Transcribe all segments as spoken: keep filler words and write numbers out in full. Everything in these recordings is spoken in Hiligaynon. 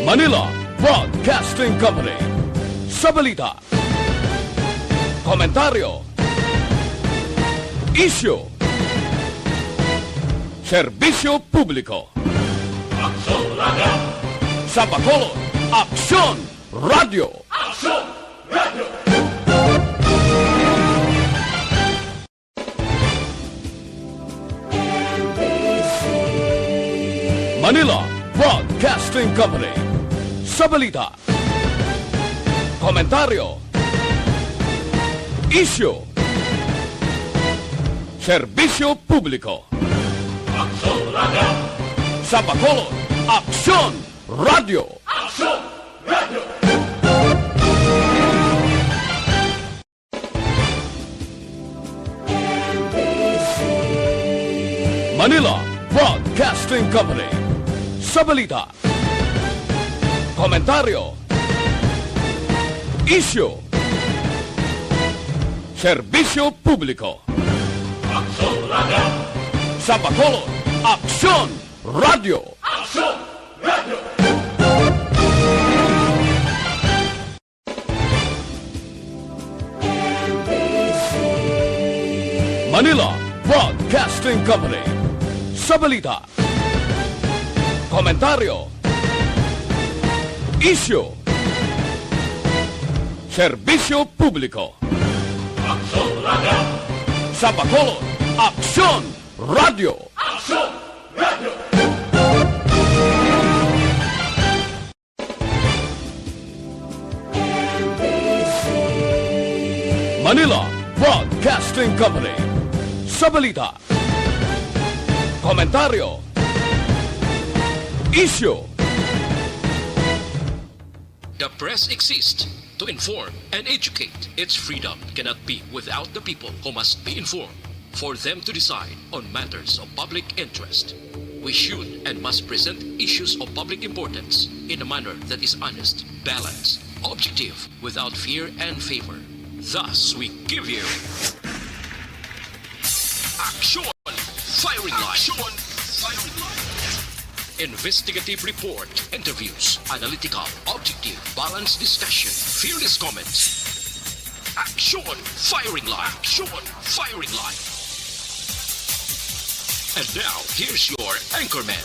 Manila Broadcasting Company. Sa balita, komentaryo, isyu, serbisyo publiko. Aksyon Radio. Sa Bacolod, Aksyon Radio. Aksyon Radio. Manila Broadcasting Company. Sa balita, komentaryo, isyu, serbisyo publiko. Aksyon Radio. Sa Bacolod, Aksyon Radio. Aksyon Radio. Manila Broadcasting Company. Sa balita, komentaryo, isyu, serbisyo publiko. Aksyon Radio. Sa Bacolod, Aksyon Radio. Aksyon Radio. Manila Broadcasting Company. Sa balita, komentaryo, isyu, serbisyo publiko. Aksyon Radio. Sa Bacolod, Aksyon Radio. Aksyon Radio. Manila Broadcasting Company. Sa balita, komentaryo, isyu, The press exists to inform and educate. Its freedom cannot be without the people, who must be informed for them to decide on matters of public interest. We should and must present issues of public importance in a manner that is honest, balanced, objective, without fear and favor. Thus, we give you Aksyon Firing Line. Aksyon Firing Line. Investigative report, interviews, analytical, objective, balanced discussion, fearless comments. Aksyon Firing Line. Aksyon Firing Line. And now, here's your anchorman.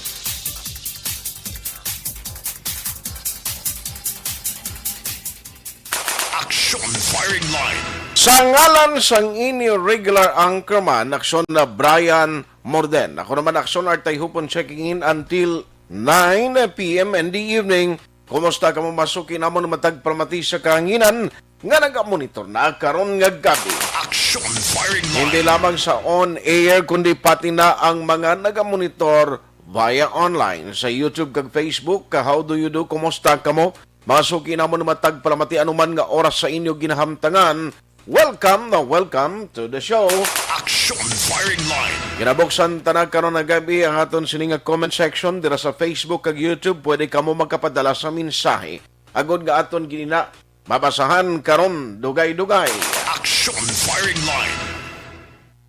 Aksyon Firing Line. Sa ngalan sang inyo regular anchorman, Aksyon na Brian Morden. Ako naman, Aksyon Artay Hupon, checking in until nine p m in the evening. Kumusta kamo, masuki namon matag palamati sa kahanginan nga nagamonitor na karon nga gabi? Aksyon Firing Line. Hindi lamang sa on-air, kundi pati na ang mga nagamonitor via online sa YouTube kag Facebook. Ka, how do you do? Kumusta kamo? Mga suki namon, matag palamati anuman nga oras sa inyo ginahamtangan. Welcome na welcome to the show. Aksyon Firing Line. Ginabuksan ta na karon nga gabi ang aton sini nga comment section dira sa Facebook kag YouTube. Pwede kamo magkapadala sa mensahe agod nga aton gina mabasahan karon dugay-dugay. Aksyon Firing Line.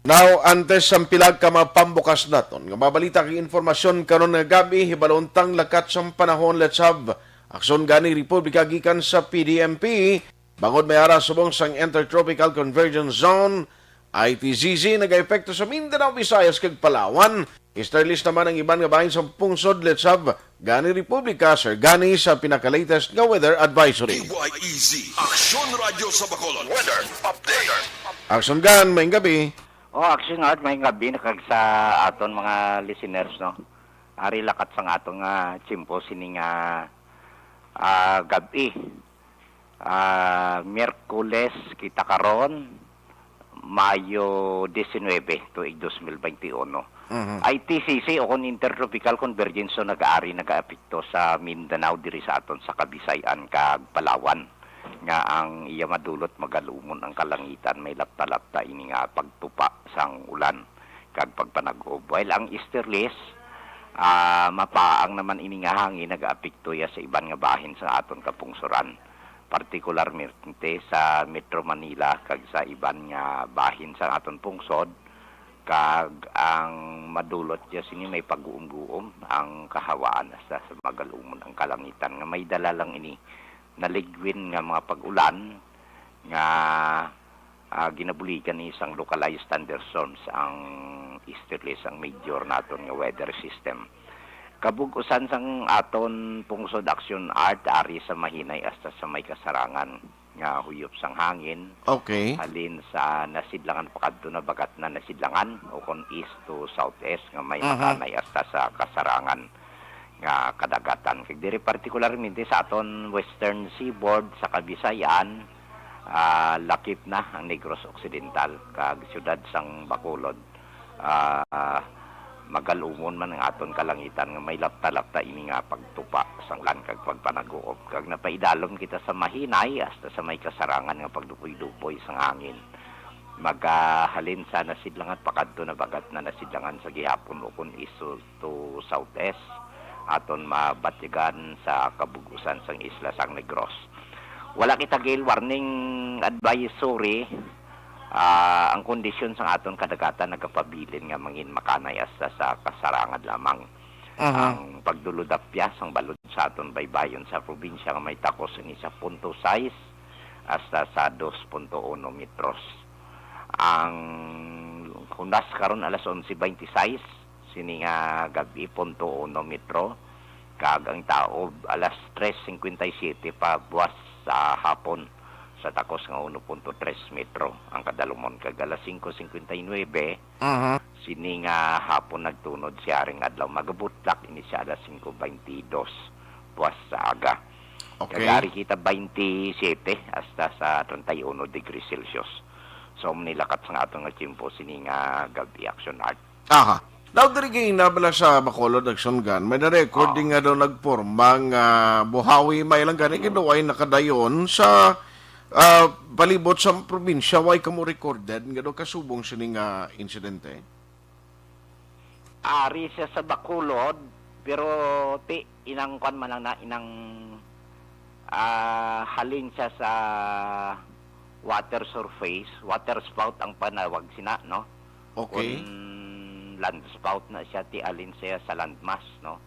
Now, antes sang pila ka mga pambukas naton nga mga balita kag informasyon karon nga gabi, hibalon tang lakat sang panahon. Let's have aksyon gani Republika gikan sa P D M P. Bangod may ara subong sang Intertropical Convergence Zone, I T Z Z, nagaepekto sa Mindanao, Visayas, kag Palawan. Easterlies naman ang iban nga bahin sang pungsod. Let's have gani Republika, Sir Gani, sa pinaka-latest nga weather advisory. D Y E Z, Aksyon Radio sa Bacolod. Weather update. Aksyon Gan, maayong gabi. Oh, Aksyon Gan, maayong gabi na kag sa aton mga listeners, no. Ari lakat sang aton nga tiyempo sini nga, ah, gab-i. Ah, Miyerkules kita karon, Mayo diecinuebe, tuig dos mil veintiuno. Mhm. I T C C o kon Intertropical Convergence Zone nag-aari, nagaapekto sa Mindanao diri sa aton sa Kabisayan kag Palawan, nga ang iya madulot magalumon ang kalangitan, may lapta-lapta ini nga pagtupa sang ulan kag pagpanag-ob. While ang easterlies, ah, mapaang naman ini nga hangin, nagaapekto iya sa iban nga bahin sa aton kapungsoran, partikularmente sa Metro Manila kag sa iban nga bahin sa aton pungsod, Kag ang madulot dya sini may pag-uum-guom ang kahawaan hasta sa magalumon ang kalangitan nga may dala lang ini naligwin nga mga pag-ulan nga, ah, ginabuligan ni sang localized thunderstorms ang easterlies, ang major naton nga weather system. Kabug-usan sang aton pungsod Action Art ari sa mahinay hasta sa may kasarangan nga huyop sang hangin, Okay. halin sa nasidlangan pakadto na bagat na nasidlangan, o kon east to southeast, nga may Aha. makanay hasta sa kasarangan nga kadagatan. Kag diri partikularmente sa aton western seaboard sa Kabisayan, ah, lakip na ang Negros Occidental kag siyudad sang Bacolod. Ah, magalumon man ang aton kalangitan nga may lapta-lapta ini nga pagtupa sang ulan kag pagpanaguob, kag napaidalom kita sa mahinay hasta sa may kasarangan nga pagdupoy-dupoy sang hangin. Magahalin sa nasidlangan pakadto na bagat na nasidlangan sa gihapon ukon east to southeast, aton mabatyagan sa kabug-usan sang isla sang Negros. Wala kita gale warning advisory. Ah, ang kondisyon sang aton kadagatan nagapabilin nga mangin makanay hasta sa kasarangan lamang. Aha. Ang pagdulod-apyas sang balod sa aton baybayon sa probinsya nga may takos ini sa punto sais hasta sa dos punto uno metros. Ang hunas karon alas onse bente sais, sini nga gab-i, punto uno metro, kag ang taob alas tres singkwenta y siyete pa buwas sa hapon sa takos nga uno punto tres metro ang kadalumon, kag alas singko singkwenta y nuebe, Aha. sini nga hapon nagtunod siya ring adlaw, magabutlak ini siya alas singko bente dos buwas sa aga. Okay. Kag ari kita bente siyete hasta sa treinta y uno degrees Celsius. So, manilakat sa aton nga tiyempo sini nga gab-i, Action Art. Aha. Daw diri gina bala sa Bacolod, Action Gun, may na-record Ah. din nga daw nagporma nga buhawi, may lang gani nga daw ay nakadayon sa, ah, palibot sa probinsya. Way kamo recorded nga daw kasubong sini nga insidente? Ari siya sa Bacolod, pero ti, inang kwan man lang na, inang, ah, halin siya sa water surface, water spout ang panawag sina, no? Okay. Kung land spout na siya, ti halin siya sa landmass, no?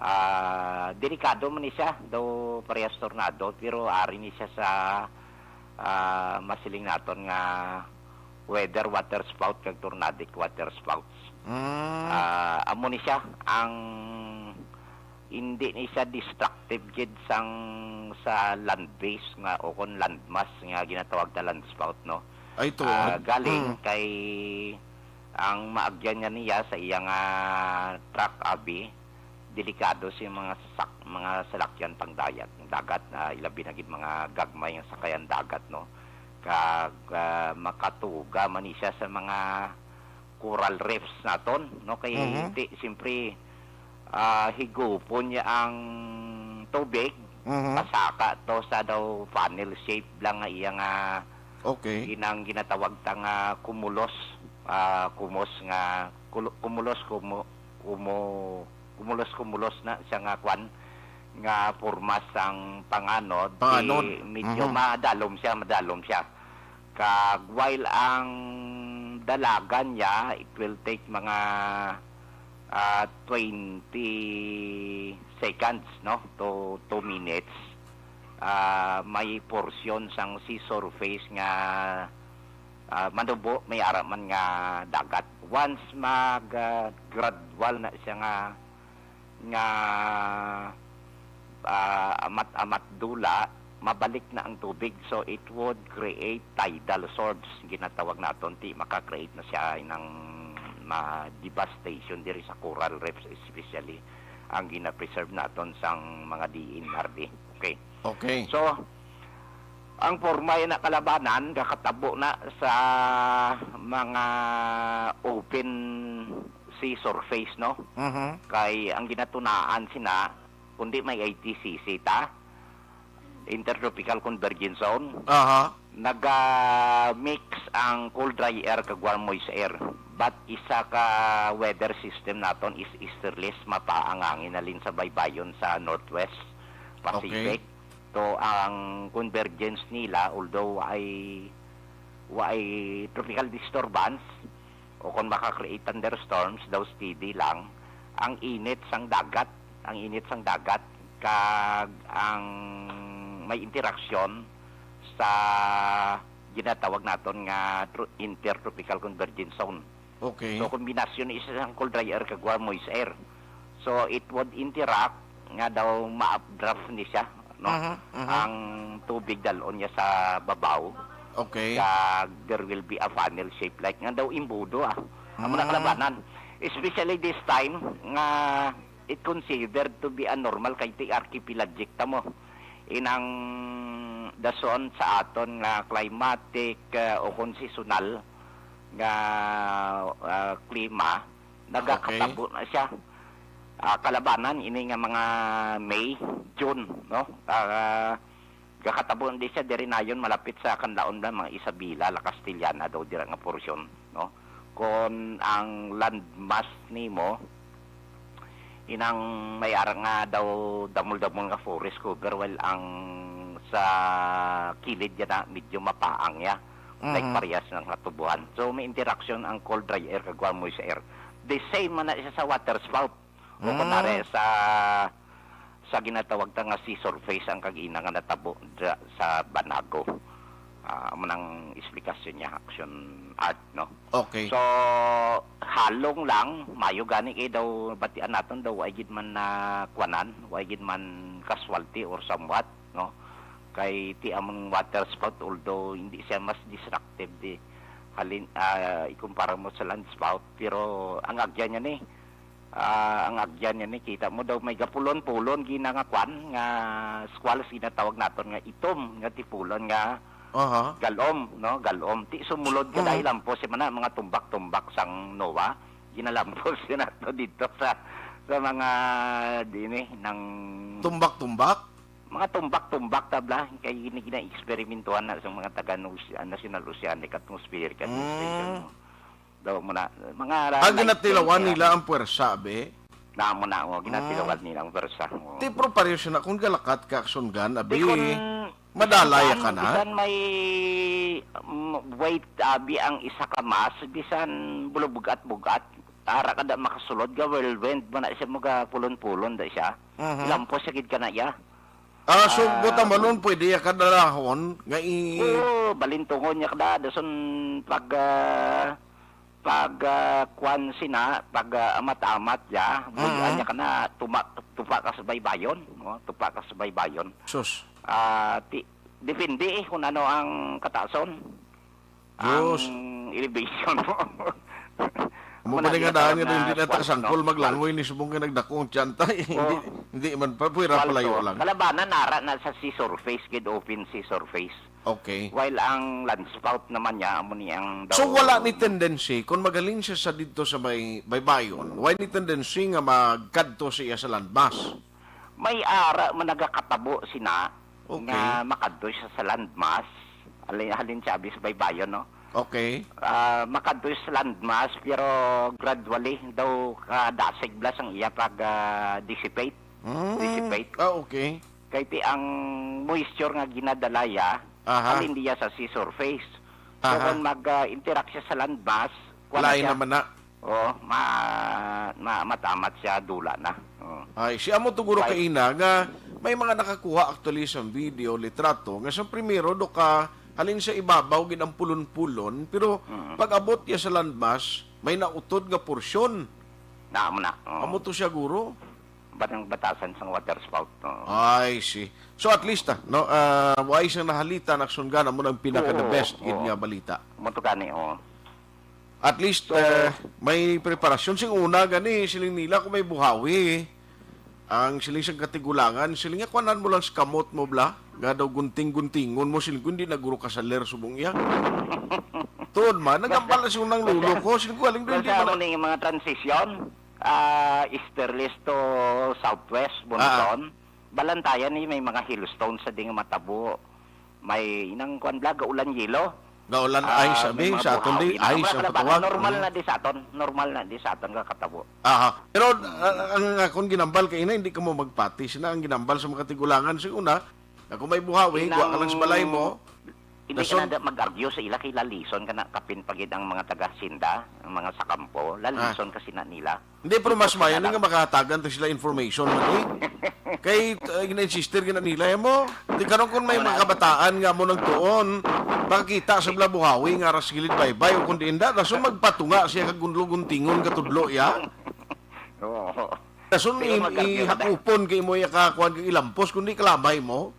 Ah, delikado man ni siya, daw parehas tornado, pero ari ni siya sa, ah, masiling naton nga weather water spout kag tornadic water spouts. Mm. Ah, amo ni siya ang hindi ni siya destructive gid sang sa land base nga o kon landmass nga ginatawag na land spout, no? Ay, tuod. Ah, galing Mm. kay ang maagyan niya niya sa iya nga track abi, delikado sa mga sasak-, mga salakyan pang dayat, dagat, na ilabi na gid mga gagmay nga sakayan dagat, no? Kag, ah, makatuga man ni siya sa mga coral reefs naton, no? Kay Mhm. di, siyempre, ah, higupon niya ang tubig, Mhm. pasaka to sa daw funnel shape lang nga iya nga Okay. ginang ginatawag ta nga cumulus, ah, cumulus nga, kulo-, cumulus, kumu-, kumu-, cumulus, cumulus na siya nga kwan, nga porma sang panganod, Panganod. Di medyo Mhm. madalom siya, madalom siya. Kag while ang dalagan niya, it will take mga, ah, twenty seconds, no, to two minutes. Ah, may portion sang sea surface nga, ah, manubo, may ara man nga dagat. Once mag, ah, gradual na siya nga nga, ah, amat-amat dula, mabalik na ang tubig. So, it would create tidal sorbs, ginatawag naton, ti maka-create na siya ng ma-, devastation diri sa coral reefs, especially ang gina-preserve naton sang mga D N R D. Okay. Okay. So, ang porma na kalabanan, gakatabo na sa mga open sea surface, no? Mhm. Kay ang ginatunaan sina, kundi may I T C C ta, Intertropical Convergence Zone, Aha. naga-mix ang cool dry air kag warm moist air. But isa ka weather system naton is easterlies, mapaa ang hangin halin sa baybayon sa northwest Pacific. Okay. To ang convergence nila, although ay, wa ay tropical disturbance, o kung maka-create thunderstorms daw, steady lang ang init sang dagat, ang init sang dagat kag ang may interaksyon sa ginatawag naton nga tro-, intertropical convergence zone. Okay. So, kombinasyon ni siya sang cold dry air kag warm moist air. So, it would interact nga daw ma-updraft ni siya, no? Mhm, mhm. Ang tubig dalon niya sa babaw. Okay. Kag there will be a funnel shape like nga daw imbudo, ah. Amo na Mm. kalabanan. Especially this time nga it considered to be a normal kay ti archipelagic ta mo. Inang dason sa aton nga climatic, ah, o kung seasonal nga, ah, klima, Okay. nagakatabo na siya. Ah, kalabanan ini nga mga May, June, no? Ah, gakatabo na di siya diri nayon malapit sa kanlaon na mga Isabela, La Castellana daw dira nga porsyon, no? Kon ang landmass nimo, inang may ara nga daw damol-damol nga forest cover, while ang sa kilid niya na medyo mapaang niya, like Mhm. parehas ng katubuhan. So, may interaction ang cold dry air kag warm moist air. The same man na siya sa water spout. O Mm. kunwari sa, sa ginatawag ta nga sea surface ang kag-ina nga natabo dra-, sa Banago. Ah, amo nang esplikasyon niya, Action Art, no? Okay. So, halong lang, mayo gani kay daw batian naton daw, wa gid man na kuwanan, wa gid man casualty or somewhat, no? Kay ti among water spout, although hindi siya mas destructive di halin, ah, ikumpara mo sa land spout, pero ang agya niya ni, ah, ang agyan niya ni, kita mo daw may gapulon-pulon gina nga kwan, nga squalls ginatawag naton nga itom nga tipulon nga Aha. galom, no? Galom. Ti sumulod ka Mhm. dahil lampo si mana, mga tumbak-tumbak sang Noah. Ginalampos yun nato dito sa, sa mga dini ng Tumbak-tumbak? mga tumbak-tumbak tabla kay gini gina-eksperimentuhan na sa mga taga Nus-, ah, National Oceanic Atmospheric Administration, Mm. no? Daw mo na, mga ra-, Ah, light ginatilawan change nila nila. ang puwersa, be? Na mo na, oh, ginatilawan Mm. nila ang pwersa, oh. Ti, pero pareho siya na kung galakat ka, Action Gun, abi, Di kun madalaya bisan, ka na. bisan may, mm, weight, abi, ang isa ka mass, bisan bulubugat-bugat, ara ka da makasulod ka, whirlwind mo na siya, magapulon-pulon da siya. Mhm. Ilampo siya gid ka na iya. Ah, so, Ah, buta malon, pwede ya kadalahon nga i- Oo, balintungon niya kada, dason pag, ah, pag, ah, kwan sina, pag, ah, amat-amat ya, bulian Mm. niya ka na, tuma-, tupa ka sa baybayon, no? Tupa ka sa baybayon. Sus. Ah, ti-, depende eh kung ano ang kataason. Diyos. Ang elevation mo. Amo Muna ba nga daan nga tinatawag hindi na na ta squall, kasangkol no? Maglangoy ni subong kay nagdako ang tiyanta, eh. Oh. Hindi, hindi man pa, pwera Squall palayo to. lang. Kalabanan, nara na sa sea surface, gid open sea surface. Okay. While ang landspout naman niya, amo ni ang So, daw- wala ni tendency, kung magaling siya sa dito sa may baybayon, wala ni tendency nga magkadto siya sa landmass? May ara man nagakatabo sina Okay. nga makadto siya sa landmass. Halin, halin siya, abi, sa baybayon, no? Okay. Ah, makadto siya sa landmass, pero gradually daw kadasig blas ang iya pag, ah, dissipate. Mm. Dissipate. Ah, okay. Kay ti ang moisture nga ginadala iya, Aha. halin diya sa sea surface. So, Aha. kung mag, ah, interact siya sa landmass, wala Lain siya. naman na. Oo, ma-, ma-, matamat siya, dula na. Oo. Ay, si amo to, guro, Right. kaina nga may mga nakakuha actually sa video, litrato, nga sa primero, do ka, halin sa ibabaw, gid ang pulon-pulon, pero Mm. pag abot niya sa landmass, may nautod nga porsyon. Naamo na, oo. Amo to siya, guro. Bat-, ang batasan sang water spout, oo. I see. So, at least, ah, no, ah, wais ang nahalita, naksungan mo ng pinaka-the Oo, best, gid oo. nga balita. Mo to gani, oo. At least, So, eh, may preparasyon. Sing una, gani, siling nila kung may buhawi. Ang siling sa katigulangan, siling nga, kuhanan mo lang sa kamot mo, bla? Nga daw gunting-guntingon mo, siling ko, hindi na guro kasaler subong iya. Tuod man, nagambal na siya ng lulo ko. Siling ko, aling doon, hindi Basta man mo na- ning mga transition, ah, easterlies to southwest, Ah, ah. monsoon. Balantayan ni may mga hailstones sa ding matabo. May inang kwan bla, gaulan yelo. Gaulan, Ah, ice, may abi, mga sa aton buhawi di, na. ice Wala ang ka na ba? patawag. Normal Mm. na di sa aton. Normal na di sa aton nga katabo. Aha. Pero, ah, ang akong ginambal kay ina, hindi ka mo magpati. Sina ang ginambal sa mga tigulangan. Sa una, ako may buhawi, Inang wa ka lang sa balay mo. Hindi ka Dason na da- mag-argue sa ila kay lalison ka na kapin pagid ang mga taga-hacienda, ang mga sa kampo. Ah. Lalison kasi na nila. Hindi, pero mas Ipos ka mayo na ni nga lang. Makahatagan to sila information man, eh. Kay, uh, gina-insister gina nila, eh, mo. Di karon kung may Wala. Mga kabataan nga mo nang tuon, makakita sa bala buhawi nga aras gilid baybay o kung diin da, dason magpatunga siya kag gunlo-guntingon ka tudlo, ya. Oo. Dason Pero i-, mag-argue ka da. Ihakupon kay mo ya ka kuwan kag ilampos, kundi kalamay mo.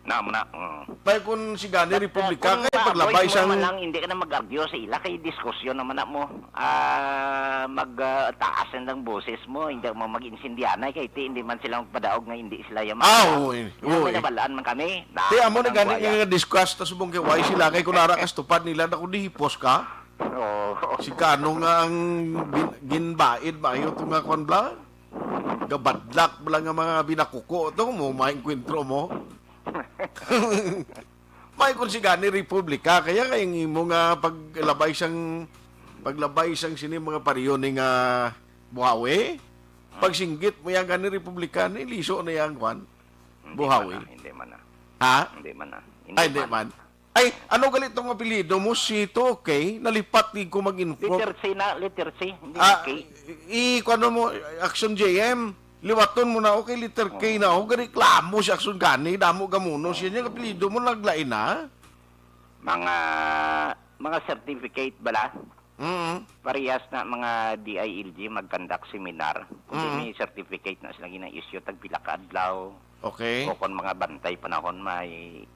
Na mo na. Mm. May kun si Gani But, uh, Republika, kung kay maapoy paglabay mo sang man lang, hindi ka na mag-argue sa ila, kay diskusyon naman na mo. Ah, mag, ah, taas na lang boses mo, hindi mo mag-insindianay, kay ti, hindi man sila magpadaog nga hindi sila yung Ah, mga oo, eh. Yan, may Oo, eh. Nabalaan man kami. Na, Ti, amo na ang gani buhaya. Nga discuss ta subong kay why sila, kay kung nara ka sa tupad nila, naku, dihipos ka. Oo. Si Kano nga ang gin-, ginbaid, maayo to nga kwan bla? Gabadlak bla nga mga binakuko to, mo maengkwentro mo? May kung si gani Republika, kaya kay ang imo nga paglabay sang, paglabay sang sini mga pariyo ni nga buhawi, pagsinggit mo yan gani Republika, ni liso na yan, kwan? Hindi Buhawi. Man na, hindi man na. Ha? Hindi man na. Hindi Ay, hindi man. Man. Ay, ano gali tong apelyido mo? Si Tokay? Nalipat gid ko mag-inform. Letter C na, letter C, hindi Ah, K. I, kuno mo, Action J M. Liwaton mo na, okay, letter K Oo. Na. Oh, reklamo si Action gani, damo gamuno siya niya, apelyido mo naglain na. Mga, mga certificate bala. Mm. Parehas na mga D I L G mag-conduct seminar. Kung Mm. May certificate na sila gina-issue, tag pila ka adlaw. Okay. O kung mga bantay panahon, may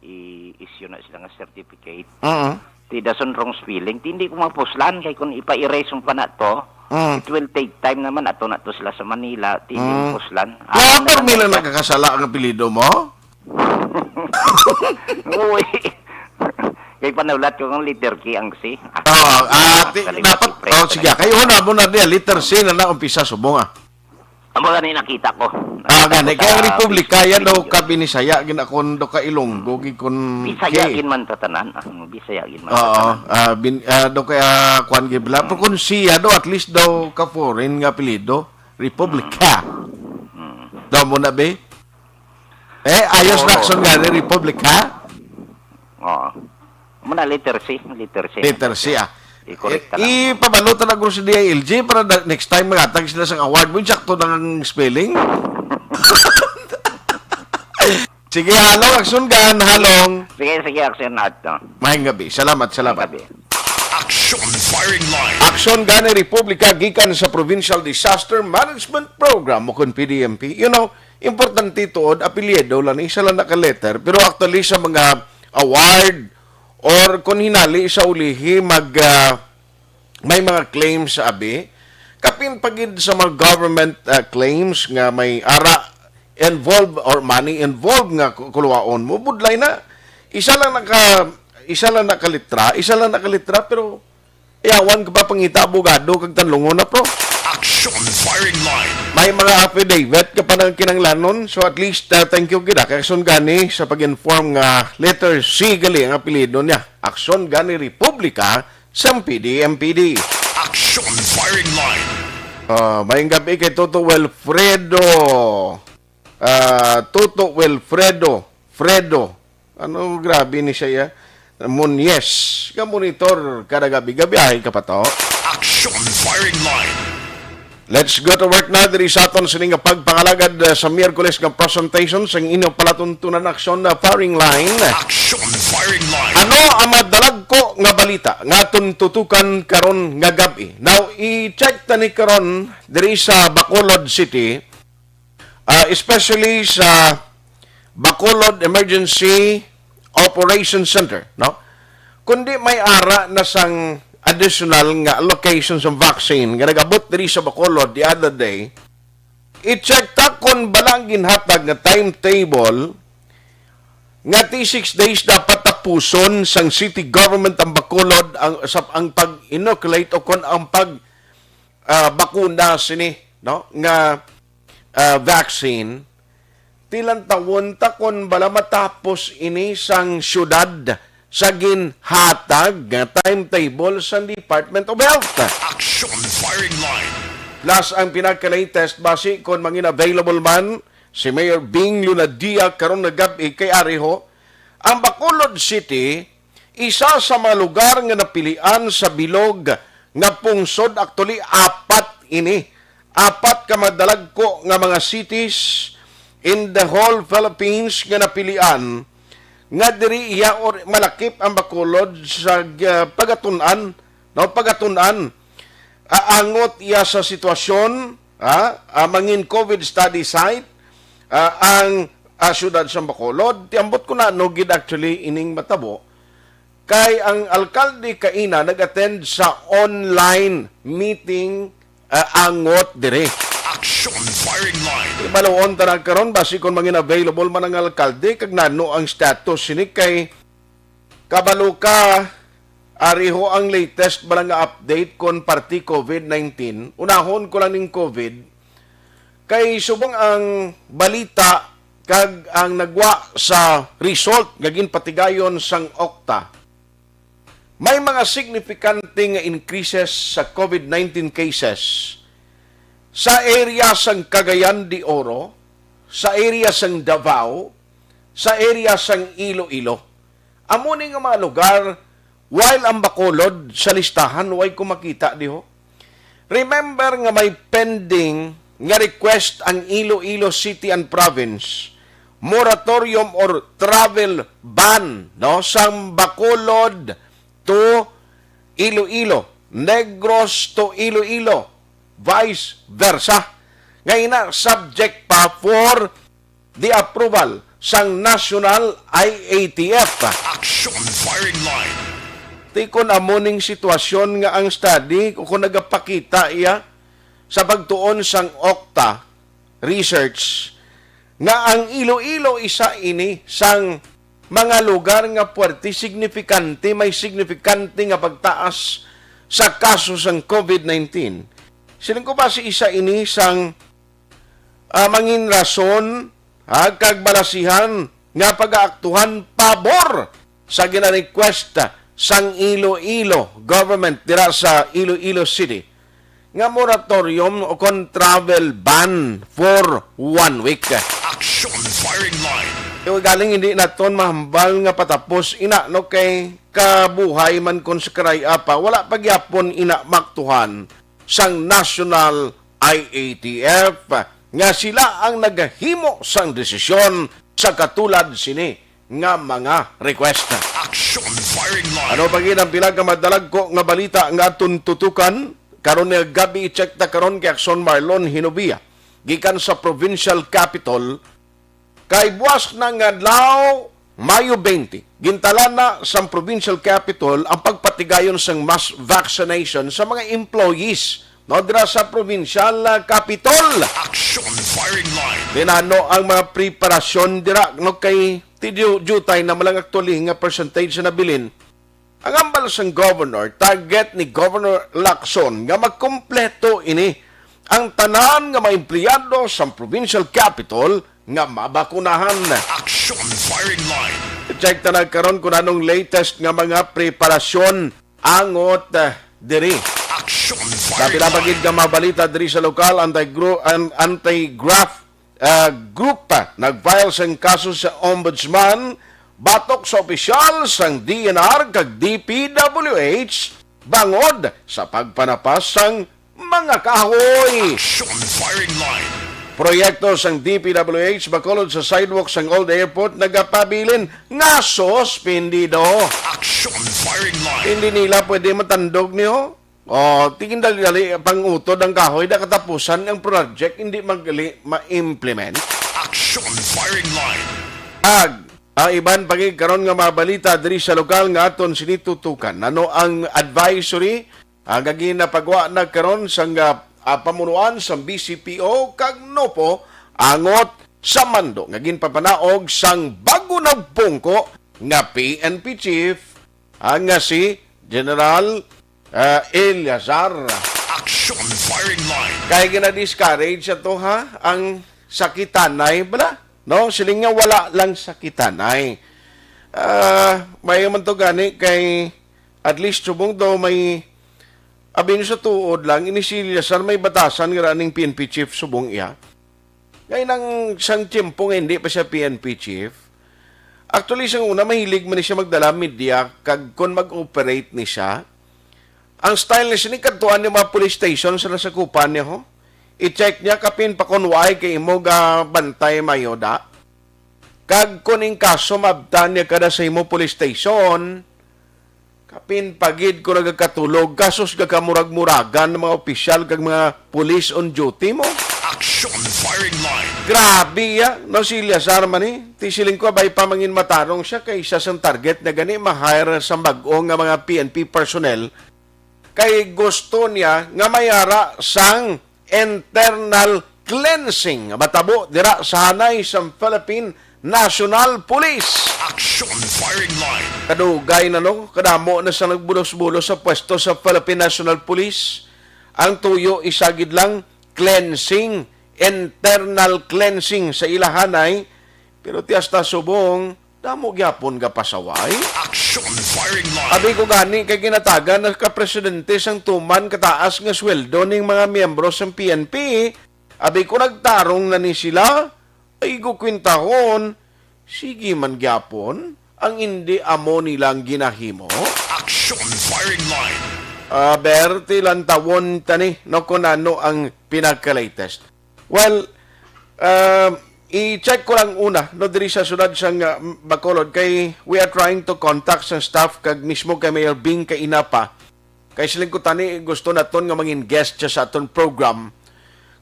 i-issue na sila nga certificate. Mm. Ti dason wrong spelling. Ti hindi ko mapuslan kay kung ipa-erase mo pa na to, Mm. It will take time naman. Ato na to sila sa Manila. Ti hindi Mm. Mapuslan. Wala Ako pa naman nila na- nagkakasala ang apelyido mo? Uy. Kay panulat ko ng letter K ang C. Oh, ah, ti-, Kalimutan dapat, ko, pre, oh, sige, talaga. Kayo na mo na niya, letter C na na umpisa subong, ah. Ang mga ni nakita ko. Ah, Nakita gani, ko kay ang sa Republika, yan Facebook daw yun. Ka Binisaya, gin akon daw ka Ilonggo, gid kon Bisaya K. Gin man tatanan. Ah, Bisaya gin man Oo, tatanan. Ah, bin-, ah, daw kay, ah, kwan gid bala. Pero kung siya daw, at least daw ka foreign nga apelyido, Republika. Mm. Daw mo na, be? Eh, ayos Oo. Na action nga ni Republic, ha? Oo. Muna, letter C, letter C. Letter C, ah. I-correct ka lang. Ipabalo ta na guro sa D I L G para da-, next time magatag sila sa award mo, sakto na ang spelling. Sige, halong, action gan, halong. Sige, sige, action na to. Maayong gabi. Salamat, salamat. Maayong gabi. Action Firing Line. Action gani Republika gikan sa Provincial Disaster Management Program o kon P D M P. You know, importante tuod, apelyido lang, isa lang na ka letter. Pero actually, sa mga award or kung hinali sa ulihi, mag, ah, may mga claims sa abi, kapin pa gid sa mga government, ah, claims nga may ara involved or money involved nga ku-, kuluwaon mo, budlay na. Isa lang naka, isa lang nakalitra, isa lang nakalitra, pero yawan ka pa pangita abogado kag tanlungon na, pro. Action Firing Line. May mga affidavit ka pa nang kinanglanon, so at least, ah, thank you gid, ah, kay action gani sa pag-inform nga letter C gali ang apelyido niya. Action gani Republika sa P D M P D. Action Firing Line. Ah, maayong gabi kay Toto Wilfredo. Ah, Toto Wilfredo. Fredo. Ano, grabe ni siya, ya? Munyes. Ka monitor kada gabi. Gabi, ay, kapato. Action Firing Line. Let's go to work na diri sa aton sini nga pagpangalagad, uh, sa Miyerkules nga presentation sang inyo palatuntunan action na Firing Line. Action Firing Line. Ano ang madalagko nga balita nga aton tutukan karon nga gab-i? Now, i-check ta ni karon diri sa Bacolod City, ah, especially sa Bacolod Emergency Operation Center, no? Kundi may ara na sang additional nga allocation sa vaccine nga nag-abot diri sa Bacolod the other day, i-check ta kon bala ang ginhatag nga timetable nga ti six days dapat tapuson sang city government ang Bacolod ang, sa, ang pag-inoculate o kon ang pag, ah, bakuna sini, no? Nga ah, vaccine, tilantawon ta kon bala matapos ini sang siyudad sa ginhatag nga timetable sa Department of Health. Action Firing Line. Plus ang pinaka-latest, basi kon mangin available man si Mayor Bing Lunadia karon nga gab-i kay ari ho, Ang Bacolod City, isa sa mga lugar nga napilian sa bilog nga pungsod. Actually, apat ini. Apat ka madalagko nga mga cities in the whole Philippines nga napilian nga diri iya or malakip ang Bacolod sa, ah, pagatun-an, no, pagatun-an. Ah, angot iya sa sitwasyon, ha? Ah, mangin COVID study site, ah, ang, ah, siyudad sa Bacolod. Ti ambot ko na, no, gid actually ining matabo. Kay ang alkalde kaina nag-attend sa online meeting, ah, angot diri. Action firing line. Ibaluon ta na karon basi kung mangin available man ang alkalde kag nano ang status sini kay kabalo ka, ariho ang latest bala nga update kon parti COVID nineteen. Unahon ko lang ning COVID. Kay subong ang balita kag ang nagwa sa result nga ginpatigayon sang OCTA, may mga signifikante nga increases sa COVID nineteen cases sa area sang Cagayan de Oro, sa area sang Davao, sa area sang Iloilo. Amo ni nga mga lugar, while ang Bacolod sa listahan, way ko makita diho. Remember nga may pending nga request ang Iloilo City and Province, moratorium or travel ban, no, sang Bacolod to Iloilo, Negros to Iloilo, vice versa. Nga ina, subject pa for the approval sang National I A T F. Action firing line. Ti kon amo ning sitwasyon nga ang study o kung nagapakita iya sa pagtuon sang OCTA research nga ang Iloilo isa ini sang mga lugar nga puwerte, signifikante, may signifikante nga pagtaas sa kaso sang COVID nineteen. Siling ko ba si isa ini sang ah, mangin rason, ha, kag balasihan nga pagaaktuhan pabor sa gina-request sang Iloilo government dira sa Iloilo City nga moratorium o kon travel ban for one week. Action firing line. Kay galing hindi naton mahambal nga patapos ina, no, kay kabuhay man kon sa karaya pa, wala pa gyapon ina maktuhan sang National I A T F nga sila ang nagahimo sang desisyon sa katulad sini nga mga request. Action firing line. Ano pa gid ang pila ka madalagko nga balita nga aton tutukan karon nga gab-i? I-check ta karon kay Action Marlon Hinobia gikan sa Provincial Capitol. Kay buas na nga adlaw, Mayo twenty, gintalana sang Provincial Capitol ang pagpatigayon sang mass vaccination sa mga employees, no, dira sa Provincial, ah, Capitol. Action firing line. Dinano ang mga preparasyon dira, no, kay ti diu-, diutay na malang actually nga percentage na nabilin. Ang hambal sang governor, target ni Governor Lacson nga magkumpleto ini ang tanan nga mga empleyado sang Provincial Capitol nga mabakunahan. Action firing line. Check ta na karon kung anong latest nga mga preparasyon angot, ah, diri. Action firing line. Napila pa gid nga mga balita diri sa lokal, anti-gru-, an-, anti-graft ah, group nag-file sang kaso sa Ombudsman batok sa opisyal sang D N R kag D P W H bangod sa pagpanapas sang mga kahoy. Action firing line. Proyekto sang D P W H bakulod sa sidewalk sang Old Airport nagapabilin nga suspendido. Action firing line. Hindi nila pwede matandog niyo. Oh, tingin dali-dali pang-utod ang kahoy, da katapusan ang project, hindi magali ma-implement. Action firing line. Ag, ang iban pa gid karon nga mga balita diri sa lokal nga aton sini tutukan. Ano ang advisory? Ang agi napagwa na karon sang, ah, ah, pamunuan sang B C P O kag NOPO angot sa mando nga ginpapanaog sang bago nagpungko nga P N P chief, ang nga si General, ah, Eleazar. Action firing line. Kay gina-discourage ato, ha, ang sakitanay bala, no? Siling nga wala lang sakitanay. Ah, may man to gani kay at least subong daw may abin sa tuod lang, ini si Eleazar may batasan nga raning P N P chief subong iya. Kay nang sang tiyempo nga hindi pa siya P N P chief, Actually, sa una, mahilig man ni siya magdala media, kag kon mag-operate ni siya, ang style ni siya, ni kadtuan ni mga police station sa nasakupan niya, ho. I-check niya kapin pa kon why kay imo ga bantay mayoda. Kag kon in kaso maabtan niya kada sa imo police station, kapin pagid ko nagakatulog, kasos gakamurag-muragan ng mga opisyal kag mga police on duty mo. Action firing line. Grabe ya, no, si Eleazar man eh. Ti siling ko, abay pa mangin matarong siya kay siya sang target na gani ma-hire sa bag-o nga mga P N P personnel. Kay gusto niya nga mayara sang internal cleansing nga matabo dira sa hanay sang Philippine National Police. Action firing line. Kadugay na, no? Kadamo na sa nagbulos-bulos sa pwesto sa Philippine National Police. Ang tuyo, isa gid lang, cleansing, internal cleansing sa ila hanay. Pero ti hasta subong, damo gyapon gapasaway. Action firing line. Abi ko gani kay ginatagan na ka presidente sang tuman kataas nga sweldo ning mga miyembro sang P N P. Abi ko nagtarong na ni sila, ay ko kwintahon, sige man gyapon ang indi amo nilang ginahimo. Action firing line. Aber, ti lantawon ta ni, no, kung ano ang pinaka-latest. Well, uh, i-check ko lang una, no, diri sa siyudad sang, uh, Bacolod, kay we are trying to contact sa staff kag mismo kay Mayor Bing kay Inapa. Kay siling ko tani, gusto naton nga mangin guest siya sa aton program.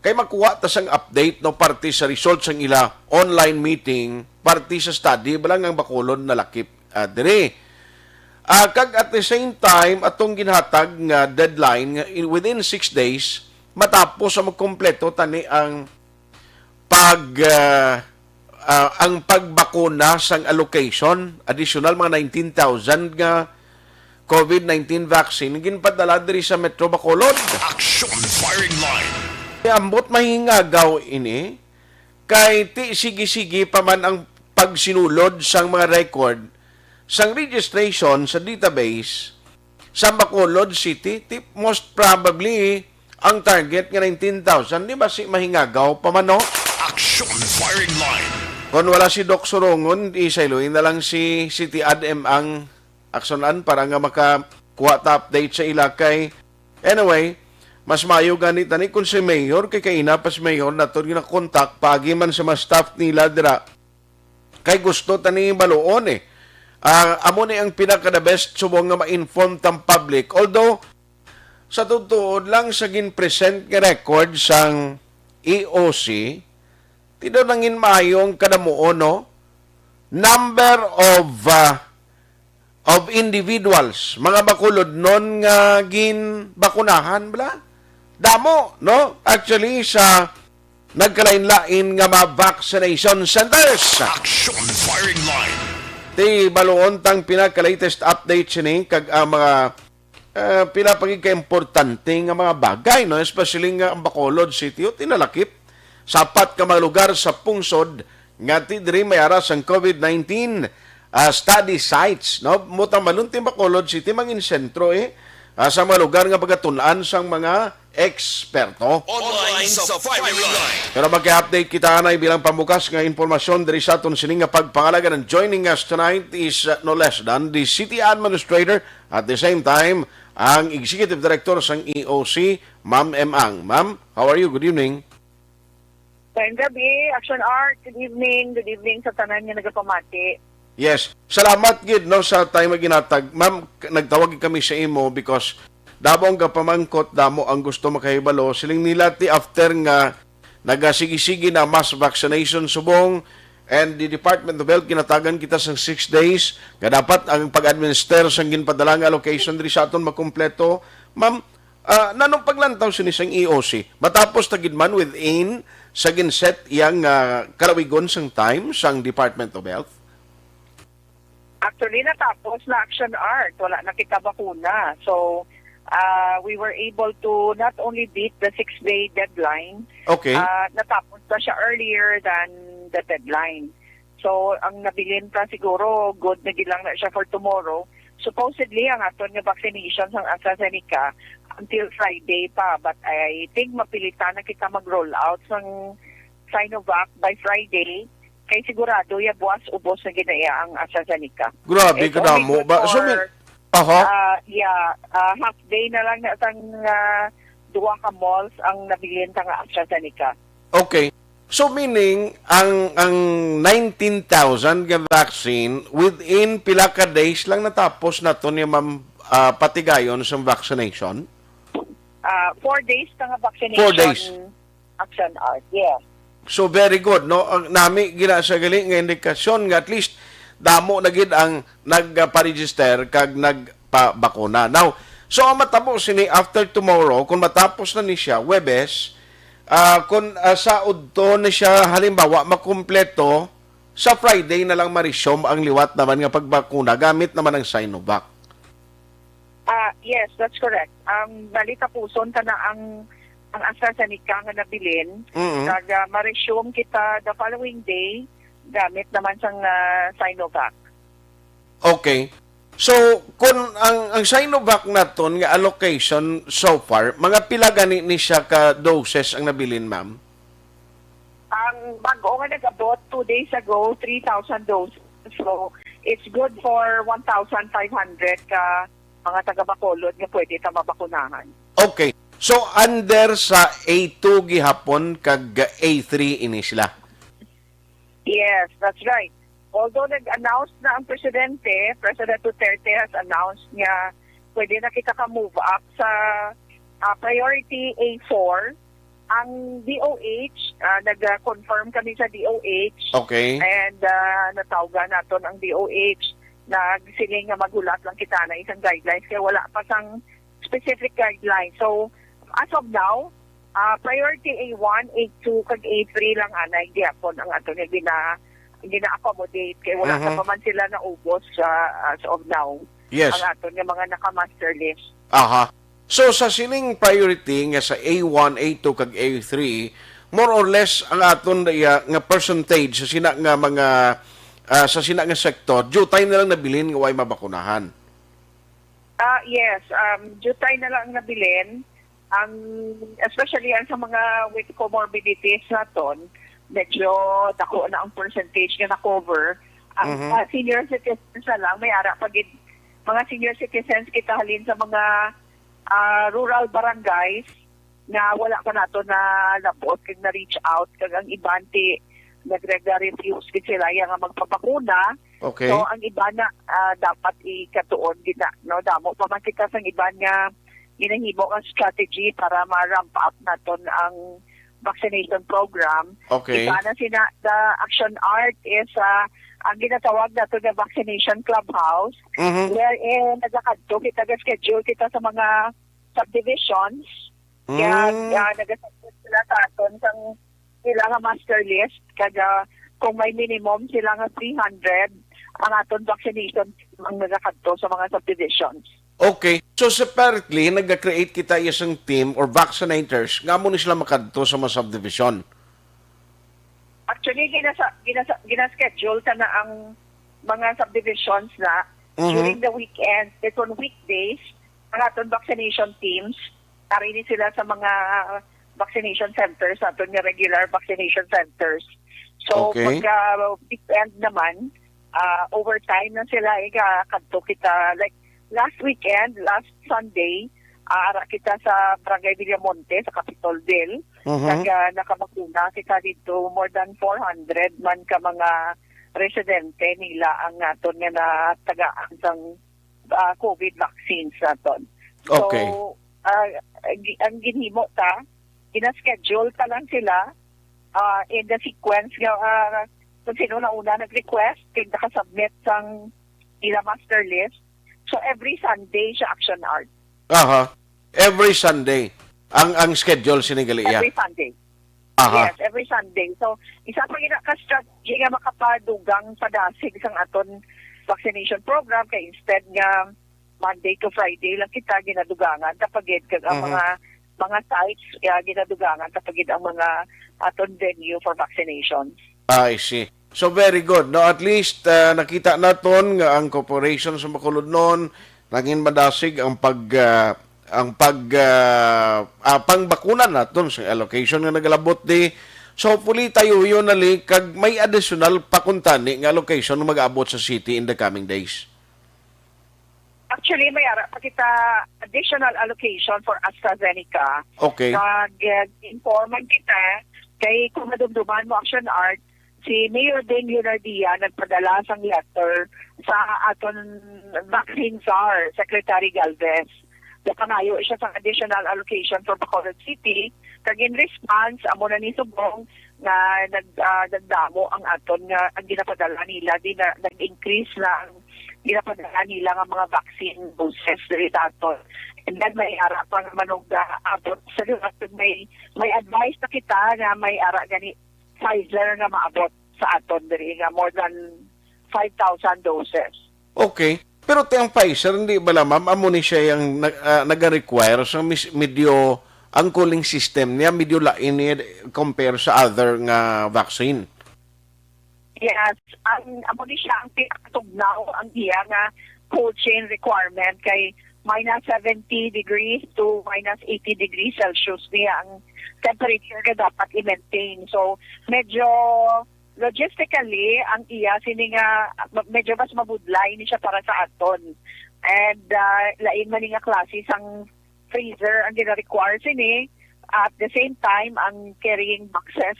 Kay makuha ta sang update, no, parte sa result sang ila online meeting, parte sa study, bala nga ang Bacolod nalakip, ah, diri. Ah, kag at the same time, atong ginhatag nga deadline nga in, within six days, matapos sa magkompleto tani ang pag, ah, ah, ang pagbakuna sang allocation, additional mga nineteen thousand nga COVID nineteen vaccine ginpadala diri sa Metro Bacolod. Action firing line. Ambot mahingagaw ini kay ti sige-sige pa man ang pagsinulod sang mga record sang registration sa database sa Bacolod City. Ti most probably ang target nga nineteen thousand, di ba, si mahingagaw pa man, no? Action firing line. Kon wala si Doc Surongon, isayloy na lang si City Admin ang aksyonan para nga makakuha ta update sa ila kay. Anyway, mas maayo gani tani kung si Mayor, kay kaina pa si Mayor naton ginakontak, paagi man sa mga staff nila dira. Kay gusto tani baluon eh. Ah, amo ni ang pinaka the best subong nga ma-inform tang public. Although, sa tuod lang sa gin-present nga record sang E O C, ti daw nangin maayo ang kadamuon, no? Number of, ah, of individuals, mga Bacolodnon nga ginbakunahan, bala? Damo, no? Actually, sa nagkalain-lain nga mga vaccination centers. Action firing line. Ti baluon tang pinaka-latest update sini kag ang mga, ah, pila pa gid ka importante nga mga bagay, no? Especially nga ang Bacolod City, o, tinalakip sa apat ka mga lugar sa pungsod nga ti diri may ara sang COVID nineteen, ah, study sites, no? Mutang malunting Bacolod City mangin sentro, eh, ah, sa mga lugar nga pagatun-an sang mga eksperto. Online sa firing line. Pero magka-update kita anay bilang pambukas nga impormasyon diri sa aton sini nga pagpangalaga. And joining us tonight is, uh, no less than the city administrator, at the same time, ang executive director sang E O C, Ma'am M. Ang. Ma'am, how are you? Good evening. Maayong gabi, Action Art. Good evening. Good evening sa tanan nga nagapamati. Yes. Salamat gid, no, sa time nga ginhatag. Ma'am, k-, nagtawag gid kami sa imo because damo ang gapamangkot, damo ang gusto makahibalo. Siling nila ti after nga nagasigi-sige na mass vaccination subong and the Department of Health ginatagan kita sang six days nga dapat ang pag-administer sang ginpadala nga allocation diri sa aton makumpleto. Ma'am, ah, nanong paglantaw sini sang E O C? Matapos ta gid man within sa ginset yang, ah, kalawigon sang time sang Department of Health? Actually, natapos na, Action Art. Wala na kita bakuna. So, ah, we were able to not only beat the six-day deadline, Okay. Ah, natapos na siya earlier than the deadline. So, ang nabilin pa siguro, good na gid lang na siya for tomorrow. Supposedly, ang aton nga vaccination sang AstraZeneca until Friday pa. But I think mapilitan na kita mag-roll out sang Sinovac by Friday. Kay sigurado ya buwas ubos na gid na iya ang AstraZeneca. Grabe, it's only kadamo good ba? So, for, mi-, aha. Ah, yeah, ah, half day na lang na sang, ah, duha ka malls ang nabilin ta nga AstraZeneca. Okay. So, meaning, ang, ang nineteen thousand nga vaccine, within pila ka days lang natapos naton ni Ma'am, ah, patigayon sa vaccination? Ah, four days na nga vaccination. Four days. Action Art, yeah. So, very good, no? Ang nami gina sa gali nga indikasyon nga at least damo na gid ang nagpa-register kag nagpabakuna. Now, so ang matabo sini after tomorrow, kung matapos na ni siya, Webes, ah, kung, ah, sa udto na siya, halimbawa, makumpleto, sa Friday na lang ma-resume ang liwat naman nga pagbakuna gamit naman ang Sinovac. Ah, yes, that's correct. Ang bali tapuson ta na ang, ang AstraZeneca nga nabilin, Mm. kag, ah, ma-resume kita the following day gamit naman sang, ah, Sinovac. Okay. So, kung ang, ang Sinovac naton nga allocation so far, mga pila gani ni siya ka doses ang nabilin, ma'am? Ang bag-o nga nag-abot two days ago, three thousand doses. So, it's good for one thousand five hundred ka mga taga-Bacolod nga pwede ta mabakunahan. Okay. So, under sa A two gihapon kag A three ini sila? Yes, that's right. Although nag-announce na ang presidente, President Duterte has announced nga pwede na kita ka-move up sa, ah, priority A four. Ang D O H, ah, nag-confirm kami sa D O H. Okay. And, ah, natawgan naton ang D O H. Nagsiling nga maghulat lang kita na isang guidelines kay wala pa sang specific guidelines. So, as of now, ah, priority A one, A two, kag A three lang anay gyapon ang ato nga gina-, gina-accommodate kay wala Mhm. pa man sila naubos sa, as of now, Yes. ang aton nga mga naka-master list. Aha. So, sa sining priority nga sa A one, A two, kag A three, more or less ang aton iya nga percentage sa sina nga mga, ah, sa sina nga sektor, diutay na lang nabilin nga way mabakunahan. Ah, yes, um, diutay na lang nabilin. Ang, especially ang sa mga with comorbidities naton, medyo dako na ang percentage nga na-cover. Ang, Mhm. ah, senior citizens na lang, may ara pa gid mga senior citizens kita halin sa mga, ah, rural barangays nga wala pa nato na labot kag na-reach out, kag ang iban ti nagre-, refuse gid sila ya nga magpabakuna. Okay. So, ang iba na, ah, dapat ikatuon gid na, no? Damo pa man kita sang iban nga ginahimo nga strategy para ma-ramp up naton ang vaccination program. Okay. Iba na sina the Action Art is, ah, ang ginatawag nato nga vaccination clubhouse, Mhm. wherein nagakadto kita, ga-schedule kita sa mga subdivisions. Kaya, Mm. ah, nagasabot sila sa aton sang sila nga master list. Kag, ah, kung may minimum sila nga three hundred, ang aton vaccination team ang nagakadto sa mga subdivisions. Okay. So, separately, nag-create kita isang team or vaccinators nga amo ni sila makadto sa mga subdivision? Actually, ginasa-, ginasa-, ginaschedule ta na ang mga subdivisions na Mhm. during the weekend. Kay kung weekdays, ang aton vaccination teams, ari ni sila sa mga vaccination centers, aton nga regular vaccination centers. So, Okay. pagka weekend naman, ah, overtime na sila, eh, ka-, kadto kita. Like, last weekend, last Sunday, ah, ara kita sa Barangay Villamonte, sa Capitolville. Mhm. Nag-, ah, nakabakuna kita dito, more than four hundred man ka mga residente nila ang aton nga natagaan sang, ah, COVID vaccines naton. So, Okay. ah, ang gi-, ang ginhimo ta, gina-schedule ta lang sila, ah, in the sequence nga, ah, kung sino na una nag-request, kag naka-submit sang ila master list. So, every Sunday siya, Action Art. Aha. Every Sunday ang, ang schedule sini gali iya? Every Sunday. Aha. Yes, every Sunday. So, isa pa gina ka strategy nga makapadugang padasig sang aton vaccination program kay instead nga Monday to Friday lang kita ginadugangan ta pa gid kag ang Mhm. mga, mga sites, ah, ginadugangan ta pa gid ang mga aton venue for vaccinations. I see. So, very good, no? At least, ah, nakita naton nga ang cooperation sa Bacolodnon, nangin madasig ang pag, ah, ang pag, ah, ah, pangbakuna naton sa allocation nga nagalabot di So, hopefully, tayo yun, Ali, kag may additional pa kuntani nga allocation nga mag-abot sa city in the coming days. Actually, may ara pa kita additional allocation for AstraZeneca. Okay. Nag-informan kita kay, kung madumduman mo, Action Art, si Mayor Ding Leonardia nagpadala sang letter sa aton vaccine czar, Secretary Galvez. Napangayo siya sa additional allocation for Bacolod City. Kag in response, amo na ni subong nga nag, ah, nagdamo ang aton nga, ang ginapadala nila, di na, nag-increase na ang ginapadala nila nga mga vaccine doses diri sa aton. And then may ara pa nga manugda abot sa liwat. May, may advice na kita nga may ara gani Pfizer nga maabot sa aton diri nga more than five thousand doses. Okay. Pero ti ang Pfizer, hindi bala, ma'am, amo ni siya yung nag-, ah, nag-require sa mis-, medyo, ang cooling system niya, medyo lain niya compare sa other nga vaccine. Yes, ang, amo ni siya ang pinakatugnaw ang iya nga cold chain requirement kay minus seventy degrees to minus eighty degrees Celsius niya ang temperature nga dapat i-maintain. So, medyo logistically, ang iya sini nga, ma-, medyo mas mabudlay ni siya para sa aton. And, ah, lain man ni nga klase sang freezer ang gina-require sini. At the same time, ang carrying boxes,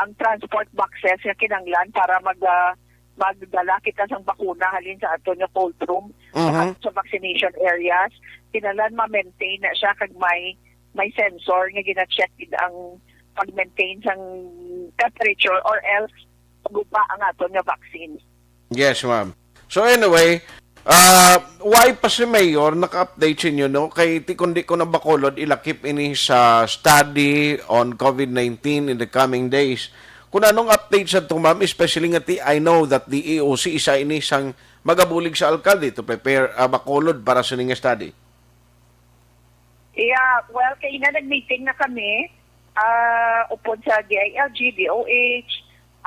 ang transport boxes nga kinahanglan para mag, ah, magdala kita sang bakuna halin sa aton nga cold room, Mhm. sa, sa vaccination areas, kinahanglan ma-maintain na siya kag may, may sensor nga gina-check gid ang pag-maintain sang temperature or else maguba ang aton nga vaccine. Yes, ma'am. So anyway, ah, why pa si Mayor naka-update sa inyo, no? Kay ti kundi ko na Bacolod ilakip ini sa study on COVID nineteen in the coming days. Kung anong update sa to, ma'am, especially nga ti, I know that the E O C isa ini sang magabulig sa alkalde to prepare, ah, Bacolod para sa ning study. Yeah, well, kay na nag-meeting na kami, ah, upod sa D I L G, D O H,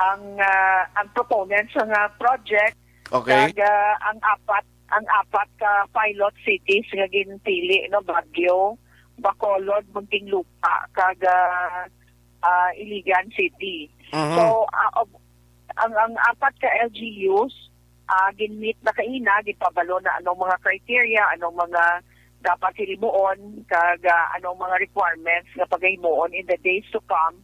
ang, ah, ang proponents sa nga project, Okay. Kag, ah, ang apat, ang apat ka pilot cities nga ginpili, no, Baguio, Bacolod, Muntinlupa, kag, ah, ah, Iligan City. Mhm. So, ah, ob-, ang, ang apat ka L G Us, ah, gin-meet na kaina, gipabalo na anong mga criteria, anong mga dapat hilimuon, kag, ah, anong mga requirements nga pagahimuon in the days to come.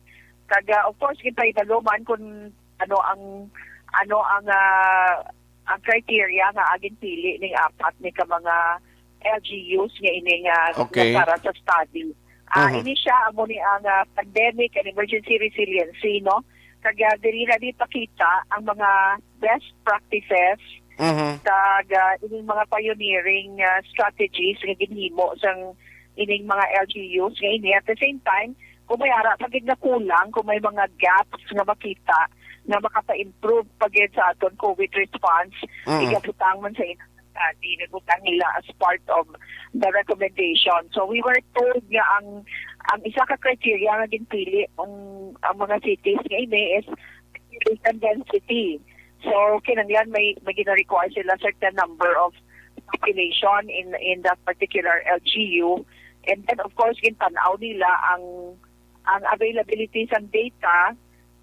Kag, ah, of course, ginpahibalo man kung ano ang, ano ang, ah, ang criteria nga ginpili ning apat ni ka mga L G Us nga ini nga, Okay. nga para sa study. Ah, Mhm. Ini siya amo ni ang, ah, pandemic and emergency resiliency, no? Kag, ah, diri na di pakita ang mga best practices Mhm. kag, ah, ining mga pioneering, ah, strategies nga ginhimo sang ining mga L G Us nga ini. At the same time, kung may ara pa gid nga kulang, kung may mga gaps nga makita nga makapa-improve pa gid sa aton COVID response, Mm. igabutang man sa ina study, nabutang nila as part of the recommendation. So, we were told nga ang, ang isa ka criteria nga ginpili ang, ang mga cities nga ini is population density. So, kinahanglan may, may gina-require sila certain number of population in, in that particular L G U. And then, of course, gintan-aw nila ang, ang availability sang data,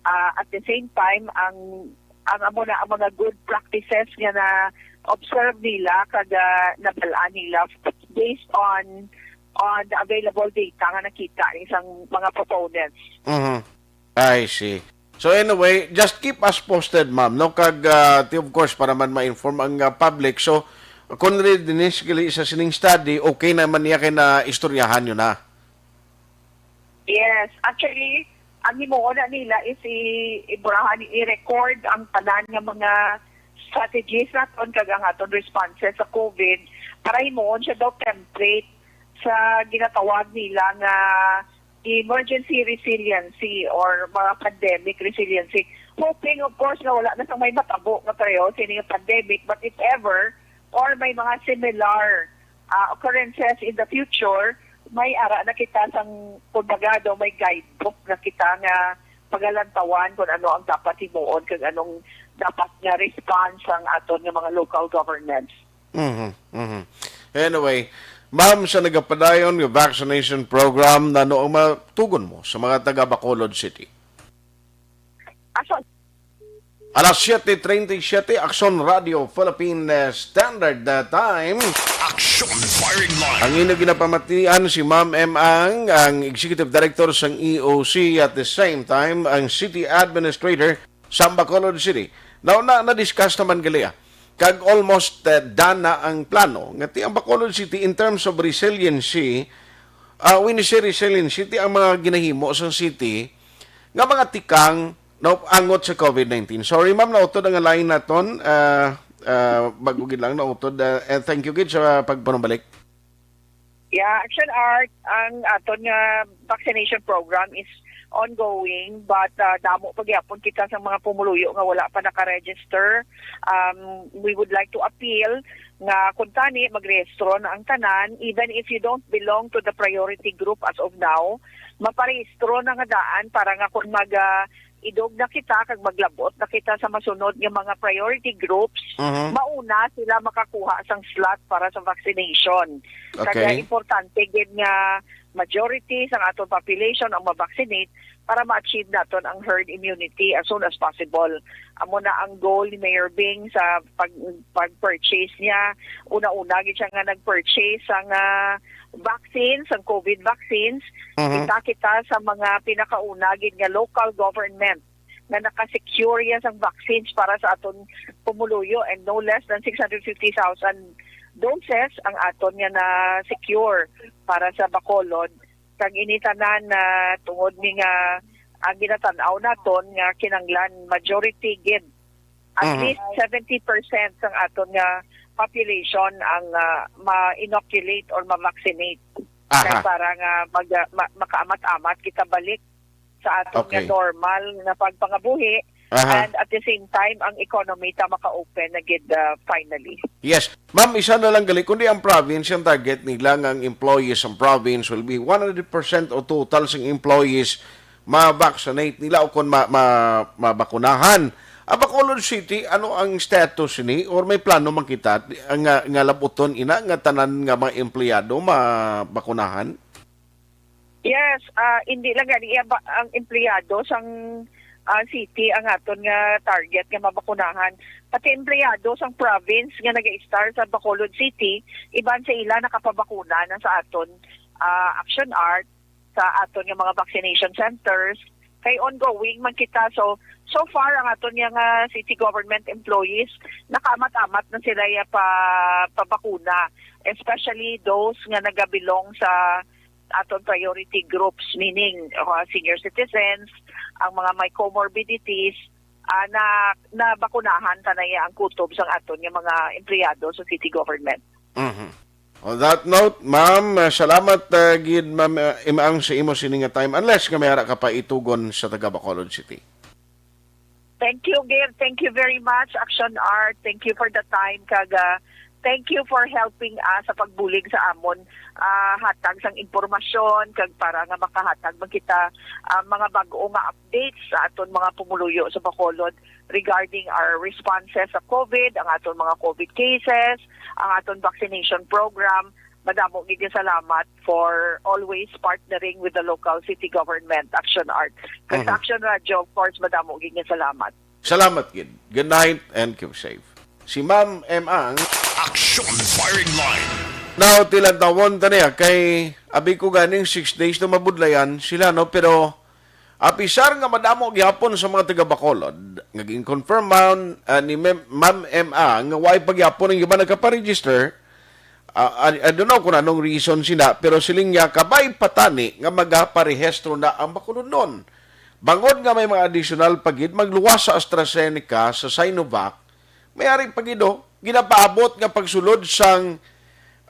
ah, at the same time, ang, ang amo na, ang mga good practices nga na-observe nila kag, ah, nabal-an nila based on, on the available data nga nakita ni sang mga proponents. Mhm. I see. So anyway, just keep us posted, ma'am, no? Kag, ah, ti, of course, para man ma-inform ang, ah, public. So, kung ready ni sa sining study, okay naman niya kay na istoryahan nyo na. Yes, actually, ang himuon na nila is i-, iburahan, i-record ang tanan nga mga strategies naton kag ang aton responses sa COVID para himuon siya daw template sa ginatawag nila nga emergency resiliency or mga pandemic resiliency. Hoping, of course, nga wala na sang may matabo nga pareho sini nga pandemic, but if ever, or may mga similar, ah, occurrences in the future, may ara na kita sang, kumbaga, daw may guidebook na kita nga pagalantawan kung ano ang dapat himuon kag anong dapat nga response ang aton nga mga local governments. Mhm, mhm. Anyway, ma'am, sa nagapadayon nga vaccination program, nano ang matugon mo sa mga taga Bacolod City? Alas siyete treinta y siete, Aksyon Radio Philippine, uh, Standard, uh, Time. Action Firing Line. Ang inyo ginapamatian si Ma'am M Ang, ang Executive Director sang E O C, at the same time, ang City Administrator sa Bacolod City. Now, na, na-discuss naman gali, ah. Kag almost, uh, done na ang plano. Nga ti ang Bacolod City, in terms of resiliency, uh, when you say resiliency, ti ang mga ginahimo sa city, nga mga tikang, no, angot sa COVID nineteen. Sorry, ma'am, nautod ang line naton. Ah, ah, bago gid lang nautod. Ah, and thank you gid sa pagpanumbalik. Yeah, Action Art, ang aton nga vaccination program is ongoing, but, ah, damo pa gyapon kita sa mga pumuluyo nga wala pa naka-register. Um, we would like to appeal nga kung tani magrehistro na ang tanan, even if you don't belong to the priority group as of now, maparehistro na nga daan para nga kung mag, ah, idog na kita kag maglabot na kita sa masunod nga mga priority groups, Mhm. mauna sila makakuha sang slot para sa vaccination. Kag Okay. importante gid nga majority sang aton population ang ma-vaccinate para ma-achieve naton ang herd immunity as soon as possible. Amo na ang goal ni Mayor Bing sa pag, pag-purchase niya. Una-una gid siya nga nag-purchase sang, ah, vaccines, ang COVID vaccines. Mhm. Kita, kita sa mga pinakauna gid nga local government nga naka-secure ya sang vaccines para sa aton pumuluyo, and no less than six hundred fifty thousand doses ang aton nga na-secure para sa Bacolod. Kag ini tanan na tungod ni nga ang ginatan-aw naton nga kinanglan majority gid, at Mhm. least seventy percent sang aton nga population ang, ah, ma-inoculate or ma-vaccinate. Aha. Kag para nga mag-, ma-, makaamat-amat kita balik sa aton nga Okay. normal nga pagpangabuhi, Aha. and at the same time, ang economy ta maka-open na gid, ah, finally. Yes. Ma'am, isa na lang gali, kundi ang province, ang target nila nga ang employees sa province will be one hundred percent o total sing employees ma-vaccinate nila o kung ma-, ma-, mabakunahan. Ang Bacolod City, ano ang status ni? Or may plano man kita nga, nga labuton ina nga tanan nga mga empleyado mabakunahan? Yes, ah, hindi lang gani iya ba ang empleyado sang, ah, city ang aton nga target nga mabakunahan. Pati empleyado sang province nga naga-estar sa Bacolod City, iban sa ila nakapabakuna na sa aton, ah, Action Art, sa aton nga mga vaccination centers. Kay ongoing man kita. So, so far, ang aton nga, ah, city government employees, nakaamat-amat na sila ya pa, pabakuna, especially those nga nagabilong sa aton priority groups, meaning, uh, senior citizens, ang mga may comorbidities, ah, na nabakunahan ta na iya ang kutob sang aton nga mga empleyado sa city government. Mhm. On that note, ma'am, uh, salamat, uh, gid, ma'am, uh, Imaang, sa imo sini nga time, unless nga may ara ka pa itugon sa taga Bacolod City. Thank you, Gil. Thank you very much, Action Art. Thank you for the time. Kag, ah, thank you for helping us sa pagbulig sa amon, ah, hatag sang impormasyon, kag para nga makahatag man kita, ah, mga bag-o nga updates sa aton mga pumuluyo sa Bacolod regarding our responses sa COVID, ang aton mga COVID cases, ang aton vaccination program. Madamo gid nga salamat for always partnering with the local city government, Action Art. Kag sa Mhm. Action Radio, of course, madamo gid nga salamat. Salamat gid. Good night and keep safe. Si Ma'am M Ang. Action Firing Line. Now, tilantawon ta niya kay abi ko ganing six days na mabudlayan sila, no? Pero apisar nga madamo gyapon sa mga taga Bacolod, nga gin-confirm man, ah, ni Mem-, Ma'am M Ang nga way pa gyapon ang iba nagkapa-register, ah, I, I don't know kung anong reason sina, pero siling niya, kabay pa tani nga magaparehistro na ang Bacolodnon. Bangod nga may mga additional pa gid magluwas sa AstraZeneca, sa Sinovac, may ari pa gid, oh, ginapaabot nga pagsulod sang,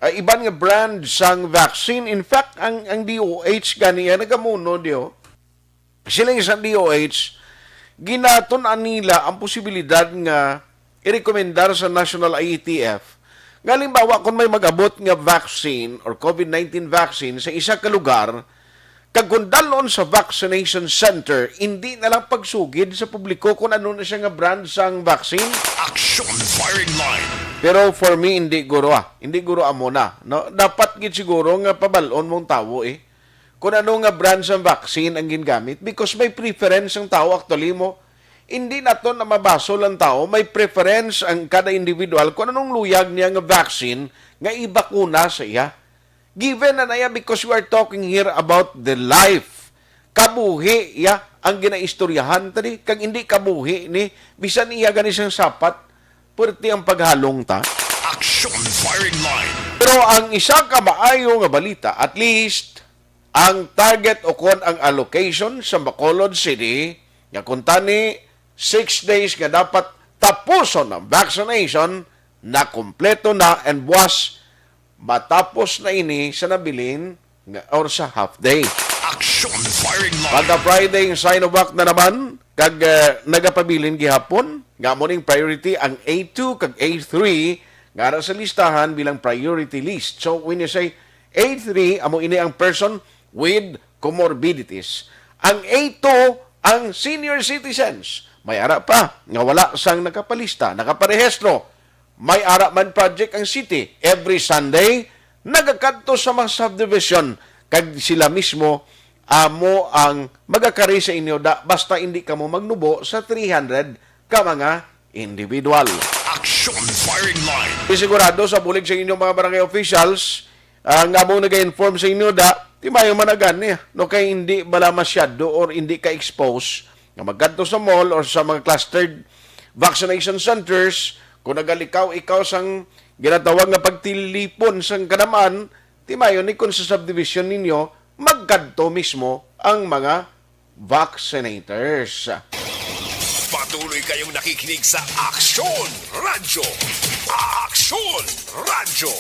ah, iban nga brand sang vaccine. In fact, ang, ang D O H gani, ah, nagamuno, di, oh. Siling sa D O H, ginatun-an nila ang posibilidad nga irekomendar sa National I E T F nga, halimbawa, kung may mag-abot nga vaccine or COVID nineteen vaccine sa isa ka lugar, kag kung dalon sa vaccination center, hindi na lang pagsugid sa publiko kung ano na siya nga brand sang vaccine. Action Firing Line. Pero for me, hindi guro, ah. Hindi guro amo na, no? Dapat gid siguro nga pabalon mong tawo, eh, kung ano nga brand sang vaccine ang gingamit, because may preference ang tao actually mo. Hindi naton na mabasol ang tawo, may preference ang kada individual kung anong luyag niya nga vaccine nga ibakuna sa iya. Given na na iya, because we are talking here about the life. Kabuhi iya ang ginaistoryahan ta di, kag hindi kabuhi ni, bisan iya gani siyang sapat, perti ang paghalong ta. Action Firing Line. Pero ang isa ka maayo nga balita, at least, ang target o kon ang allocation sa Bacolod City, nga kung tani six days nga dapat tapuson ang vaccination, nakumpleto na and buwas matapos na ini sa nabilin nga, or sa half day. Action Firing Line. Pagka Friday, ang Sinovac na naman, kag, eh, nagapabilin gihapon nga amo ning priority ang A two kag A three nga ara sa listahan bilang priority list. So, when you say A three, amo ini ang person with comorbidities. Ang A two, ang senior citizens. May ara pa nga wala sang nakapalista, nakaparehistro. May ara man project ang city. Every Sunday, nagakadto sa mga subdivision, kag sila mismo amo ang magakari sa inyo da, basta hindi kamo magnubo sa three hundred ka mga individual. Action Firing Line. Isigurado sa bulig sa inyong mga barangay officials, ah, nga amo naga-inform sa inyo da, timayo man na gani, no, kay hindi bala masyado or hindi ka-expose nga magkadto sa mall or sa mga clustered vaccination centers, kung nagalikaw ikaw sang ginatawag nga pagtilipon sang kanaman, timayo ni kung sa subdivision ninyo magkadto mismo ang mga vaccinators. Patuloy kayong nakikinig sa Aksyon Radyo. Aksyon Radyo.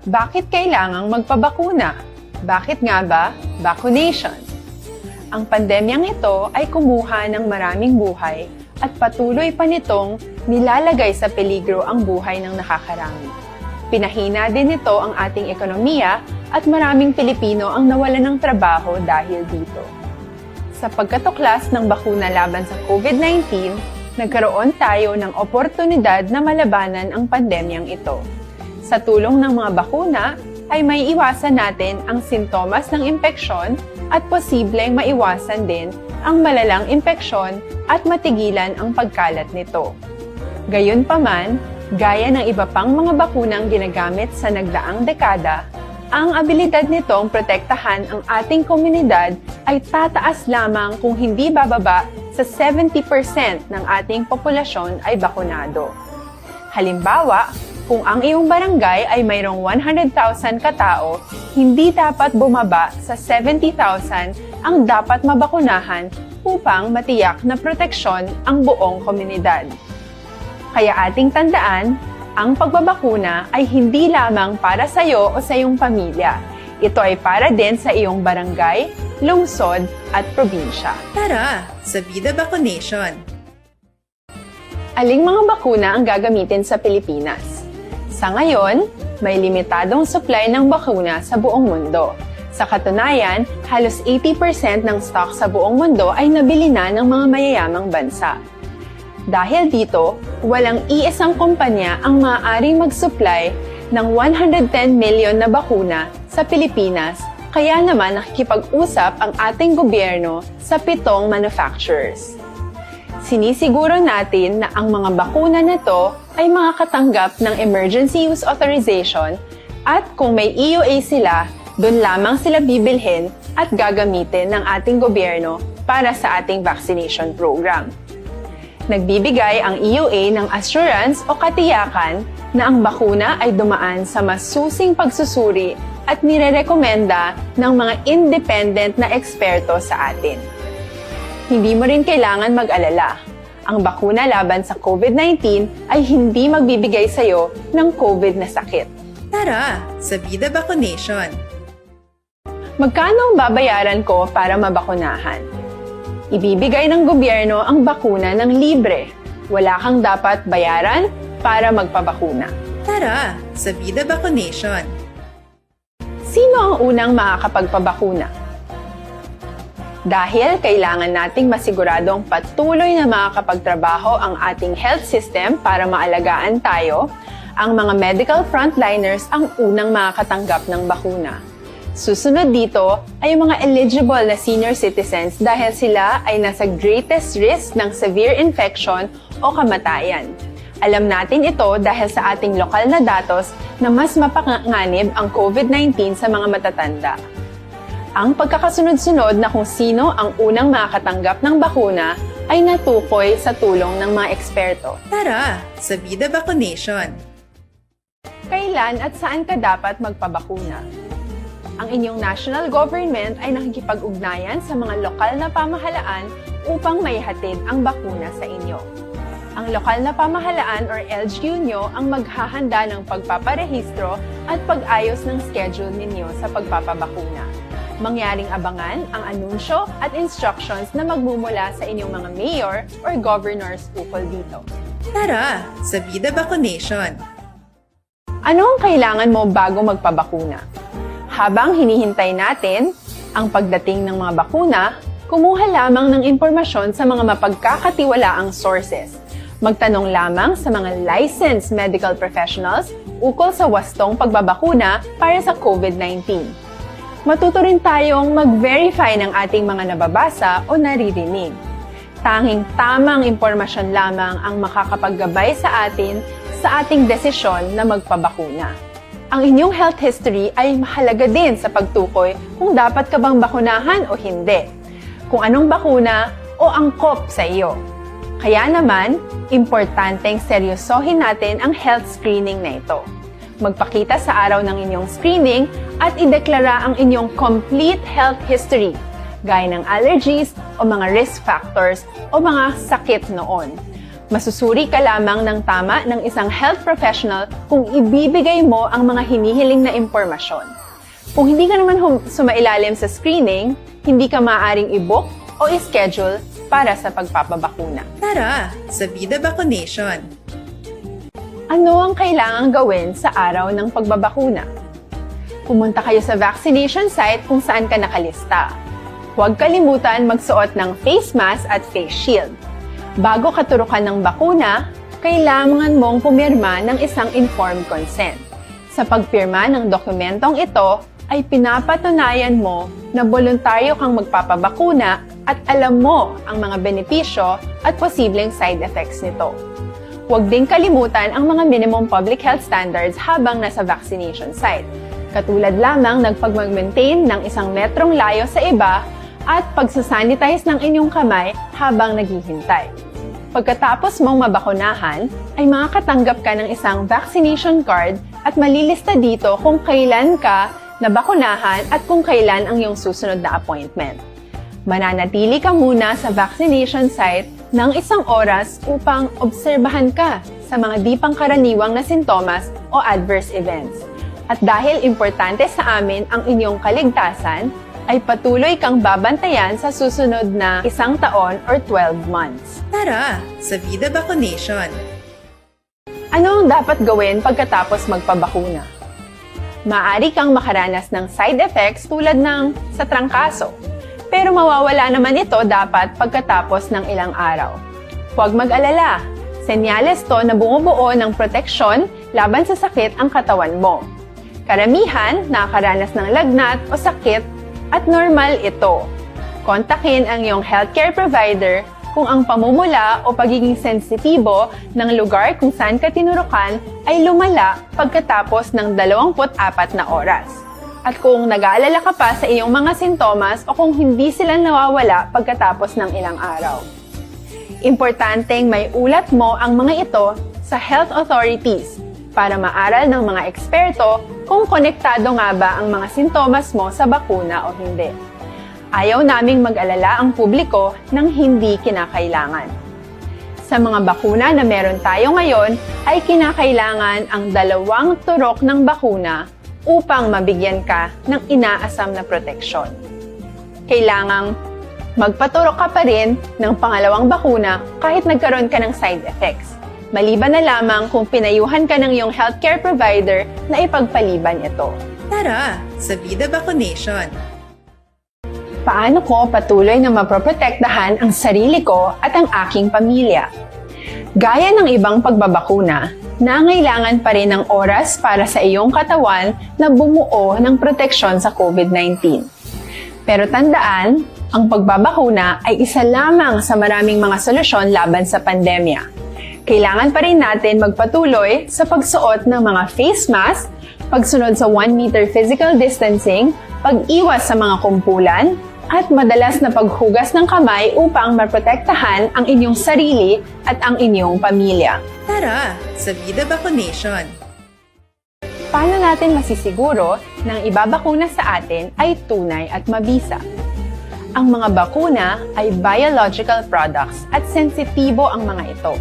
Bakit kailangang magpabakuna? Bakit nga ba vaccination? Ang pandemyang ito ay kumuha ng maraming buhay at patuloy pa nitong nilalagay sa peligro ang buhay ng nakakarami. Pinahina din nito ang ating ekonomiya at maraming Pilipino ang nawalan ng trabaho dahil dito. Sa pagkatuklas ng bakuna laban sa COVID nineteen, nagkaroon tayo ng oportunidad na malabanan ang pandemyang ito. Sa tulong ng mga bakuna, ay maiiwasan natin ang sintomas ng impeksyon at posibleng maiwasan din ang malalang impeksyon at matigilan ang pagkalat nito. Gayunpaman, gaya ng iba pang mga bakunang ginagamit sa nagdaang dekada, ang abilidad nitong protektahan ang ating komunidad ay tataas lamang kung hindi bababa sa seventy percent ng ating populasyon ay bakunado. Halimbawa, kung ang iyong barangay ay mayroong one hundred thousand ka tawo, hindi dapat bumaba sa seventy thousand ang dapat mabakunahan upang matiyak na proteksyon ang buong komunidad. Kaya ating tandaan, ang pagbabakuna ay hindi lamang para sa iyo o sa iyong pamilya. Ito ay para din sa iyong barangay, lungsod, at probinsya. Tara, sa Vida Vaccination! Aling mga bakuna ang gagamitin sa Pilipinas? Sa ngayon, may limitadong supply ng bakuna sa buong mundo. Sa katunayan, halos eighty percent ng stock sa buong mundo ay nabili na ng mga mayayamang bansa. Dahil dito, walang iisang kumpanya ang maaaring mag-supply ng one hundred ten million na bakuna sa Pilipinas, kaya naman nakikipag-usap ang ating gobyerno sa pitong manufacturers. Sinisiguro natin na ang mga bakuna na to ay makakatanggap ng emergency use authorization at kung may E U A sila, doon lamang sila bibilhin at gagamitin ng ating gobyerno para sa ating vaccination program. Nagbibigay ang E U A ng assurance o katiyakan na ang bakuna ay dumaan sa masusing pagsusuri at nirerekomenda ng mga independent na eksperto sa atin. Hindi mo rin kailangan mag-alala. Ang bakuna laban sa COVID nineteen ay hindi magbibigay sa iyo ng COVID na sakit. Tara, sa Vida Vaccination! Magkano ang babayaran ko para mabakunahan? Ibibigay ng gobyerno ang bakuna ng libre. Wala kang dapat bayaran para magpabakuna. Tara, sa Vida Vaccination! Sino ang unang makakapagpabakuna? Dahil kailangan nating masiguradong patuloy na makakapagtrabaho ang ating health system para maalagaan tayo, ang mga medical frontliners ang unang makakatanggap ng bakuna. Susunod dito ay ang mga eligible na senior citizens dahil sila ay nasa greatest risk ng severe infection o kamatayan. Alam natin ito dahil sa ating lokal na datos na mas mapanganib ang COVID nineteen sa mga matatanda. Ang pagkakasunod-sunod na kung sino ang unang makakatanggap ng bakuna ay natukoy sa tulong ng mga eksperto. Tara, sa Vida Vaccination! Kailan at saan ka dapat magpabakuna? Ang inyong national government ay nakikipag-ugnayan sa mga lokal na pamahalaan upang maihatid ang bakuna sa inyo. Ang lokal na pamahalaan or L G U nyo ang maghahanda ng pagpaparehistro at pag-ayos ng schedule ninyo sa pagpapabakuna. Mangyaring abangan ang anunsyo at instructions na magmumula sa inyong mga mayor or governors ukol dito. Tara, sa Vida Vaccination! Ano ang kailangan mo bago magpabakuna? Habang hinihintay natin ang pagdating ng mga bakuna, kumuha lamang ng impormasyon sa mga mapagkakatiwalaang sources. Magtanong lamang sa mga licensed medical professionals ukol sa wastong pagbabakuna para sa COVID nineteen. Matuto rin tayong mag-verify ng ating mga nababasa o naririnig. Tanging tamang impormasyon lamang ang makakapaggabay sa atin sa ating desisyon na magpabakuna. Ang inyong health history ay mahalaga din sa pagtukoy kung dapat ka bang bakunahan o hindi, kung anong bakuna o angkop sa iyo. Kaya naman, importanteng seryosohin natin ang health screening na ito. Magpakita sa araw ng inyong screening at ideklara ang inyong complete health history, gaya ng allergies o mga risk factors o mga sakit noon. Masusuri ka lamang ng tama ng isang health professional kung ibibigay mo ang mga hinihiling na impormasyon. Kung hindi ka naman hum- sumailalim sa screening, hindi ka maaaring i-book o i-schedule para sa pagpapabakuna. Tara, sa Vida Vaccination! Ano ang kailangang gawin sa araw ng pagbabakuna? Pumunta kayo sa vaccination site kung saan ka nakalista. Huwag kalimutan magsuot ng face mask at face shield. Bago katurukan ng bakuna, kailangan mong pumirma ng isang informed consent. Sa pagpirma ng dokumentong ito, ay pinapatunayan mo na boluntaryo kang magpapabakuna at alam mo ang mga benepisyo at posibleng side effects nito. Huwag ding kalimutan ang mga minimum public health standards habang nasa vaccination site, katulad lamang ng pagmag-maintain ng isang metrong layo sa iba at pagsasanitize ng inyong kamay habang naghihintay. Pagkatapos mong mabakunahan, ay makakatanggap ka ng isang vaccination card at malilista dito kung kailan ka nabakunahan at kung kailan ang iyong susunod na appointment. Mananatili ka muna sa vaccination site ng isang oras upang obserbahan ka sa mga di pangkaraniwang na sintomas o adverse events. At dahil importante sa amin ang inyong kaligtasan, ay patuloy kang babantayan sa susunod na isang taon or twelve months. Tara, sa Vida Vaccination! Ano ang dapat gawin pagkatapos magpabakuna? Maaari kang makaranas ng side effects tulad ng sa trangkaso, pero mawawala naman ito dapat pagkatapos ng ilang araw. Huwag mag-alala, senyales to na bumubuo ng proteksyon laban sa sakit ang katawan mo. Karamihan nakakaranas ng lagnat o sakit at normal ito. Kontakin ang iyong healthcare provider kung ang pamumula o pagiging sensitibo ng lugar kung saan ka tinurukan ay lumala pagkatapos ng dalawampu't apat na oras. At kung nag-aalala ka pa sa iyong mga sintomas o kung hindi sila nawawala pagkatapos ng ilang araw. Importanteng may ulat mo ang mga ito sa health authorities para maaral ng mga eksperto kung konektado nga ba ang mga sintomas mo sa bakuna o hindi. Ayaw naming mag-alala ang publiko ng hindi kinakailangan. Sa mga bakuna na meron tayo ngayon, ay kinakailangan ang dalawang turok ng bakuna upang mabigyan ka ng inaasam na proteksyon. Kailangang magpaturok ka pa rin ng pangalawang bakuna kahit nagkaroon ka ng side effects, maliban na lamang kung pinayuhan ka ng iyong healthcare provider na ipagpaliban ito. Tara, sa Vida Vaccination! Paano ko patuloy na maproprotektahan ang sarili ko at ang aking pamilya? Gaya ng ibang pagbabakuna, Nangailangan pa rin ng oras para sa iyong katawan na bumuo ng proteksyon sa COVID nineteen. Pero tandaan, ang pagbabakuna ay isa lamang sa maraming mga solusyon laban sa pandemya. Kailangan pa rin natin magpatuloy sa pagsuot ng mga face mask, pagsunod sa one meter physical distancing, pag-iwas sa mga kumpulan, at madalas na paghugas ng kamay upang maprotektahan ang inyong sarili at ang inyong pamilya. Tara, sa Vida Vaccination! Paano natin masisiguro na ang ibabakuna sa atin ay tunay at mabisa? Ang mga bakuna ay biological products at sensitibo ang mga ito.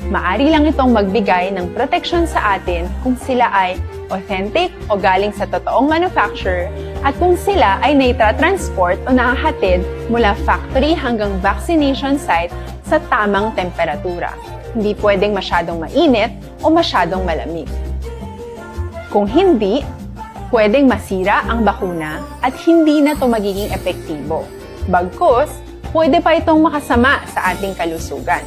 Maari lang itong magbigay ng proteksyon sa atin kung sila ay authentic o galing sa totoong manufacturer at kung sila ay naitra-transport o nahahatid mula factory hanggang vaccination site sa tamang temperatura. Hindi pwedeng masyadong mainit o masyadong malamig. Kung hindi, pwedeng masira ang bakuna at hindi na ito magiging epektibo. Bagkus, pwede pa itong makasama sa ating kalusugan.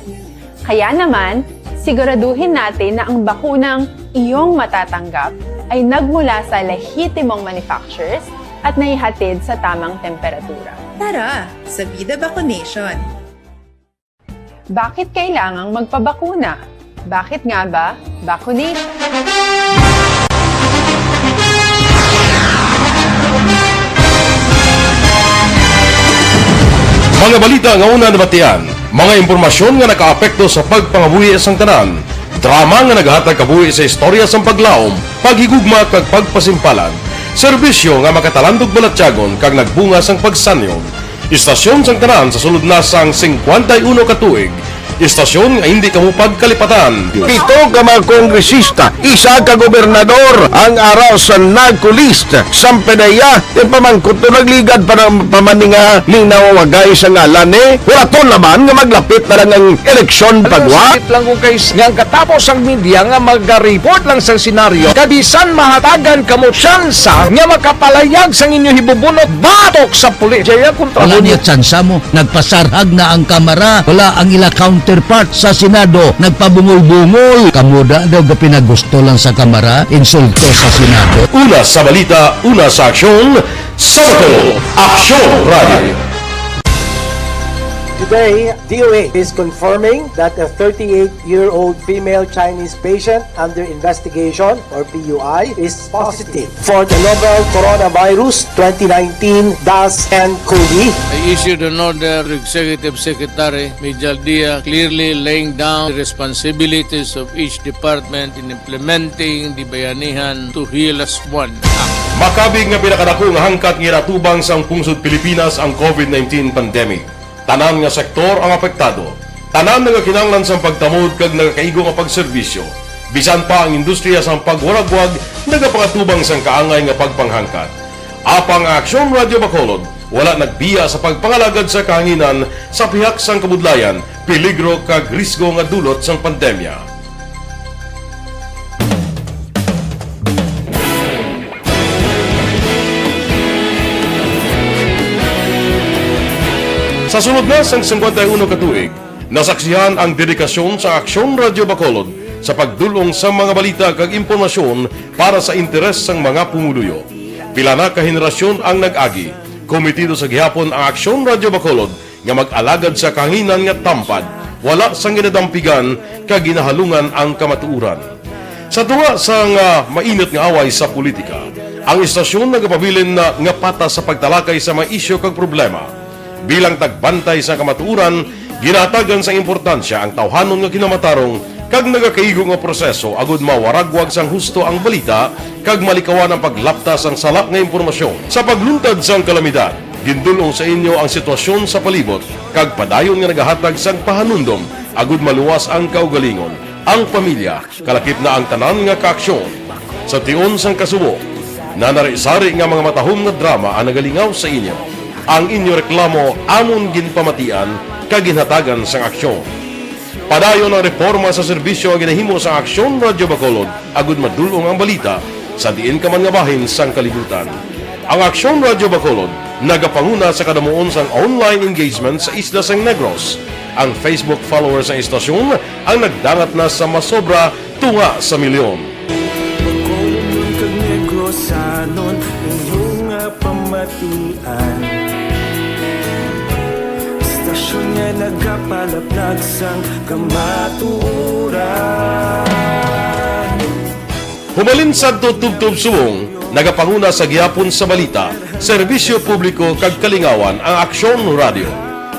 Kaya naman, siguraduhin natin na ang bakunang iyong matatanggap ay nagmula sa lehitimong manufacturers at naihatid sa tamang temperatura. Tara, sa Vida Vaccination! Bakit kailangang magpabakuna? Bakit nga ba vaccination? Mga balita nga una nabatian, mga impormasyon nga nakaapekto sa pagpangabuhi sang tanan, drama nga nagahatag kabuhi sa istorya sang paglaom, paghigugma kag pagpasimpalan, serbisyo nga makatalandog balatyagon kag nagbunga sang pagsanyog. Istasyon sang tanan sa sulod na sang singkwenta y uno ka tuig. Istasyon nga hindi kamo pagkalipatan. Pito ka mga kongresista, isa ka gobernador ang ara sa NAGCO list. Sang PDEA, ti pamangkot to nagligad pa ng pamaninga ning nawawagay sa ngalan ni. Wala to naman nga maglapit na lang ang eleksyon pagwa. Sakit lang kung kay nga ang katapos ang media nga magariport lang sa senaryo, kabisan mahatagan kamo tsansa nga makapalayag sang inyo hibubunot batok sa pulis. Jaya kontra Wala mo niya niya. Tsansa mo. Nagpasarhag na ang Kamara. Wala ang ila counterpart sa Senado. Nagpabungol-bungol. Kamo da daw ga pinagusto lang sa Kamara, insulto sa Senado. Una sa balita, una sa aksyon, sa Bacolod, Aksyon Radio. Today, D O H is confirming that a thirty-eight-year-old female Chinese patient under investigation, or P U I, is positive for the novel coronavirus twenty nineteen dash N COVID. I issued an order to Executive Secretary Mijal Dia, clearly laying down the responsibilities of each department in implementing the Bayanihan to Heal Us One Act. Makabig nga pinakadako nga hangkat nga ginatubang sang pungsod Pilipinas ang COVID nineteen pandemic. Tanan nga sektor ang apektado. Tanan nagakinahanglan sang pagtamod kag nagakaigo nga pagserbisyo. Bisan pa ang industriya sang pagwaragwag nagapangatubang sang kaangay nga pagpanghangkat. Apang ang Aksyon Radio Bacolod wala nagbiya sa pagpangalagad sa kahanginan sa pihak sang kabudlayan, peligro kag risgo nga dulot sang pandemya. Sa sulod na sang singkwenta y uno ka tuig, nasaksihan ang dedikasyon sa Aksyon Radio Bacolod sa pagdul-ong sa mga balita kag impormasyon para sa interes sang mga pumuluyo. Pila na ka henerasyon ang nag-agi, kometido sa gihapon ang Aksyon Radio Bacolod nga mag-alagad sa kahanginan nga tampad, wala sang ginadampigan kag ginahalungan ang kamatuoran. Sa tunga sang, ah, mainit nga away sa politika, ang istasyon nagapabilin na nga patas sa pagtalakay sa mga isyu kag problema. Bilang tagbantay sa kamatuoran, ginahatagan sang importansya ang tawhanon nga kinamatarong kag nagakaigo nga proseso agud mawaragwag sang husto ang balita kag malikawan ang paglapta sang sala nga impormasyon. Sa pagluntad sang kalamidad, gindul-ong sa inyo ang sitwasyon sa palibot kag padayon nga nagahatag sang pahanumdom agud maluwas ang kaugalingon, ang pamilya, kalakip na ang tanan nga kaaksyon. Sa tion sang kasubo, nanari-sari nga mga matahom nga drama ang nagalingaw sa inyo. Ang inyo reklamo amon ginpamatian kag ginhatagan sang aksyon. Padayon ang reporma sa serbisyo nga ginahimo sa Aksyon Radio Bacolod agud madul-ong ang balita sa diin ka man nga bahin sang kalibutan. Ang Aksyon Radio Bacolod Nagapanguna sa kadamuon sang online engagement sa isla sang Negros. Ang Facebook followers sang istasyon ang nagdangat na sa masobra tunga sa milyon. Bacolod kag Negrosanon, inyo nga pamatian. Istasyon nga nagapalaplag sang kamatuoran. Hubalin sadto tubtob subong, nagapanguna sa gihapon sa balita, serbisyo publiko kag kalingawan ang Aksyon Radio.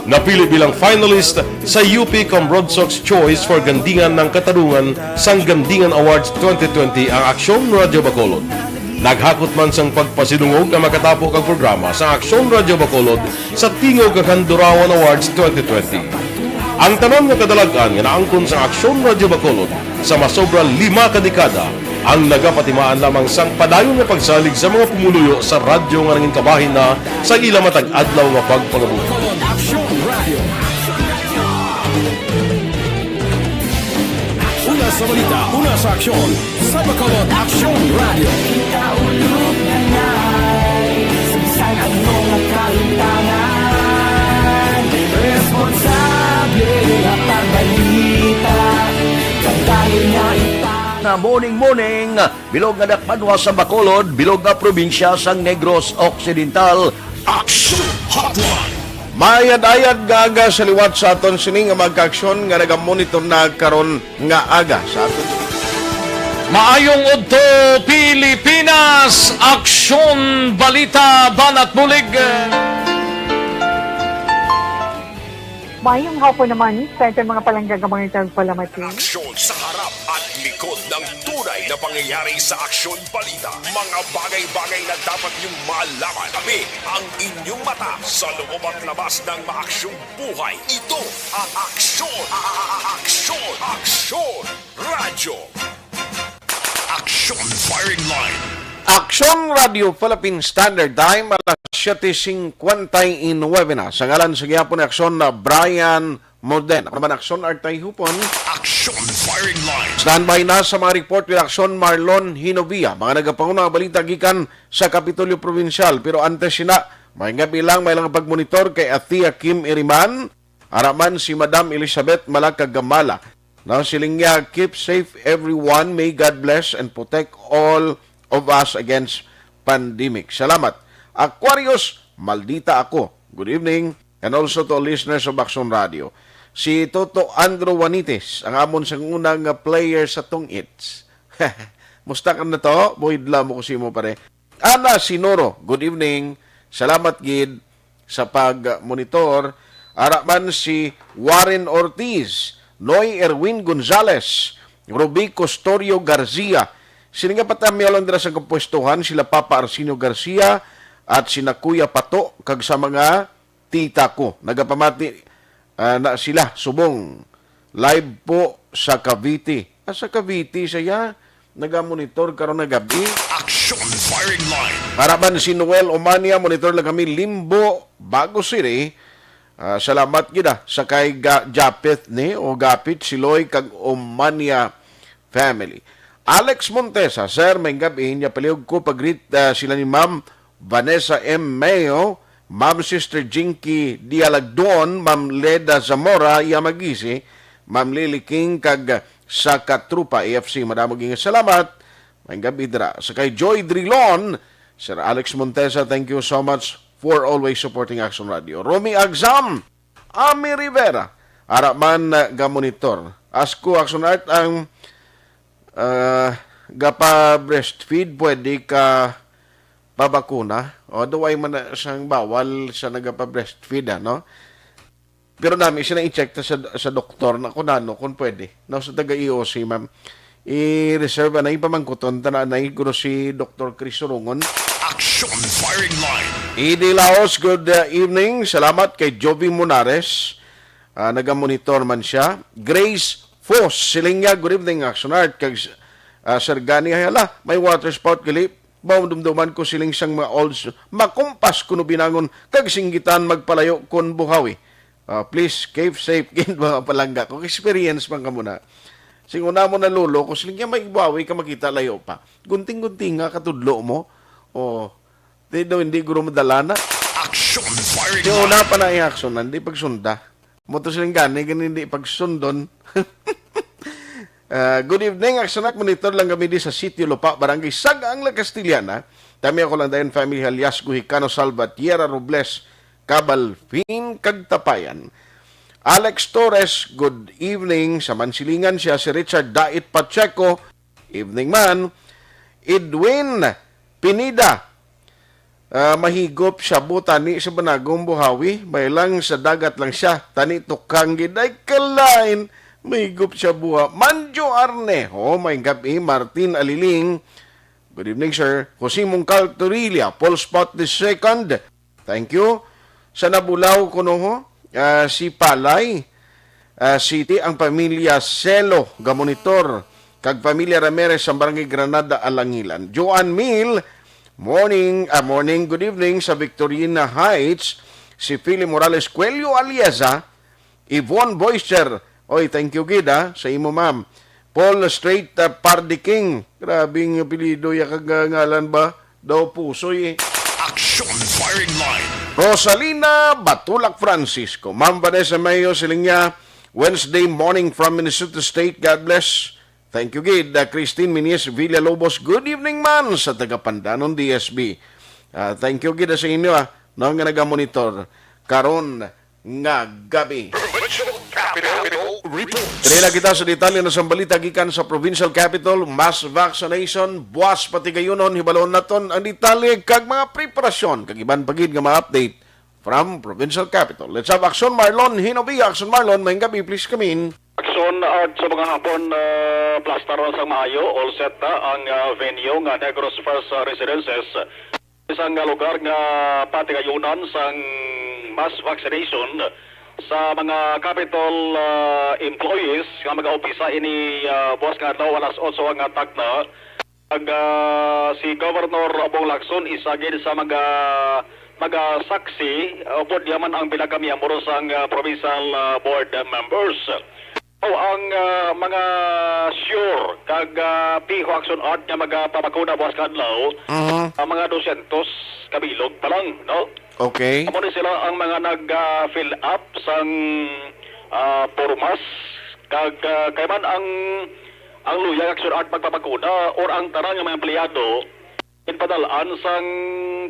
Napili bilang finalist sa U P Cambronsox Choice for Gandingan ng Katarungan sang Gandingan Awards twenty twenty ang Aksyon Radio Bacolod. Naghakot man sang pagpasidungog ang makatapo kag programa sa Aksyon Radio Bacolod sa Tingog kag Handurawan Awards twenty twenty. Ang tanan nga kadalag-an nga naangkon sa Aksyon Radio Bacolod sa masobra lima ka dekada ang nagapatimaan lamang sang padayon nga pagsalig sa mga pumuluyo sa radyo nga nangin kabahin na sa ila matag adlaw nga pagpangabuhi. Aksyon Radio. Una sa balita, una sa aksyon, sa Bacolod Aksyon Radio. Kita ulog na nai, sa bisan ano nga kahintangan, responsable nga pagbalita, kadali nga ita. Na morning, morning, bilog nga dakpanwa sa Bacolod, bilog nga probinsya sang Negros Occidental. Aksyon Hotline. Mayad-ayad nga aga sa liwat sa aton sini nga mga kaaksyon nga nagamonitor na karon nga aga sa aton. Maayong udto, Pilipinas! Aksyon, balita, banat bulig. Maayong hapon naman sa aton mga palangga nga mga tagpalamati. Aksyon sa harap at likod ng tunay na pangyayari sa aksyon balita. Mga bagay-bagay na dapat niyong malaman. Kami ang inyong mata sa loob at labas ng maaksyong buhay. Ito ang Aksyon, a-, a-, a-, Aksyon, Aksyon Radyo. Aksyon Firing Line. Aksyon Radio Philippine Standard Time, alas siyete cincuenta y nueve na. Sa ngalan sa gihapon ni Aksyon na Brian Morden. Ako naman, Aksyon Artay Hupon. Aksyon Firing Line. Standby na sa mga report ni Aksyon Marlon Hinovia. Mga nagapanguna nga balita gikan sa Kapitolyo Provincial. Pero antes sina, may gabi lang, may lang pagmonitor kay Athea Kim Iriman. Ara man si Madam Elizabeth Malakagamala. Now, siling niya, "Keep safe everyone. May God bless and protect all of us against pandemic." Salamat. Aquarius, maldita ako. Good evening. And also to all listeners of Aksyon Radio. Si Toto Andrew Juanites, ang amon sang una nga player sa Tong Its. Musta ka na to? Buhidla mo ko si mo, pare. Ana Sinoro, good evening. Salamat gid sa pag-monitor. Ara man si Warren Ortiz, Noy Erwin Gonzalez, Ruby Custorio Garcia. Sini nga patamiaw lang dira sa kapuestuhan, sila Papa Arsenio Garcia at sina Kuya Pato, kag sa mga tita ko. Nagapamati, ah, na sila subong. Live po sa Cavite. Ah, sa Cavite siya. Nagamonitor karon nga gabi. Action Firing Line. Para man si Noel Omania, monitor lang kami, Limbo, Bago City. Ah, salamat gid, ah, sa kay Ga-, Japeth ni o Gapit, Siloy, kag Omania family. Alex Montesa, sir, may gabi niya, palihog ko pag-greet, ah, sila ni Ma'am Vanessa M Mayo, Ma'am Sister Jinky Dialagdon, Ma'am Leda Zamora Yamagisi, Ma'am Lily King, kag sa Katrupa A F C. Madamo gid nga salamat. May gabi dira. Sa kay Joy Drilon, Sir Alex Montesa, thank you so much for always supporting Action Radio. Romy Agsam, Ami Rivera, ara man, uh, gamonitor. Asko Action Art ang, uh, gapa-breastfeed, pwede ka pabakuna. O, duway man na sang bawal sa nagapa-breastfeed, ano? Pero nami sila i-check ta sa, sa doktor na kung ano, kung pwede. No, sa taga E O C, ma'am. I-reserve na ipamangkuton ta na, na siguro si Doktor Chris Surungon. Action Firing Line. Idi Laos, good, uh, evening. Salamat kay Jovi Monares. Ah, nagamonitor man siya. Grace Fos, siling niya, "Good evening, Action Art." Kag, ah, Sir Gani, "Ay, hala, may water spout gali. Maumdumduman ko siling sang mga olds. Makumpas kuno binangon, kag singgitan magpalayo kon buhawi." Ah, please, keep safe, gid, mga palangga. Kung experience man ka muna. Sing una mo na lolo, kung siling niya may buhawi ka makita layo pa. Gunting-gunting nga katudlo mo. Oh, di daw, hindi guro madala na. Action firing Si line. Una pa na i-action, hindi pagsunda. Mo to siling gani, gani hindi pagsundon. Ah, good evening, Action Act. Monitor lang kami di sa Sitio Lupa, Barangay Sagaang, La Castellana. Kami ako lang dayon, family alias Guhicano Salva, Tierra Robles, Cabalfin, kag Tapayan. Alex Torres, good evening. Sa Mansilingan siya, si Richard Dait Pacheco, evening man. Edwin Pineda, ah, mahigop siya bu tani sa Banagong Buhawi, may lang sa dagat lang siya, tani tukang gid ay kalain, mahigop siya buha. Manjo Arnejo, may gabi, Martin Aliling, good evening, sir. Jose Mungkal Torilla, Paul Spot the second, thank you. Sa Nabulaw, kuno ho, ah, si Palay, ah, City, ang pamilya Selo, Gamonitor, kag pamilya Ramirez sa Barangay Granada, Alangilan. Joan Mil, morning, ah, morning, good evening sa Victorina Heights, si Philly Morales Cuello Alieza, Yvonne Boyster. Oy, thank you gid, ah, sa imo, ma'am. Paul Straight, ah, Pardiking. Grabe nga apelyido, ya kag, ah, ngalan ba? Daw Pusoy, eh. Action firing line. Rosalina Batulak Francisco. Ma'am Vanessa Mayo, siling niya, Wednesday morning from Minnesota State. God bless. Thank you gid, ah, Christine Minies Villalobos. Good evening man sa taga Pandanon D S B. Ah, thank you gid, ah, sa inyo, ah, no, nga nagamonitor karon nga gabi. Provincial Capital Report. Diri na kita sa detalye na sang balita gikan sa Provincial Capital, mass vaccination, buwas patigayunon, hibalon naton ang detalye kag mga preparasyon kag iban pa gid nga mga update from Provincial Capital. Let's have Action Marlon Hinovia. Action Marlon, maayong gabi, please come in. Action Art, sa mga hapon, ah, plastar na sang maayo, all set na ang, ah, venue nga Negros First, ah, Residences. Isang, ah, lugar nga patigayunan sang mass vaccination sa mga Capitol, ah, employees nga mag-umpisa ini, ah, buwas nga adlaw alas otso nga takna. Ag, ah, si Governor Bong Lacson isa gid sa mga, mga saksi, ah, upod niya man ang pila ka miyembro sang, ah, provincial, ah, board members. O ang, ah, mga sure kag, ah, piho, Action Art, nga magapabakuna buwas nga adlaw, Mhm. ang mga dosyentos kabilog pa lang, no? Okay. Amo ni sila ang mga nag, ah, fill up sang, ah, pormas kag, ah, kay man ang, ang luyag, Action Art, magpabakuna or ang tanan nga mga empleyado ginpadal-an sang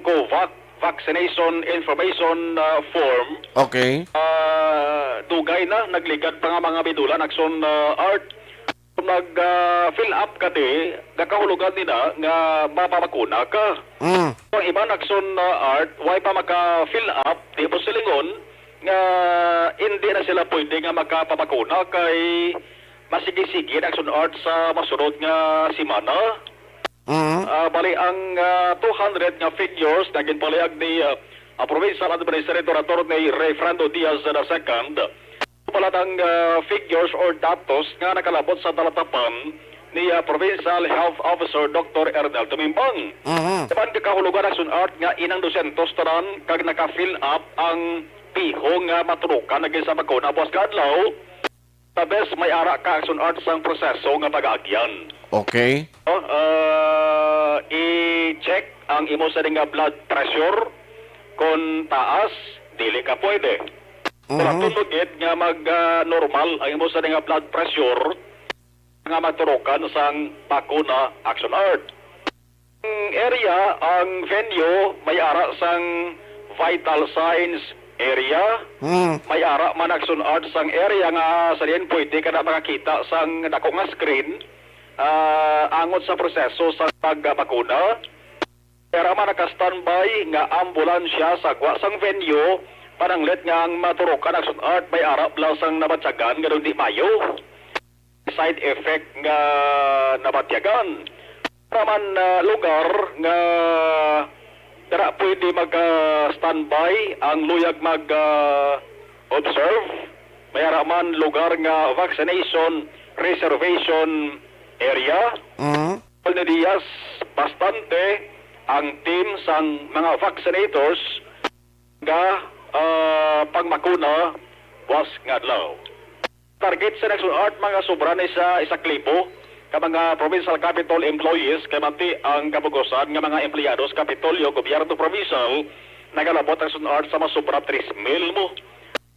COVAC vaccination information, ah, form. Okay. Ah, dugay na nagligad pa nga mga binulan, Action, ah, Art. Kung nag, ah, fill up ka di, gakahulugan nila nga mapabakuna ka. Mm. Ang iban, Action, ah, Art, way pa maka-fill up, di mo silingon nga hindi na sila pwede nga makapabakuna kay masigi-sige na, Action Art, sa masunod nga semana. Mhm. Ah, bali ang, ah, two hundred nga figures nga ginpalihag ni, ah, ah, Provincial Administrator Attorney Rayfrando Diaz the second, balat ang, ah, figures or datos nga nakalabot sa talatapan ni, ah, Provincial Health Officer Doctor Ernel Tumimbang. Mhm. Iban ka kahulugan, Action Art, nga inang dosyentos tanan kag naka-fill up ang piho nga maturukan na gid sa bakuna buwas ka adlaw. Sa best, may ara ka, Action Art, sang proseso nga pag-aagyan. Okay. Oh, ah, i-check ang imo sa nga blood pressure. Kung taas, dili ka pwede. Mhm. Kung tundog gid nga mag, ah, normal ang imo sa nga blood pressure, nga maturukan sang bakuna, Action Art. Ang area, ang venue, may ara sang vital signs area. Hmm. May ara man, Action Art, sang area nga sa diin pwede ka na makakita sang dako nga screen, ah, angot sa proseso sa pagbakuna. May ara man naka-standby nga ambulansya sa gwa sang venue, pananglit nga ang maturukan, Action Art, may ara bala sang nabatyagan nga hindi maayo. Side effect nga nabatyagan. Para man, ah, lugar nga dira pwede mag-standby ang luyag mag, ah, observe. May ara man lugar nga vaccination reservation area. Mhm. Ni Diaz, bastante ang team sang mga vaccinators nga, ah, pagmakuna buwas nga adlaw. Target sa Action Art, mga sobra ni sa isa ka libo ka mga provincial capitol employees, kay manti ang kabugusan nga mga empleyado sa Kapitolyo, gobyerno provincial, Nagalabot ang Action Art sa masobra tres mil mo.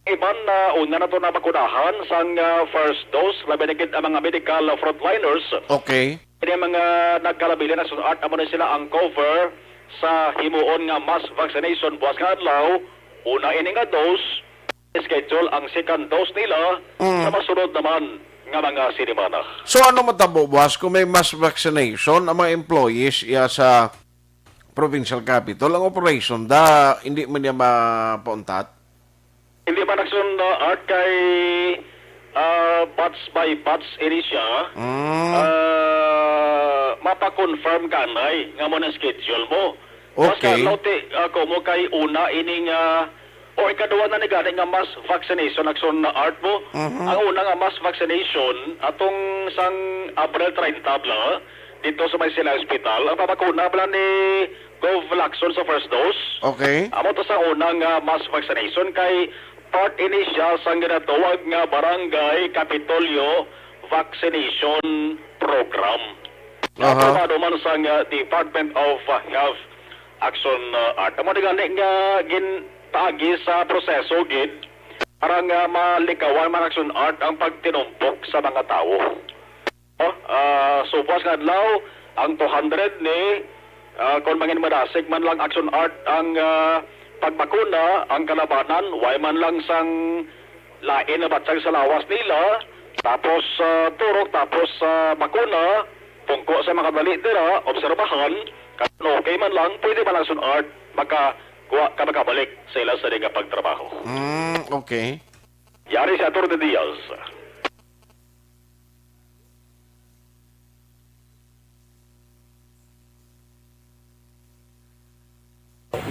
Iban na una na to nabakunahan sang, ah, first dose, labi na gid ang mga medical frontliners. Okay. Ini mga nagkalabilin ang Action Art, amo na sila ang cover sa himuon nga mass vaccination buwas nga adlaw. Una ini nga dose, schedule ang second dose nila Mm. sa masunod naman nga mga sinimana. So, ano matabo, boss, kung may mass vaccination ang mga employees iya sa provincial capital, ang operation da, hindi man niya mapauntat? Hindi man, Action, uh, Art, kay, uh, batch by batch ini siya. Mm. Uh, mapa-confirm ka, Nay, nga mo na schedule mo. Mas Okay. Ka, Lote, uh, ko mo kay una ining, uh, o ikaduha na ni gani nga mass vaccination, Action, uh, Art mo. Mhm. Ang una nga mass vaccination, atong sang April treinta bala, dito sa may sila hospital, ang pabakuna bala ni Gov Lacson sa first dose. Okay. Amo to sa unang, ah, mass vaccination kay part ini siya sang ginatawag nga Barangay Kapitolyo Vaccination Program. Aha. Aprobado man sang, ah, Department of, ah, Health, Action, ah, Art. Amo ni gani nga ginpaagi sa proseso gid para nga malikawan man, Action Art, ang pagtinumpok sa mga tawo. Oh, ah, subos nga adlaw, ang two hundred ni, ah, kon mangin madasig man lang, Action Art, ang, ah, pagbakuna, ang kalabanan, way man lang sang lain na batyag sa lawas nila, tapos, ah, turok, tapos, ah, bakuna, pungko sa mga dali dira, obserbahan, kung okay man lang, pwede man lang, Action Art, makakuha ka, makabalik sa ila sa nga pagtrabaho. Mm, okay. Yari si Attorney Diaz.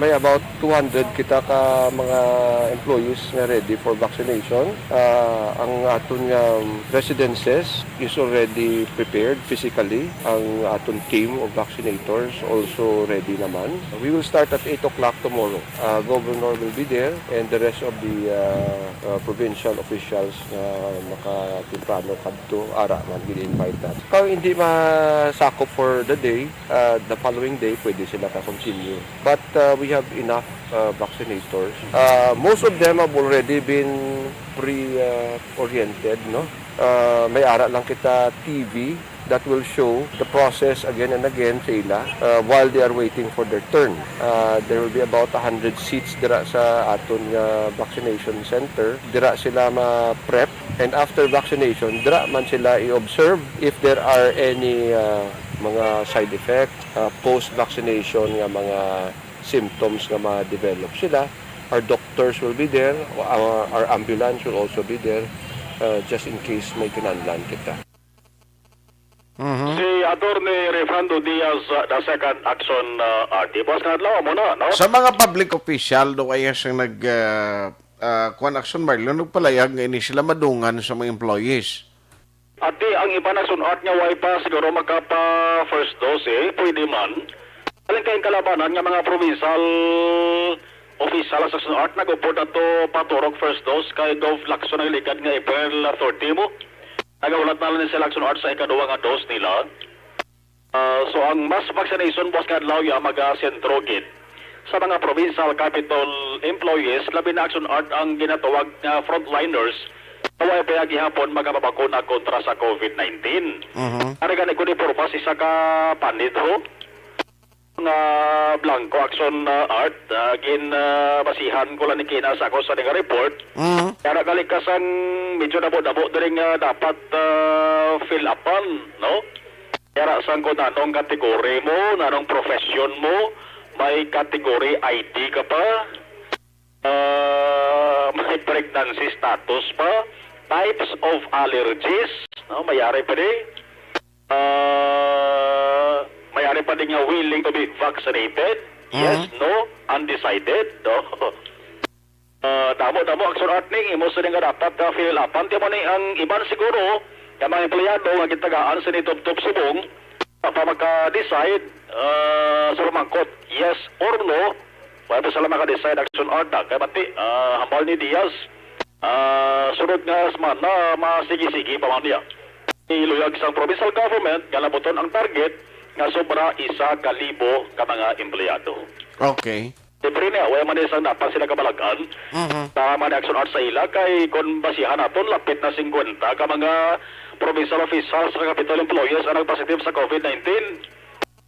May about two hundred kita ka mga employees nga ready for vaccination. Ah, ang aton nga residences is already prepared physically. Ang aton team of vaccinators also ready naman. We will start at eight o'clock tomorrow. Ah, Governor will be there and the rest of the, ah, ah, provincial officials nga makatimprano kadto, ara man, gin-invite natin. Kung hindi masakop for the day, ah, the following day, pwede sila ka-continue. But, ah, we have enough, ah, vaccinators. Ah, most of them have already been pre, ah, oriented, no? Ah, may ara lang kita T V that will show the process again and again sa ila, uh, while they are waiting for their turn. Uh, there will be about a hundred seats dira sa aton nga vaccination center. Dira sila ma-prep, and after vaccination, dira man sila i-observe if there are any, uh, mga side effect, uh, post-vaccination nga mga symptoms nga ma-develop sila. Our doctors will be there, our, our ambulance will also be there, uh, just in case may kinahanglan kita. Mhm. Si Attorney Refrando Diaz, uh, the second, Action, uh, R D. Buwas nga adlaw mo na, no? Sa mga public official, do kaya siyang nag, uh, uh, kuwan, Action Marlon, nagpalayag nga ini sila madungan sa mga employees. Ati, ang iban, Action Art, nga way pa siguro makapa first dose, eh, pwede man. Aling kayong kalabanan nga mga provincial official sa Action Art nag-upod na to paturok first dose kay Gov Lacson ang ligad nga April thirty mo. Nagahulat na lang ni sila Action Art sa ikaduha nga dose nila. Ah, so ang mass vaccination buwas nga adlaw ya magasentro gid sa mga provincial capital employees, labi na Action Art ang ginatawag nga frontliners, nga way pa gihapon makapabakuna kontra sa COVID nineteen. Mhm. Ari gani ko ni purpose isa ka panid ho nga blanco Action, ah, Art, ah, gin, ah, basihan ko lang ni kina sa ako sa nga report. Mhm. Kaya nagalikas ang medyo damo-damo diri nga dapat, ah, fill upan, no? Kaya sang kung nanong category mo, nanong profession mo, may category I D ka pa, ah, may pregnancy status pa, types of allergies, no? Mayari pa di. Ah, mayari pa di nga willing to be vaccinated. Yes, Mhm. No, undecided, no? Ah, damo-damo ang surat ni imo sa nga dapat, ah, fill upan. Ti mo ni ang iban siguro nga mga empleyado nga gitagaan sa ni Tubtob Subong, pa maka-decide, ah, sa pamangkot, yes or no. Wala pa sila maka-decide, Action Art, ah. Kay mati, ah, hambal ni Diaz, ah, sunod nga semana, masigi-sigi pa man niya. Iluyag sang provincial government nga labuton ang target nga sobra isa ka libo ka mga empleyado. Okay. Siyempre niya, wala man isang dapat sila kabalag-an. Mhm. Tama ni Action Art sa ila, kay kung basihan naton, lapit na singkwenta ka mga provincial officials sa Capitol employees ang nagpositive sa COVID nineteen.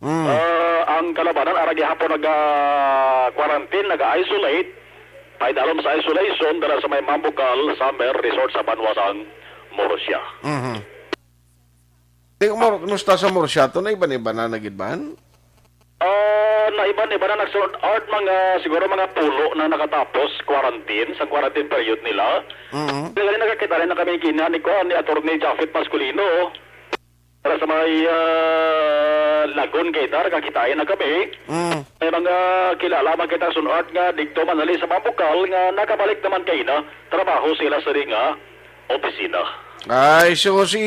Mm. Ah, ang kalabanan, ara gihapon naga-quarantine, naga-isolate, paidalom sa isolation dala sa may Mambukal Summer Resort sa banwa sang Murcia. Mhm. Di, Mor-, kumusta sa Murcia to? Naiban-iban na na gid ba? Ah, naiban-iban na nagsunod. Art, mga, siguro mga pulo na nakatapos quarantine, sa quarantine period nila. Mhm. Kaya gani nakakita rin na kami kina ni, kuan, ni Attorney Japhet Masculino. Para sa may, ah, Lagon, kay Dar, kakitain na kami. Mm. May mga kilala man kita sa Art nga dito manali sa Mambukal nga nakabalik naman kay na trabaho sila sa ring, ah, opisina. Ay, so si,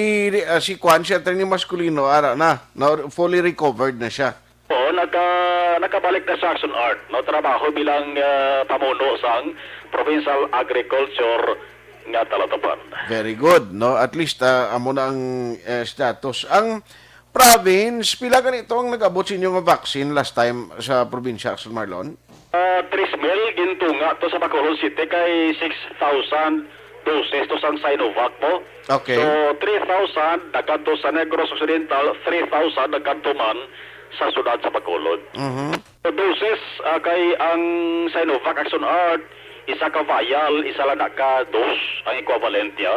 ah, si Kwan, si Attorney Masculino, ara na, na, fully recovered na siya. Oo, naka-, nakabalik na sa Action Art, no? Trabaho bilang, ah, pamuno sang Provincial Agriculture nga Talatapan. Very good, no? At least, ah, amo na ang, eh, status. Ang province, pila ganito ang nag-abot sa inyo nga vaccine last time sa probinsya, Action Marlon? Ah, three mil gintunga to sa Bacolod City, kay six thousand doses to sang Sinovac mo. Okay. So, three thousand nagkadto sa Negros Occidental, three thousand nagkadto man sa siyudad sa Bacolod. Mhm. So, doses, ah, kay ang Sinovac, Action Art, isa ka vial, isa lang na ka dose ang equivalent niya.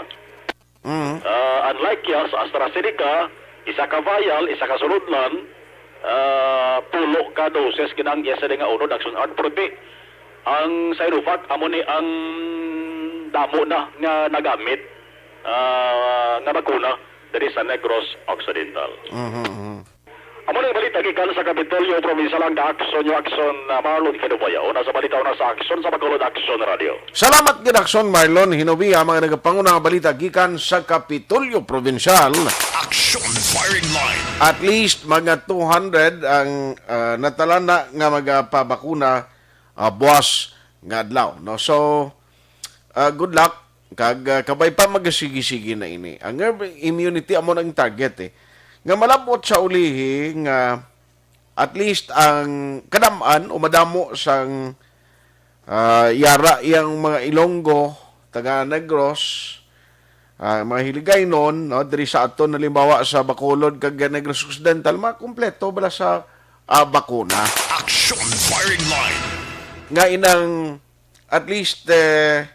Mhm. Ah, unlike ya sa AstraZeneca, isa ka vial, isa ka sulodlan, ah, pulo ka doses kinang iya sila nga unod, Action Art. Pero di, ang Sinovac, amo ni ang damo na nga nagamit, ah, nga bakuna diri sa Negros Occidental. Mhm, mhm. Amo ning balita gikan sa Kapitolyo Provincial, ang ka-aksyon nyo, aksyon, ah, Marlon Kinuboya. Una sa balita, una sa aksyon sa Bacolod Aksyon Radio. Salamat gid, Aksyon Marlon Hinobia, mga nagapanguna nga balita gikan sa Kapitolyo Provincial. Action Firing Line. At least mga two hundred ang, ah, natalana nga magapabakuna, ah, buwas nga adlaw, no? So, ah, good luck, kag, ah, kabay pa magasigi-sige na ini. Ang herd immunity amo nang target, eh. Nga malabot sa ulihi nga at least ang kadam-an o madamo sang, ah, yara yang mga Ilonggo, taga Negros, ah, mga Hiligaynon, no, diri sa aton, halimbawa, sa Bacolod kag Negros Occidental, makumpleto bala sa, ah, bakuna. Action Firing Line. Nga inang, at least, eh,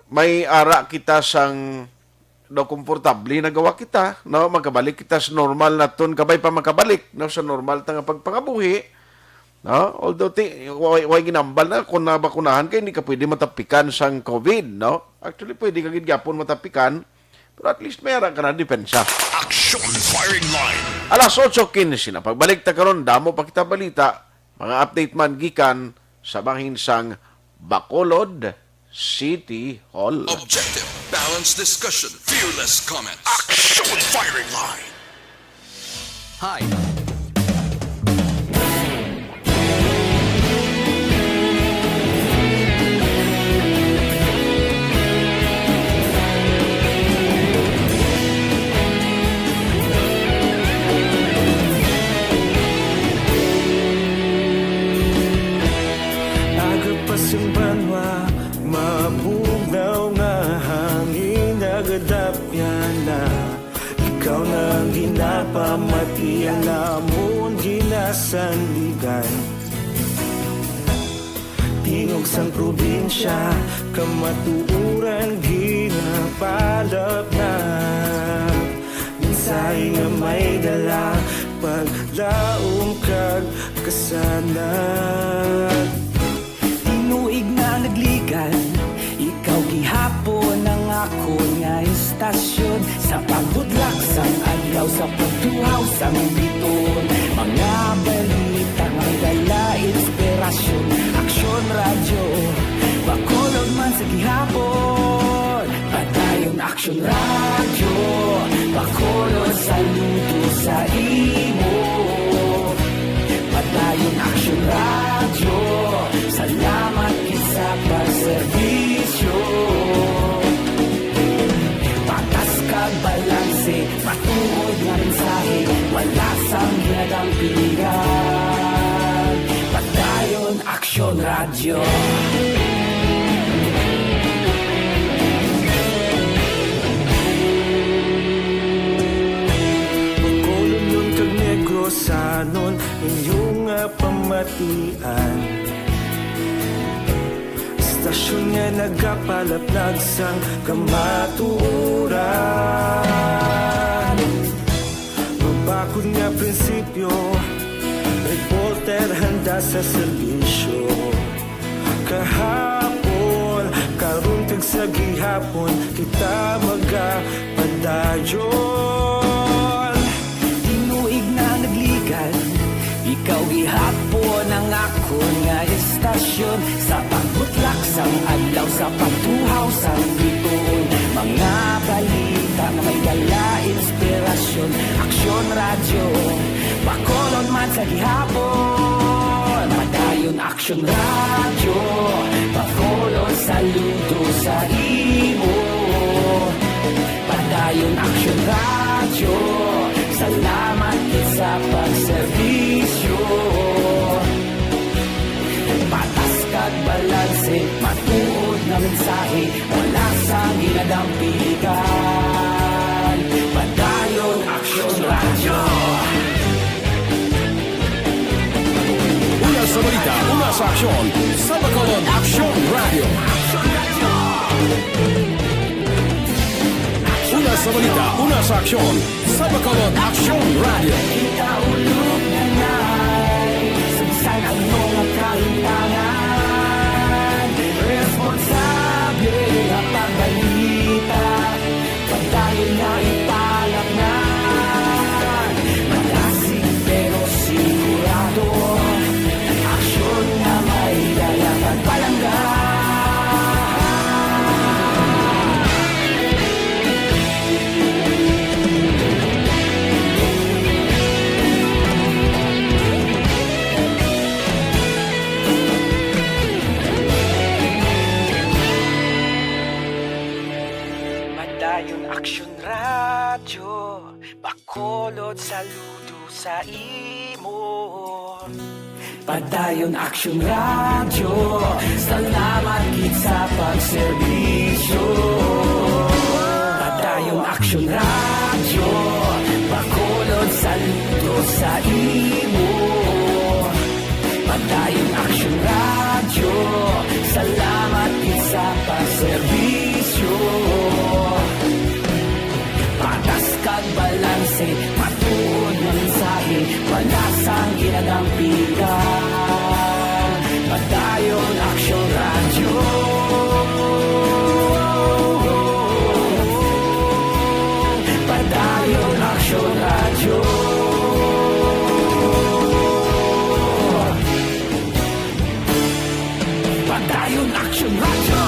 may ara kita sang, no, komportable na gawa kita, no, magkabalik kita sa normal naton, kabay pa makabalik, no, sa normal ta nga pagpangabuhi, no, although ti, way, way ginambal na kung nabakunahan kay hindi ka pwede matapikan sang COVID, no? Actually, pwede ka gid gyapon matapikan, pero at least may ara ka na depensa. Action Firing Line. Alas otso quince na. Pagbalik ta karon, damo pa kita balita, mga update man gikan sa bahin sang Bacolod City Hall. Objective, balanced discussion, fearless comment. Action Firing Line. Hi. Aga pa sing banwa, mabugnaw nga hangin nagadapyan na. Ikaw na ang ginapamati, ang amon ginasandigan. Tingog sang probinsya, kamatuoran ginapalapnap. Mensahe nga may dala, paglaom kag kasanag. Tinuig na nagligan, ikaw gihapon ang akon nga istasyon. Sa pagbudlak sang adlaw, sa pagtuhaw sang biton, mga balita may dala inspirasyon. Aksyon Radyo, Bacolod man sa gihapon. Padayon Aksyon Radyo, Bacolod, saludo sa imo. Padayon Aksyon Radyo, salamat gid sa pagserbisyo. Patas kag balanse, matuod nga mensahe, wala sang ginadampingan. Padayon Ian. Istasyon nga nagapalaplag sang kamatuoran. Mabakod nga prinsipyo, reporter handa sa serbisyo. Kahapon, karon, kag sa gihapon, kita magapadayon. Tinuig na nagligad, ikaw gihapon ang akon nga istasyon. Sa pagbutlak sang adlaw, sa pagtuhaw sang bituon, mga balita nga may dala inspirasyon. Aksyon Radyo, Bacolod man sa gihapon. Padayon Aksyon Radyo, Bacolod, saludo sa imo. Padayon Aksyon Radyo, salamat gid sa pagserbisyo. Patas kag balanse, matuod nga mensahe, wala sang ginadampigan. Padayon Aksyon Radyo. Una sa balita, una sa aksyon, sa Bacolod Aksyon Radyo. Una sa balita, una sa aksyon, sa Bacolod Aksyon Radyo. Kita ulog na nay, sagsag ang mga kahintangan. Responsable nga pagbalita, padayon nga ipalaknag. Malasig pero sigurado, aksyon nga may dala kag palangga. Padayon Aksyon Radyo, Bacolod, saludo sa imo. Padayon Aksyon Radyo, salamat gid sa pagserbisyo. Padayon Aksyon Radyo, Bacolod, saludo sa imo. Padayon Aksyon Radyo, salamat gid sa pagserbisyo. Patas kag balanse, matuod nga mensahe, wala sang ginadampigan. Padayon Aksyon Radyo. Padayon Aksyon Radyo. Padayon Aksyon Radyo.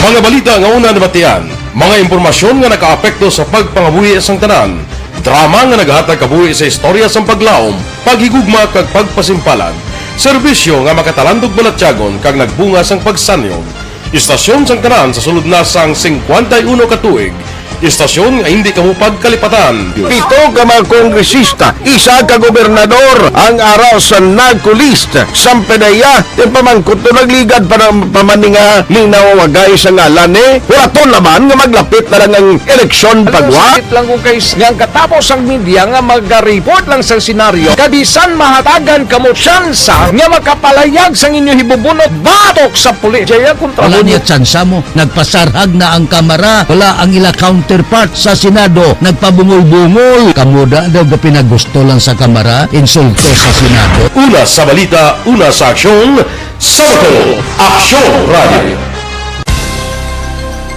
Mga balita nga una nabatian, mga impormasyon nga nakaapekto sa pagpangabuhi sang tanan, drama nga nagahatag kabuhi sa istorya sang paglaom, paghigugma kag pagpasimpalan, serbisyo nga makatalandog balatyagon kag nagbunga sang pagsanyon. Istasyon sang tanan sa sulod na sang singkwenta y uno ka tuig, istasyon nga hindi kamo pagkalipatan. Pito ka mga kongresista, isa ka gobernador ang ara sa NAGCO list. Sampanaya, ti pamangkot to nagligad pa ng pamaninga ni nawawagay sa ngalan ni Huraton naman nga maglapit na lang ang eleksyon pagwa. Sakit lang kung kay nga ang katapos ang media nga magaripot lang sa senaryo, kabisan mahatagan kamo tsansa nga makapalayag sang inyo hibubunot batok sa pulis. Jaya kontra. Wala niya tsansa mo. Nagpasarhag na ang Kamara. Wala ang ila counterpart sa Senado. Nagpabungol-bungol. Kamo da daw ga pinagusto lang sa Kamara, insulto sa Senado. Una sa balita, una sa aksyon, sa Bacolod Aksyon Radio.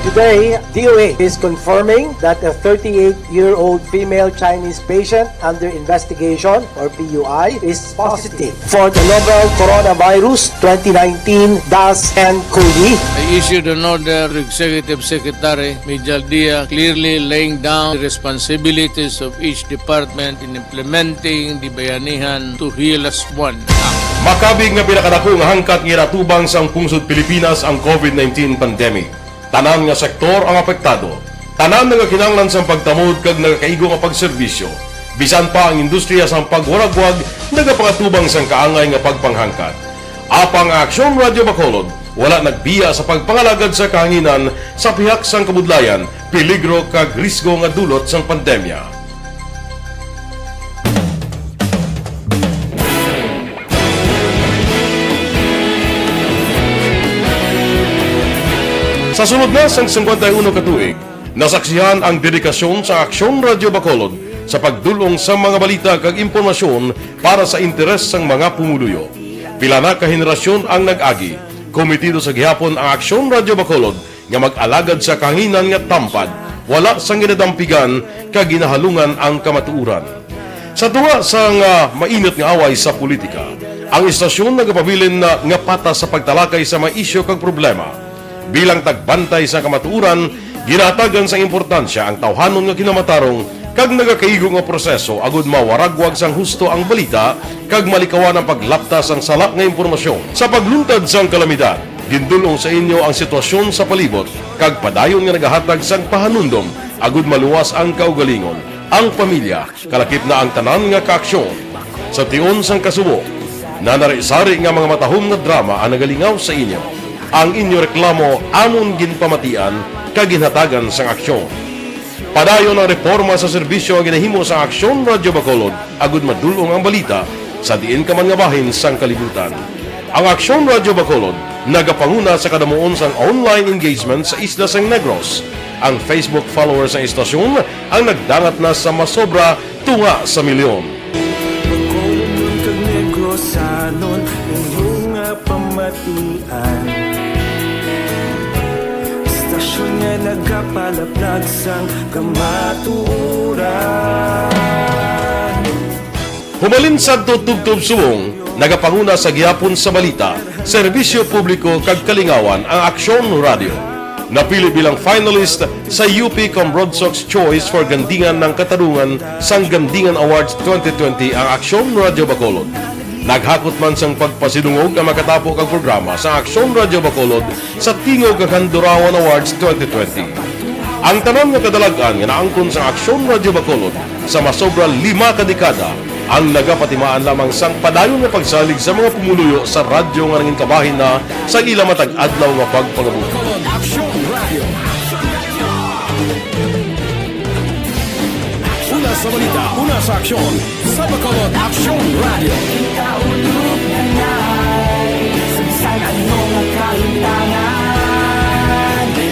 Today, D O A is confirming that a thirty-eight-year-old female Chinese patient under investigation, or P U I, is positive for the novel coronavirus twenty nineteen dash N COVID. I issued an order to Executive Secretary Mijal Dia, clearly laying down the responsibilities of each department in implementing the Bayanihan to Heal Us One Act. Makabig nga pinakadako nga hangkat nga ginatubang sang pungsod Pilipinas ang COVID nineteen pandemic. Tanan nga sektor ang apektado. Tanan nagakinahanglan sang pagtamod kag nagakaigo nga pagserbisyo. Bisan pa ang industriya sang pagwaragwag nagapangatubang sang kaangay nga pagpanghangkat. Apang ang Aksyon Radyo Bacolod wala nagbiya sa pagpangalagad sa kahanginan sa pihak sang kabudlayan, peligro kag risgo nga dulot sang pandemya. Sa sulod na sang singkwenta y uno ka tuig, nasaksihan ang dedikasyon sa Aksyon Radyo Bacolod sa pagdul-ong sa mga balita kag impormasyon para sa interes sang mga pumuluyo. Pila na ka henerasyon ang nag-agi. Komitido sa gihapon ang Aksyon Radyo Bacolod nga mag-alagad sa kahanginan nga tampad, wala sang ginadampigan kag ginahalungan ang kamatuoran. Sa tunga sang, ah, mainit nga away sa politika, ang istasyon nagapabilin na nga patas sa pagtalakay sa mga isyu kag problema. Bilang tagbantay sa kamatuoran, ginahatagan sang importansya ang tawhanon nga kinamatarong kag nagakaigo nga proseso agud mawaragwag sang husto ang balita kag malikawan ang paglapta sang sala nga impormasyon. Sa pagluntad sang kalamidad, gindul-ong sa inyo ang sitwasyon sa palibot kag padayon nga nagahatag sang pahanumdom agud maluwas ang kaugalingon, ang pamilya, kalakip na ang tanan nga kaaksyon. Sa tion sang kasubo, nanari-sari nga mga matahom nga drama ang nagalingaw sa inyo. Ang inyo reklamo amon ginpamatian kag ginhatagan sang aksyon. Padayon ang reporma sa serbisyo nga ginahimo sa Aksyon Radyo Bacolod agud madul-ong ang balita sa diin ka man nga bahin sang kalibutan. Ang Aksyon Radyo Bacolod nagapanguna sa kadamuon sang online engagement sa isla sang Negros. Ang Facebook followers sang istasyon ang nagdangat na sa masobra tunga sa milyon. Bacolodnon kag Negrosanon, inyo nga pamatian. Istasyon nga nagapalaplag sang kamatuoran. Hubalin sadto tubtob subong, nagapanguna sa gihapon sa balita, serbisyo publiko kag kalingawan ang Aksyon Radyo. Napili bilang finalist sa U P Combrodsoc's Choice for Gandingan ng Katarungan sang Gandingan Awards twenty twenty ang Aksyon Radyo Bacolod. Naghakot man sang pagpasidungog ang makatapo kag programa sa Aksyon Radyo Bacolod sa Tingog kag Handurawan Awards twenty twenty. Ang tanan nga kadalag-an nga naangkon sang Aksyon Radyo Bacolod sa masobra lima ka dekada ang nagapatimaan lamang sang padayon nga pagsalig sa mga pumuluyo sa radyo nga nangin kabahin na sa ila matag adlaw nga pagpangabuhi. Bacolod Aksyon Radio. Una sa balita, una sa aksyon, sa Bacolod Aksyon Radio. Ikaulog na na'y sa bisan ano nga kahimtangan,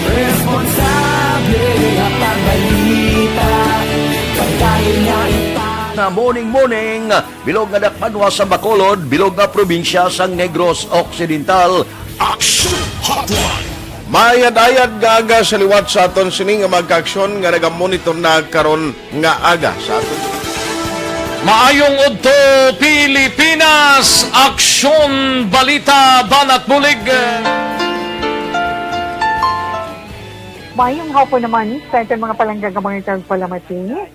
responsable nga pagbalita, padayon nga ipa- Nga morning, morning. Bilog nga dakbanwa sa Bacolod, bilog nga probinsya sang Negros Occidental. Action Hotline. Maayad-ayad nga aga sa liwat sa aton sini nga mga kaaksyon nga nagamonitor na karon nga aga sa aton. Maayong udto, Pilipinas! Aksyon, balita, banat, bulig. Mayong hapon naman sa aton mga palangga nga mga tagpalamati.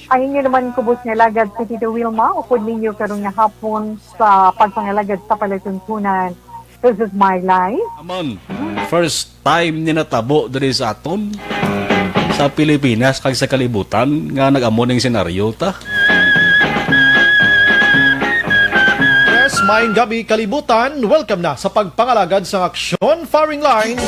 Ang inyo naman kubos nga alagad si Tito Wilma, upod ninyo karon nga hapon sa pagpangalagad sa palatuntunan. This is my life. Amon, first time ni natabo diri sa aton, sa Pilipinas kag sa kalibutan nga nag-amo ning senaryo ta. Yes, maayong gabi, kalibutan. Welcome na sa pagpangalagad sa Aksyon Firing Line.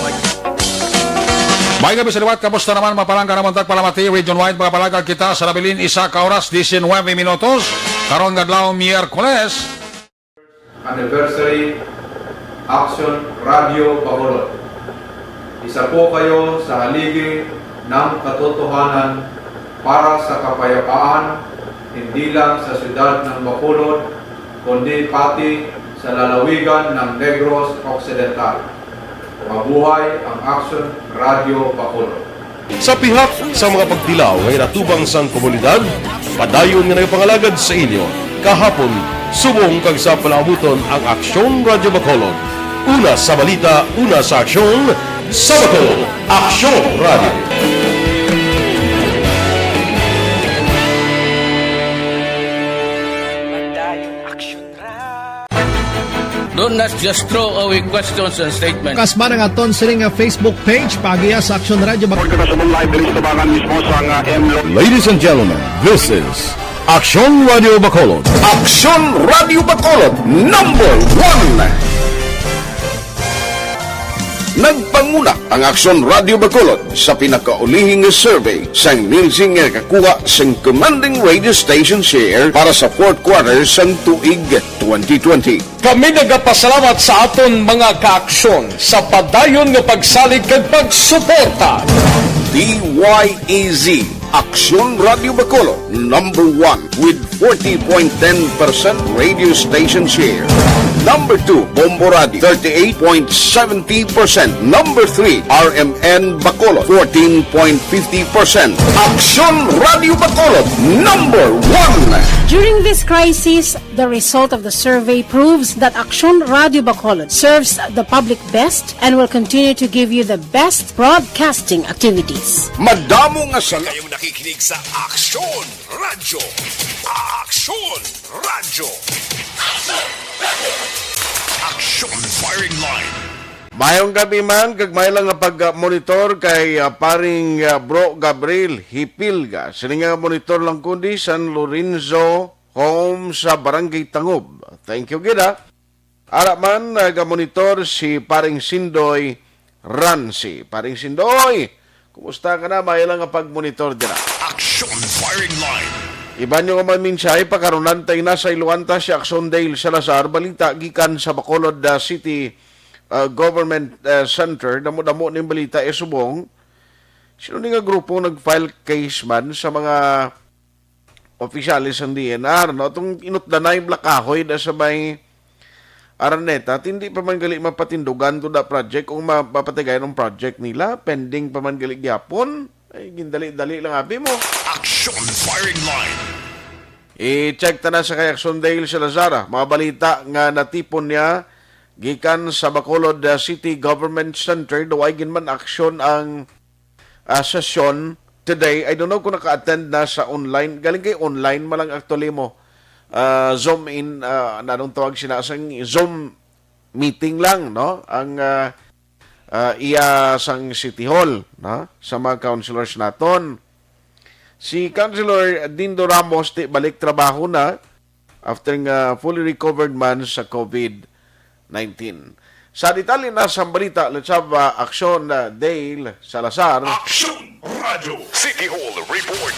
Maayong gabi sa liwat, kamusta naman, mga palangga namon tagpalamati, region-wide, mga palangga kita sa nabilin, isa ka oras, diecinuebe minutos, karon nga adlaw, Miyerkules. Anniversary, Aksyon Radio Bacolod. Isa po kayo sa haligi ng katotohanan para sa kapayapaan, hindi lang sa siyudad ng Bacolod, kundi pati sa lalawigan ng Negros Occidental. Mabuhay ang Aksyon Radio Bacolod! Sa pihak sa mga pagtilaw nga ginatubang sang komunidad, padayon nga nagapangalagad sa inyo kahapon, subong kag sa palaabuton ang Aksyon Radio Bacolod. Una sa balita, una sa aksyon, sa Bacolod, Aksyon Radio. Padayon Aksyon Radio. Do not just throw away questions and statements. Kasman ang aton sini nga Facebook page, paagiha sa Aksyon Radyo Bacolod. Kita sa live diri sa tabangan mismo sa nga M Lo. Ladies and gentlemen, this is Aksyon Radio Bacolod. Aksyon Radio Bacolod, number one. Nagpanguna ang Aksyon Radio Bacolod sa pinakaulihing survey sang Nielsen nga nakakuha sang commanding radio station share para sa fourth quarter sang tuig twenty twenty. Kami nagapasalamat sa aton mga kaaksyon sa padayon nga pagsalig kag pagsuporta. D Y E Z, Aksyon Radio Bacolod, number one with forty point ten percent radio station share. Number two, Bombo Radio, thirty-eight point seventy percent. Number three, R M N Bacolod, fourteen point fifty percent. Aksyon Radio Bacolod, number one. During this crisis, the result of the survey proves that Aksyon Radio Bacolod serves the public best and will continue to give you the best broadcasting activities. Madamo nga sala- Kayong nakikinig sa Aksyon Radyo. Aksyon Radyo. Aksyon Firing Line. Mayong gabi man, kag may lang nga pag-monitor kay, ah, paring, ah, Bro Gabriel Hipilga. Sini nga monitor lang kundi San Lorenzo Home sa Barangay Tangob. Thank you gid, ah. Ara man, nagamonitor si Paring Sindoy Ransi. Paring Sindoy, kumusta ka na? May lang nga pagmonitor dira. Action Firing Line. Iban nyo nga mga mensahe, pakarunan tayo na sa Iluanta si Aksyon Dale Salazar. Balita gikan sa Bacolod, uh, City, uh, Government, uh, Center. Damo-damo ning balita, eh, subong. Sino ni nga grupo nag-file case man sa mga opisyales sang D N R, no? Itong inutdanay, Black Kahoy, na sa may Araneta, at hindi pa man gali mapatindugan to the project kung ma-, mapatigayon ang project nila, pending pa man gali gyapon. Ay, gindali-dali lang abi mo. Action Firing Line. I-check ta na sa kay Aksyon Dale Salazar, ah. Mga balita nga natipon niya gikan sa Bacolod, ah, City Government Center, daw ay ginman aksyon ang, ah, sesyon today. I don't know kung naka-attend na sa online. Galing kay online man lang actually mo. Ah, Zoom in, ah, nanong tawag sina sang Zoom meeting lang, no? Ang, ah, ah, iya sang City Hall, no? Sa mga councilors naton. Si Councilor Dindo Ramos, ti balik trabaho na after nga fully recovered man sa COVID nineteen. Sa detalye na sa balita, let's have, uh, Aksyon, uh, Dale Salazar. Action Radio City Hall Report.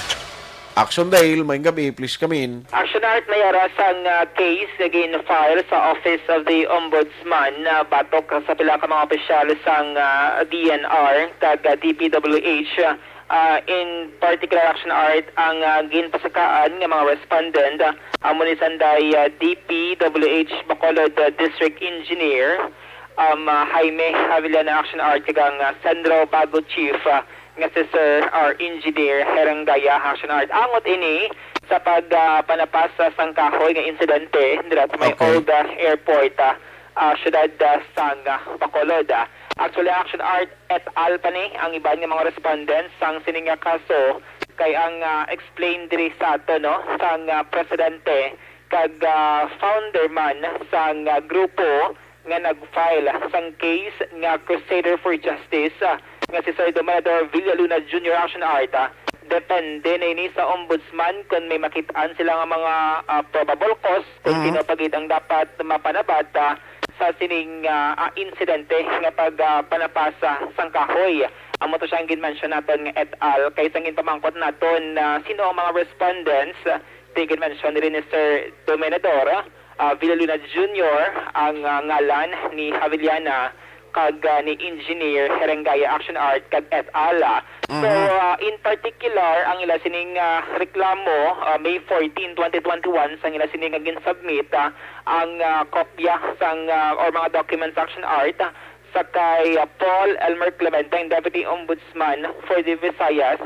Aksyon Dale, may gabi, please come in. Action Art, may ara sang, uh, case nga gin-file sa Office of the Ombudsman, uh, batok sa pila ka mga opisyal sang, uh, D N R kag, uh, D P W H, uh, Ah, in particular, Action Art, ang, ah, ginpasakaan nga mga respondent, ah, amo ni sanday, ah, D P W H Bacolod, ah, District Engineer, um, ah, Jaime Avellana, Action Art, kag ang, ah, Sandro Bago Chief, ah, nga si Sir R Engineer Herangaya, Action Art. Angot ini sa pag, ah, panapas sa sang kahoy nga insidente dira sa may Okay. Old, ah, Airport, ah, ah, siyudad, ah, sang, ah, Bacolod, ah. Actually, Action Art, et al pa ni ang iban nga mga respondents sang sini nga kaso, kay ang, ah, explain diri sa ato, no, sang, ah, presidente kag, ah, founder man sang, ah, grupo nga nag-file sang case nga Crusader for Justice, ah, nga si Sir Dominador Villaluna Junior, Action Art, ah, depende na ini sa ombudsman kon may makit-an sila nga mga, ah, probable cause kung Mhm. sino pa gid ang dapat mapanabat, ah, sa sining, ah, ah, insidente nga pag, ah, panapas, ah, sang kahoy. Amo to siya ang ginmention naton nga et al. Kay sang ginpamangkot naton na sino ang mga respondents, ah, ti ginmention diri ni Sir Dominador, ah, Villaluna Junior, ang, ah, ngalan ni Javiliana, kag, ah, ni Engineer Herengaya, Action Art, kag et al. So, Mhm. ah, in particular, ang ila sining, ah, reklamo, ah, May fourteen, twenty twenty-one, sang ila sining nga gin-submit, ah, ang, ah, kopya sang, ah, or mga documents, Action Art, ah, sa kay, ah, Paul Elmer Clemente, ang Deputy Ombudsman for the Visayas,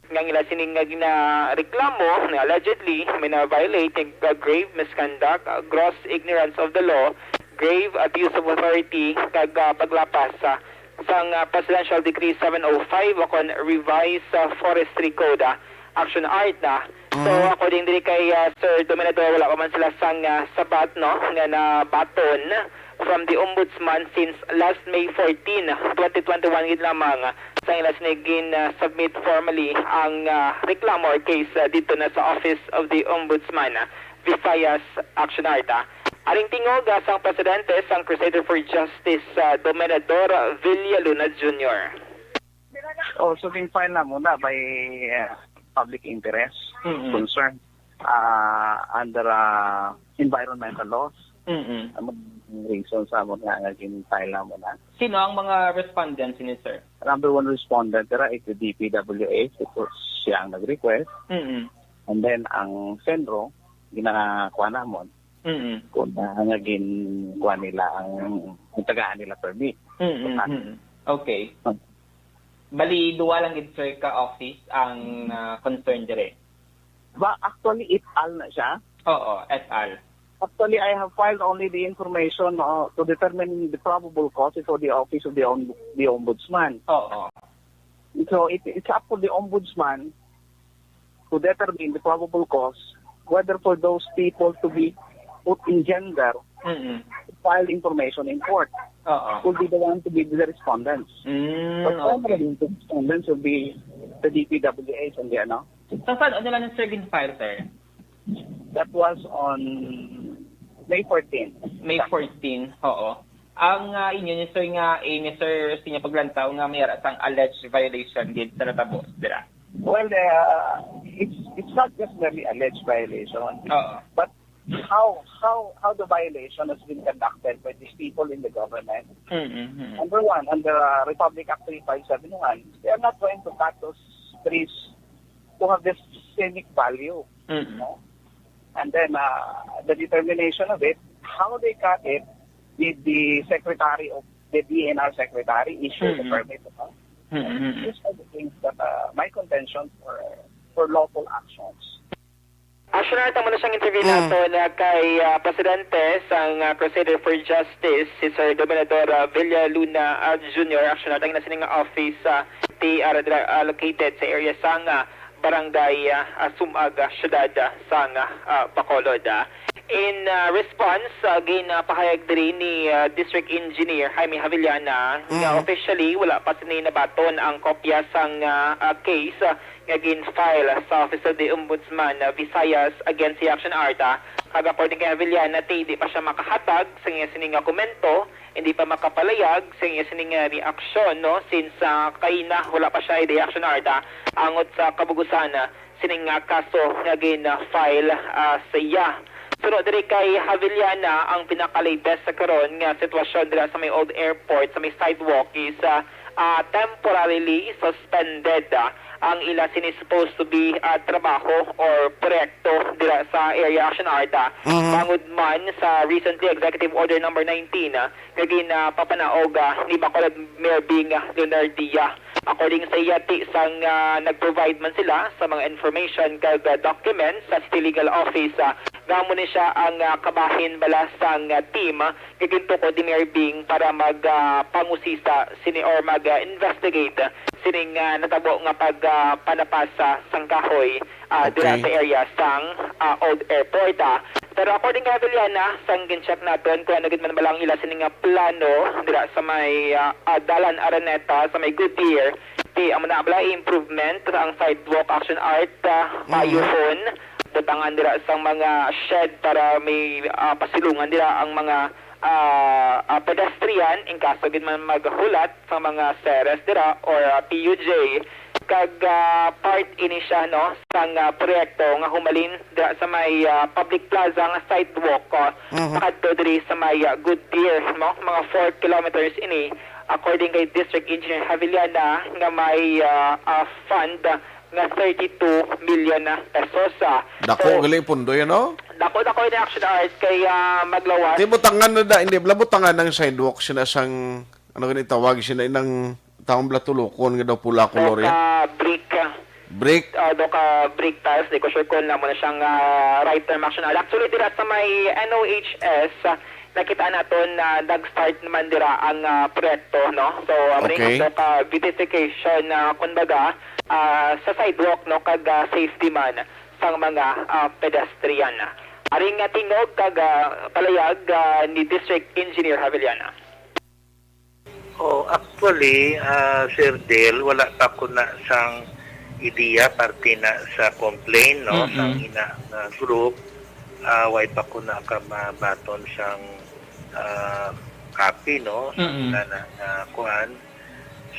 nga ang ila sining nga ginareklamo na allegedly may na-violate nga grave misconduct, ah, gross ignorance of the law, grave abuse of authority, kag, ah, paglapas, ah, sang, ah, Presidential Decree seven oh five o kon Revised, ah, Forestry Code, ah, Action Art na. So, Mhm. according diri kay, ah, Sir Dominador, wala pa man sila sang, ah, sabat, no, nga nabaton, from the Ombudsman since last May fourteen, twenty twenty-one gid lamang, sang ila sini gin, ah, submit formally ang, ah, reklamo or case, ah, didto na sa Office of the Ombudsman, ah, Visayas Action Art, ah. Aring tingog, ah, sang presidente sang Crusader for Justice, ah, Dominador Villaluna Junior. Also, gin-file na muna by, uh, public interest Mm-mm. concern, uh, under, uh, environmental laws. Mm-mm. Ang mga reasons sa mo nga, nga gin-file na muna. Sino ang mga respondents ini, sir? Number one respondent dira is the D P W H, ito siya ang nag-request. Mm-mm. And then, ang CENRO, ginakuha namon Mm-mm. kung, uh, nga gin-, kuha nila ang, ang tagaan nila permit. Mm-mm, Sa mm-mm. Okay. Hmm. Bali, duwa lang gid, sir, ka office ang, ah, concern dire. Ba, actually, et al na siya. Oo, et al. Actually, I have filed only the information, no, to determine the probable cause for the office of the om-, the ombudsman. Oo. So, it, it's up to the ombudsman to determine the probable cause whether for those people to be put in jail, Mm-mm. file information in court, Oo. will be the one to be the respondents. Mm, But okay. Normally, the respondents will be the D P W H and the, ano? Sa saan nila ni, sir, gin-file, sir? That was on May fourteen. May fourteen, oo. Ang, ah, inyo ni, sir, nga, eh, ni, sir, sa inyo paglantaw nga may ara sang alleged violation gid sa natabo dira? Well, uh, it's, it's not just merely alleged violation, Oo. but how, how, how the violation has been conducted by these people in the government. Mm-hmm. Number one, under, uh, Republic Act three five seven one, they are not going to cut those trees who have the scenic value. Mm-hmm. No? And then, uh, the determination of it, how they cut it, did the secretary of the D N R secretary issue the Mm-hmm. permit, no? Mm-hmm. These are the things that, uh, my contention for, for lawful actions. Action art, amo na siyang interview Mm. nato na kay, ah, presidente sang, ah, Crusader for Justice, si Sir Dominador, ah, Villaluna, ah, Junior. Action art ang nasining nga office, ah, T R, ah, located sa area sang, ah, barangay, ah, ah, Sumag, ah, siyudad, ah, sang, ah, Bacolod, ah. In, ah, response, ah, ginapahayag diri ni, ah, District Engineer Jaime Javillana nga Mm. officially wala pa sini nabaton ang kopya sang, ah, ah, case, ah, nga gin-file sa Office of the Ombudsman, ah, Visayas against the Action Art, ah. Kag according kay Javillana, ti, di pa siya makahatag sa iya sini nga komento, hindi pa makapalayag sa iya sini nga reaksyon, no, since, ah, kaina wala pa siya i-Action Art, ah, angot sa kabug-usan, ah, sining, ah, kaso nga gin-file, ah, sa iya. Suno diri kay Javillana, ang pinaka-latest sa karon nga sitwasyon dira sa may old airport, sa may sidewalk is, ah, ah, temporarily suspended, ah, ang ila sini supposed to be, ah, trabaho or proyekto dira sa Area Action Art, ah, Mhm. bangod man sa recently Executive Order number nineteen, ah, nga ginapapanaog, ah, ni Bacolod Mayor Bing Leonardia. According sa iya, ti sang, ah, nag-provide man sila sa mga information kag, ah, documents sa City Legal Office, ah, nga amo ni siya ang, ah, kabahin bala sang, ah, team nga gintukod ni Mayor Bing para mag, ah, pangusisa sini or mag, ah, investigate sining, ah, natabo nga pag, ah, panapas, ah, sang kahoy, ah, dira Okay. sa area sang, ah, old airport, ah. Pero according kay Javillana, sang gin-check naton kung ano gid man bala ang ila sini nga plano dira sa may, ah, ah, Dalan Araneta, sa may Goodyear, ti amo na bala improvement ang sidewalk, Action Art, ah, Mhm. paayuhon, butangan dira sang mga shed para may, ah, pasilungan dira ang mga, ah, ah, pedestrian in kaso gid man maghulat sa mga seres dira or, ah, P U J. Kag, ah, part ini siya, no, sang, ah, proyekto nga humalin dira sa may, ah, public plaza nga sidewalk, ah, Mhm. pakadto diri sa may, ah, Goodyear, no? Mga four kilometers ini, according kay District Engineer Javillana, nga may, ah, ah, fund nga thirty-two million pesos, ah. Dako So, gali pundo yan, no? Dako-dako ini, Action Art, kay, ah, maglawas. Di butangan na da, hindi bala butangan ang sidewalk sina sang, ano gani tawag sina inang taong bala tulokon nga daw pula Do kolor yan? ka brick, ah, Brick? ah, do ka brick tiles, di ko sure kung amo na siyang, ah, right term, Action Art. Actually, dira sa may N O H S, ah, nakita naton na nag-start naman dira ang, ah, proyekto, no? So, ah, maring Okay. do ka beautification, ah, kumbaga, ah, sa sidewalk, no, kag, ah, safety man sang mga, ah, pedestrian. Aring, ah, tingog kag, ah, palayag, ah, ni District Engineer Javellana. Oh, actually, ah, Sir Del, wala pa ko na sang ideya parte na sa complaint, no, Mm-mm. sang ina nga group. Ah, way pa ko na ka mabaton sang, ah, copy, no, Mm-mm. na, na, na kuan.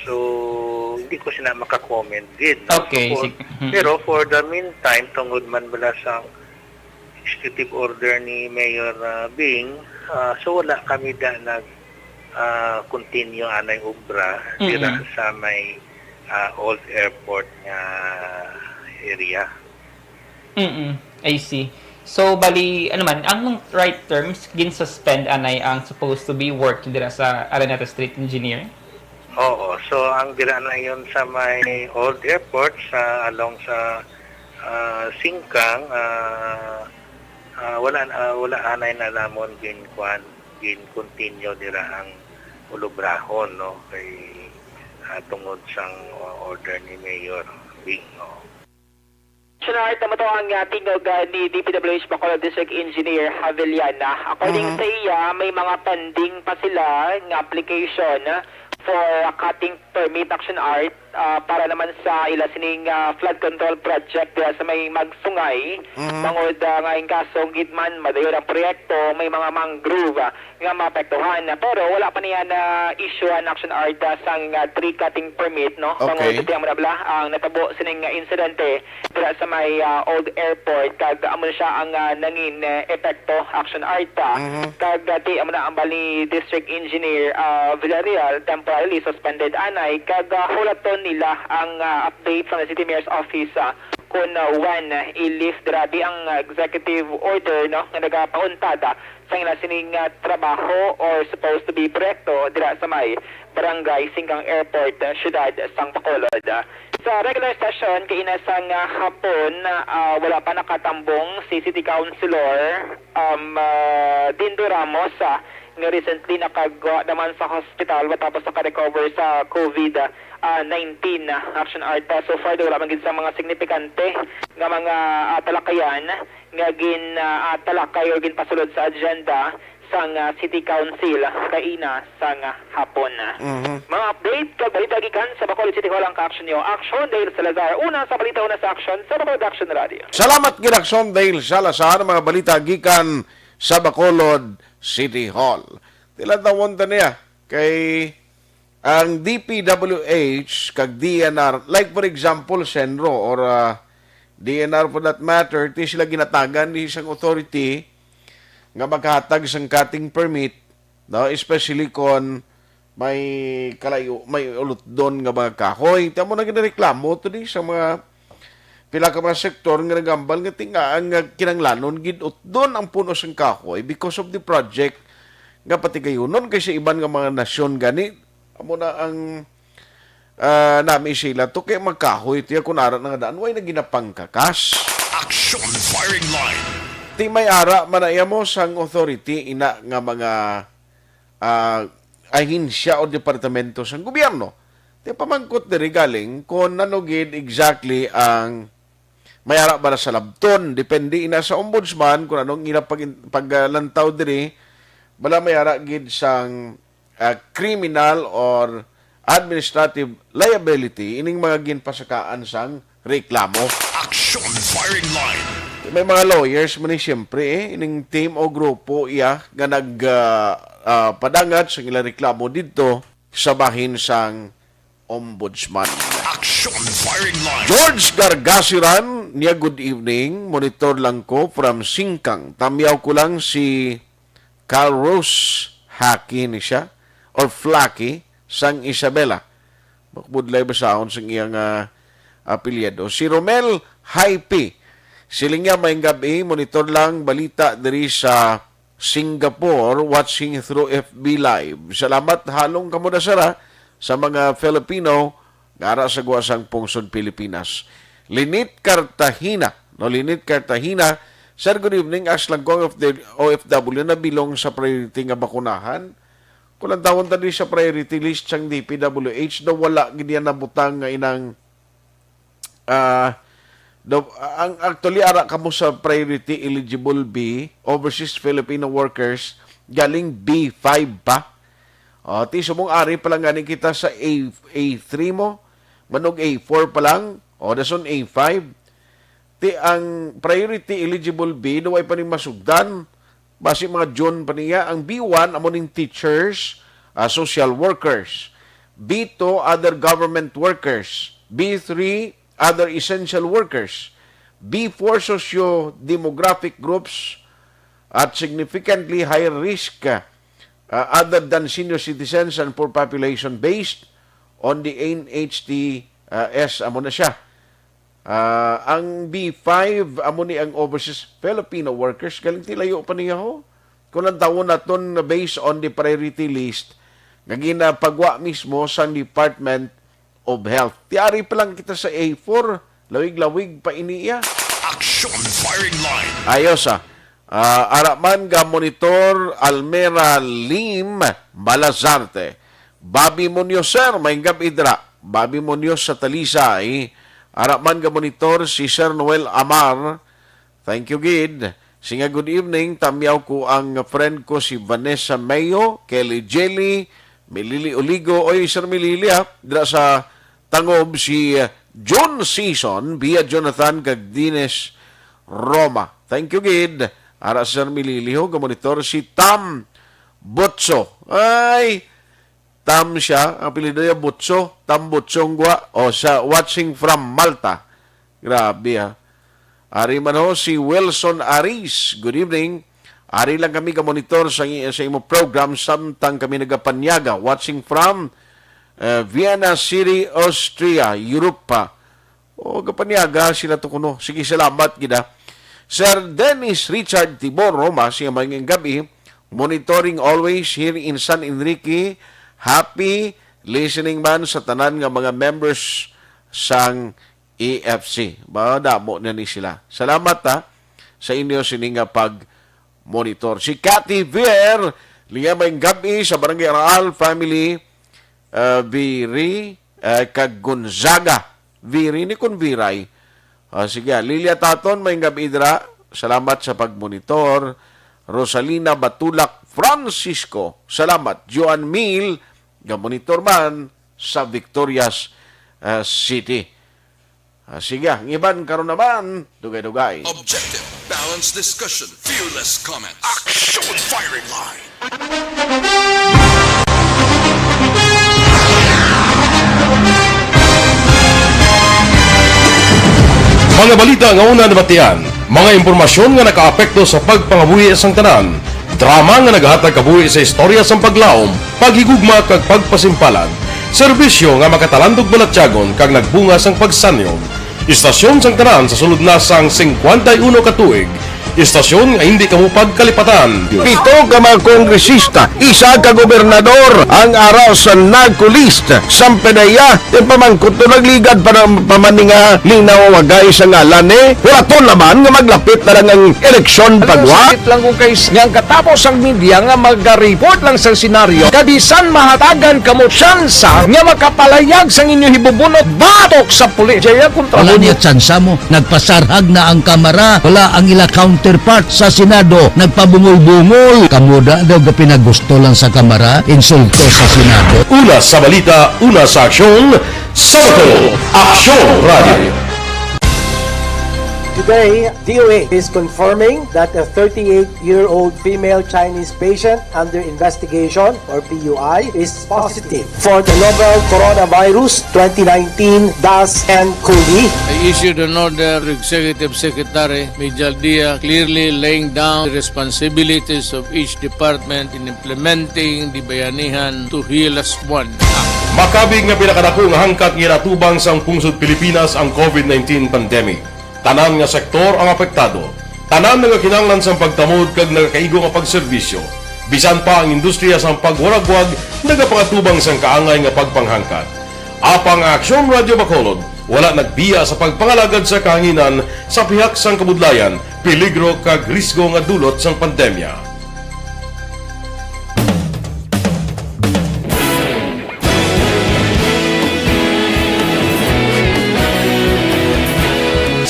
So, hindi ko sina maka-comment gid, no? Okay, So, for, sige. Mm-mm. pero for the meantime, tungod man bala sang executive order ni Mayor, ah, Bing, ah, so wala kami da nag, ah, continue anay obra dira Mm-mm. sa may, ah, old airport nga area. Mm-mm. I see. So, bali, ano man, ang right terms, gin-suspend anay ang supposed to be work dira sa Araneta Street Engineer? Oo. So, ang dira na yun sa may old airport, sa along sa, ah, Singkang, ah, ah, wala, ah, wala anay na namon gin-, kuan, gin-continue dira ang ulubrahon, no? Kay, ah, tungod sang, ah, order ni Mayor Bing, no? Sunod naman to ang, ah, tingog, ah, ni D P W H Bacolod District Engineer Javellana. According Mhm. sa iya, may mga pending pa sila nga application for cutting permit, Action Art, ah, para naman sa ila sining, ah, flood control project diha sa may Magsungay, Mhm. bangod, ah, nga ingkasong gid man madayon ang proyekto, may mga mangrove, ah, nga maapektuhan. Pero wala pa niya na issue an Action Art, ah, sang, ah, tree cutting permit, no? Okay. Bangod amo na bala ang natabo sining, ah, insidente dira sa may, ah, old airport, kag amo na siya ang, ah, nangin, eh, epekto, Action Art, ah. Mhm. Kag, ah, ti amo na ang bali District Engineer, ah, Villarreal temporarily suspended anay, kag, ah, hulaton nila ang, ah, update from the City Mayor's Office, ah, kung, ah, when, ah, i-lift dira di ang, ah, executive order, no, nga nagapauntada sa ila sining, ah, trabaho or supposed to be proyekto dira sa may Barangay Singkang Airport, ah, Siyudad sang Bacolod. Sa regular session kaina sang, ah, hapon, ah, wala pa nakatambong si City Councilor, um, ah, Dindo Ramos, ah, nga recently nakagwa naman sa hospital matapos naka-recover sa COVID, ah, nineteen, ah, Action Art. Ah, so far, wala man gid sa mga signifikante nga mga, ah, talakayan nga gin, ah, ah, talakay or ginpasulod sa agenda sang, ah, City Council kaina sang, ah, hapon. Mhm. Mga update kag balita gikan sa Bacolod City Hall ang ka-action niyo. Action Dale Salazar, una sa balita, una sa action sa Bacolod Action Radio. Salamat gid, Action Dale Salazar, mga balita gikan sa Bacolod City Hall. Tiladawon ta niya kay ang D P W H kag D N R, like for example, Senro or, ah, D N R for that matter, ti sila ginatagan ni isang authority nga maghatag sang cutting permit, no? Especially kon may kalayo, may ulutdon nga mga kahoy. Ti amo na ginareklamo to di sa mga pila ka mga sektor nga nagambal nga tinga nga kinanglanon gid utdon ang puno sang kahoy because of the project nga patigayunon kay sa iban nga mga nasyon gani amo na ang, ah, nami sila to kay magkahoy tiya kun ara na nga daan way na ginapangkakas. Action Firing Line. Ti may ara man na iya mo sang authority ina nga mga, ah, ahensya o departamento sang gobyerno. Ti pamangkot diri galing kon ano gid exactly ang may ara ba na sa labton, depende ina sa ombudsman kung anong ila pag, paglantaw diri, bala may ara gid sang, ah, criminal or administrative liability ining mga ginpasakaan sang reklamo. Action Firing Line. May mga lawyers man ni siyempre eh, ining team o grupo iya nga nag, ah, ah, padangat sang ilang reklamo didto sa bahin sang Ombudsman. Action Firing Line. George Gargasiran, niya, "Good evening. Monitor lang ko from Singkang. Tamyaw ko lang si Carlos Haki ni siya, or Flaky, sang Isabela." Makabudlay basahon sang iyang, ah, apelyido. Si Romel Hype, siling niya, "Maayong gab-i, monitor lang balita diri sa Singapore, watching through F B Live." Salamat, halong kamo na, sir, ha, sa mga Filipino nga ara sa gwa sang pungsod Pilipinas. Linit Cartagena, no, Linit Cartagena, "Sir, good evening. Ask lang ko ang F D, O F W nabilong sa priority nga bakunahan? Kung lantawon ta di sa priority list sang D P W H, daw wala gid yan nabutang nga inang, ah, Do, ang actually, ara kamo sa priority eligible B, overseas Filipino workers, galing B five pa. O, ti, subong ari pa lang gani kita sa A, A three mo, manog A four pa lang, o, dason A five. Ti, ang priority eligible B, no, way pa ni masugdan. Basi mga June pa niya. Ang B one, amo ning teachers, ah, social workers. B two, other government workers. B three, other essential workers. B four, socio-demographic groups at significantly higher risk, ah, other than senior citizens and poor population based on the N H T S, amo na siya. Ah, ang B five, amo ni ang overseas Filipino workers. Galing ti layo pa niya, ho. Kung ang tawon naton na based on the priority list, nga ginapagwa mismo sang Department of Health. Ti ari pa lang kita sa A four, lawig-lawig pa ini iya. Action Firing Line. Ayos, ah. Ah, ara man ga Monitor Almera Lim Balazarte. Bobby Munoz, sir, may gab-i dira. Bobby Munoz sa Talisay. Ara man ga Monitor si Sir Noel Amar. Thank you, gid. Singa, good evening. Tamyaw ko ang friend ko si Vanessa Mayo, Kelly Jelly, Milili Oligo. Oy, Sir Milili, ah. Dira sa Tangob si, uh, John Season via Jonathan kag Dines Roma. Thank you, gid. Ara sa San Mililio, gamonitor si Tam Butso. Ay, Tam siya. Ang apelyido niya, Butso. Tam Butso ang gwa. O, sa watching from Malta. Grabe, ha. Ari man ho si Wilson Aris. Good evening. Ari lang kami ka-monitor sa, sa imo program samtang kami nagapanyaga. Watching from, uh, Vienna City, Austria, Europa. O, gapanyaga sila to kuno. Sige, salamat gid, ha. Sir Dennis Richard Tibor Roma, siya may gab-i, monitoring always here in San Enrique. Happy listening man sa tanan nga mga members sang E F C. Ba, damo na ni sila. Salamat, ha, sa inyo sini nga pag-monitor. Si Cathy Vier, liya may gab-i sa Barangay Araal family, uh, Viri, uh, kag Gonzaga. Viri ni kon Viray. Ah, sige, Lilia Taton, may gab-i dira. Salamat sa pag-monitor. Rosalina Batulak Francisco, salamat. Joan Mil, ga-monitor man sa Victorias, ah, City. Ah, sige, ang iban karon naman, dugay-dugay. Objective, balanced discussion, fearless comments. Action Firing Line. Mga balita nga una nabatian, mga impormasyon nga nakaapekto sa pagpangabuhi sang tanan, drama nga nagahatag kabuhi sa istorya sang paglaom, paghigugma kag pagpasimpalan, serbisyo nga makatalandog balatyagon kag nagbunga sang pagsanyog. Istasyon sang tanan sa sulod na sang singkwenta y uno ka tuig. Istasyon nga hindi kamo pagkalipatan. Pito ka mga kongresista, isa ka gobernador ang ara sa NARCO list. Sampanaya, ipamangkot to, nagligad pa ng pamaninga linaw wagay sa ngalan ni Huraton naman nga maglapit na lang ang eleksyon pagwa. Sakit lang kung kay nga ang katapos ang media nga mag-report lang sa senaryo, kabisan mahatagan kamo tsansa nga makapalayag sang inyo hibubunot batok sa pulis. Jaya kontra Wala niya tsansa mo. Nagpasarhag na ang Kamara. Wala ang ila counterpart sa Senado. Nagpabungol-bungol. Kamo da daw ga pinagusto lang sa Kamara, insulto sa Senado. Una sa balita, una sa aksyon, sa Bacolod, Aksyon Radio. Today, D O H is confirming that a thirty-eight-year-old female Chinese patient under investigation, or P U I, is positive for the novel coronavirus twenty nineteen dash N cov. I issued an order to Executive Secretary Mijal Dia, clearly laying down the responsibilities of each department in implementing the Bayanihan to Heal As One Act. Makabig nga pinakadako nga hangkat nga ginatubang sang pungsod Pilipinas ang COVID nineteen pandemic. Tanan nga sektor ang apektado. Tanan nagakinahanglan sang pagtamod kag nagakaigo nga pagserbisyo. Bisan pa ang industriya sang pagwaragwag nagapangatubang sang kaangay nga pagpanghangkat. Apang ang Aksyon Radio Bacolod wala nagbiya sa pagpangalagad sa kahanginan sa pihak sang kabudlayan, peligro kag risgo nga dulot sang pandemya.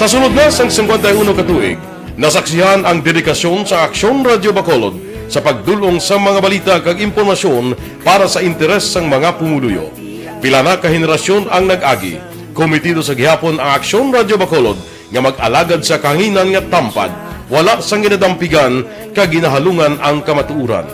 Sa sulod na sang singkwenta y uno ka tuig, nasaksihan ang dedikasyon sa Aksyon Radyo Bacolod sa pagdul-ong sa mga balita kag impormasyon para sa interes sang mga pumuluyo. Pila na ka henerasyon ang nag-agi. Komitido sa gihapon ang Aksyon Radyo Bacolod nga mag-alagad sa kahanginan nga tampad, wala sang ginadampigan kag ginahalungan ang kamatuoran.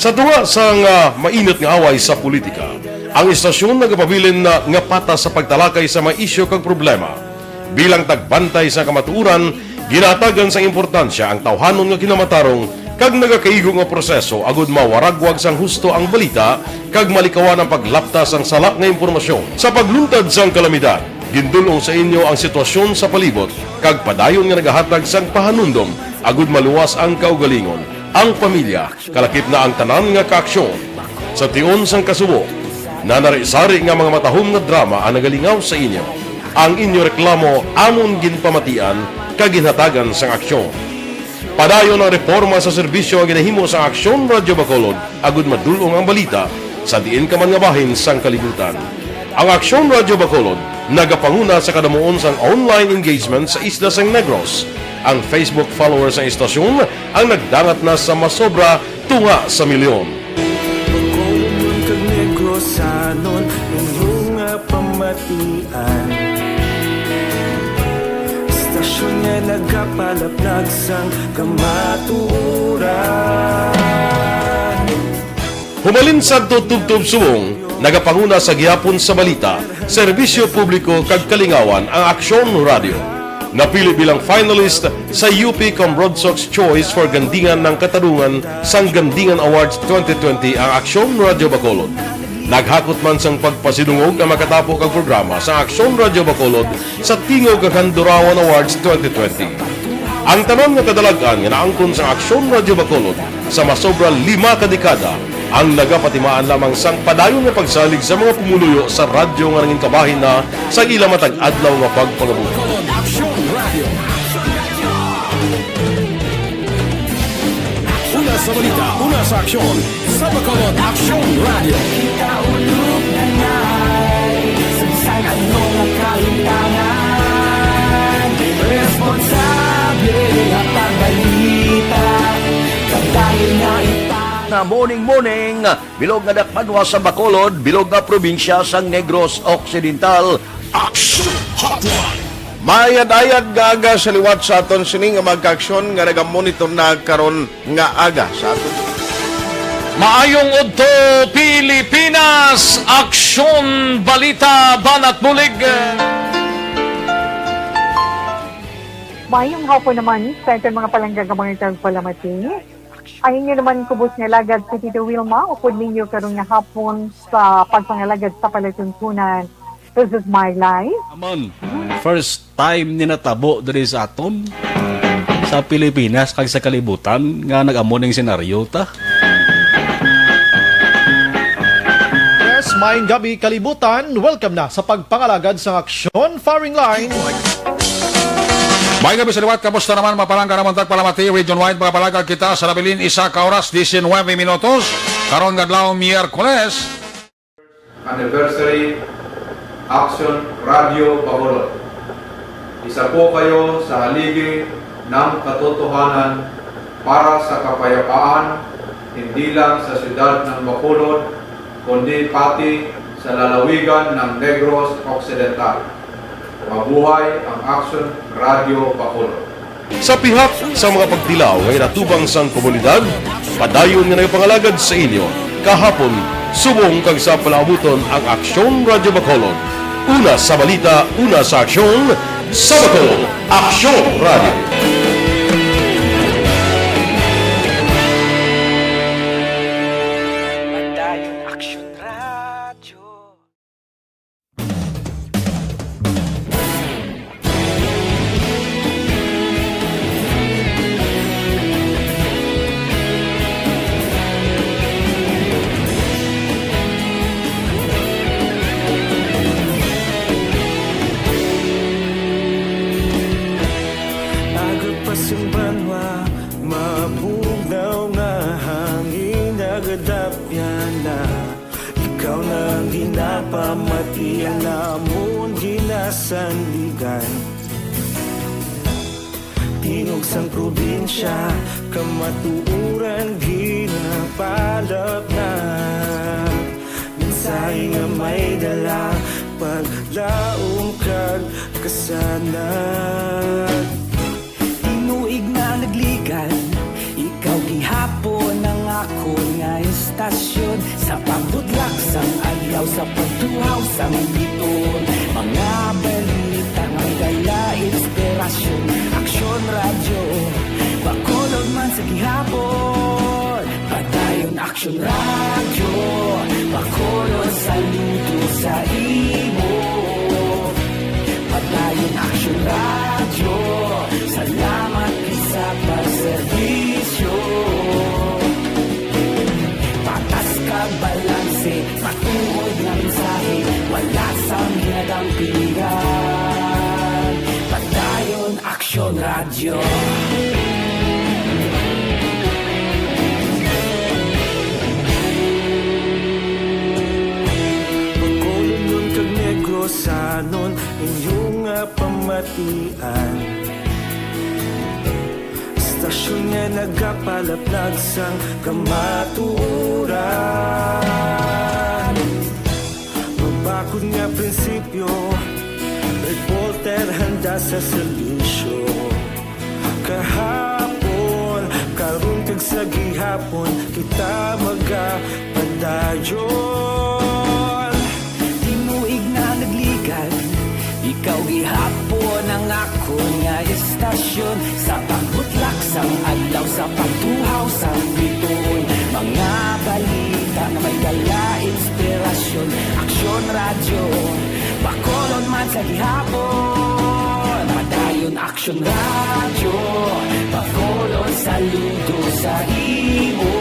Sa tunga sang, ah, mainit nga away sa politika, ang istasyon nagapabilin na nga patas sa pagtalakay sa mga isyu kag problema. Bilang tagbantay sa kamatuoran, ginahatagan sang importansya ang tawhanon nga kinamatarong kag nagakaigo nga proseso agud mawaragwag sang husto ang balita kag malikawan ang paglapta sang sala nga impormasyon. Sa pagluntad sang kalamidad, gindul-ong sa inyo ang sitwasyon sa palibot kag padayon nga nagahatag sang pahanumdom agud maluwas ang kaugalingon, ang pamilya, kalakip na ang tanan nga kaaksyon. Sa tion sang kasubo, nanari-sari nga mga matahom nga drama ang nagalingaw sa inyo. Ang inyo reklamo amon ginpamatian kag ginhatagan sang aksyon. Padayon ang reporma sa serbisyo nga ginahimo sang Aksyon Radyo Bacolod agud madul-ong ang balita sa diin ka man nga bahin sang kalibutan. Ang Aksyon Radyo Bacolod nagapanguna sa kadamuon sang online engagement sa isla sang Negros. Ang Facebook followers sang istasyon ang nagdangat na sa masobra tunga sa milyon. Bacolodnon kag Negrosanon, inyo nga pamatian. Istasyon nga nagapalaplag sang kamatuoran. Humalin sadto tubtob subong, nagapanguna sa gihapon sa balita, serbisyo publiko kag kalingawan ang Aksyon Radyo. Napili bilang finalist sa U P Comrodsocs Choice for Gandingan ng Katarungan sang Gandingan Awards twenty twenty ang Aksyon Radyo Bacolod. Naghakot man sang pagpasidungog ang makatapo kag programa sa Aksyon Radyo Bacolod sa Tingog kag Handurawan Awards twenty twenty. Ang tanan nga kadalag-an nga naangkon sa Aksyon Radyo Bacolod sa masobra lima ka dekada ang nagapatimaan lamang sang padayon nga pagsalig sa mga pumuluyo sa radyo nga nangin kabahin na sa ila matag adlaw nga pagpangabuhi. Bacolod Aksyon Radyo. Una sa balita, una sa aksyon, sa Bacolod Aksyon Radyo. Kita ulog na ngay, sa bisan ano nga kalimtangan, responsable nga pagbalita, kadayon nga ita- Na morning, morning, bilog nga dakbanwa sa Bacolod, bilog nga probinsya sang Negros Occidental. Aksyon Hotline. Maayad-ayad nga aga sa liwat sa aton sini nga mga kaaksyon nga nagamonitor na karon nga aga sa aton. Maayong udto, Pilipinas! Aksyon, balita, banat bulig. Maayong hapon naman sa aton mga palangga nga mga tagpalamati. Ang inyo naman kubos nga alagad si Tito Wilma, upod ninyo karon nga hapon sa pagpangalagad sa palatuntunan. This is my life. Amon, first time ni natabo diri sa aton, sa Pilipinas kag sa kalibutan nga nag-amo ning senaryo ta. Yes, maayong gabi, kalibutan. Welcome na sa pagpangalagad sang aksyon, firing line. Maayong gabi sa liwat. Kamusta naman, mga palangga namon tagpalamati? Region-wide, mga palangga, kita sa nabilin, isa ka oras, diecinuebe minutos. Karon nga adlaw, Miyerkules. Anniversary Action Radio Bacolod. Isa po kayo sa haligi ng katotohanan para sa kapayapaan, hindi lang sa siyudad ng Bacolod, kundi pati sa lalawigan ng Negros Occidental. Mabuhay ang Action Radio Bacolod. Sa pihak sa mga pagtilaw nga ginatubang sang komunidad, padayon nga nagapangalagad sa inyo kahapon, subong kag sa palaabuton ang Aksyon Radyo Bacolod. Una sa balita, una sa aksyon, sa Bacolod, Aksyon Radyo. Padayon Aksyon Radyo. Aga pa sing banwa, mabugnaw nga hangin nagadapyan na. Ikaw na ang ginapamati, ang amon ginasandigan. Tingog sang probinsya, kamatuoran ginapalapnag. Mensahe nga may dala, paglaom kag kasanag. Tinuig na nagligan, ikaw gihapon ang akon nga istasyon. Sa pagbutlak sang adlaw, sa pagtuhaw sang biton, mga balita nga may dala inspirasyon. Aksyon Radyo, Bacolod man sa gihapon. Padayon Aksyon Radyo, Bacolod, saludo sa imo. Padayon Aksyon Radyo, salamat gid sa pagserbisyo. Patas kag balanse, matuod nga mensahe, wala sang ginadampigan. Padayon Aksyon Radyo. Bacolodnon kag Negrosanon, inyo nga pamatian. Istasyon nga nagapalaplag sang kamatuoran. Mabakod nga prinsipyo, reporter handa sa serbisyo. Kahapon, karon kag sa gihapon, kita magapadayon. Tinuig na nagligan, ikaw gihapon ang akon nga istasyon. Sa pagbutlak sang adlaw, sa pagtuhaw sang bituon, mga balita nga may dala inspirasyon. Aksyon Radyo, Bacolod man sa gihapon. Padayon Aksyon Radyo, Bacolod, saludo sa imo.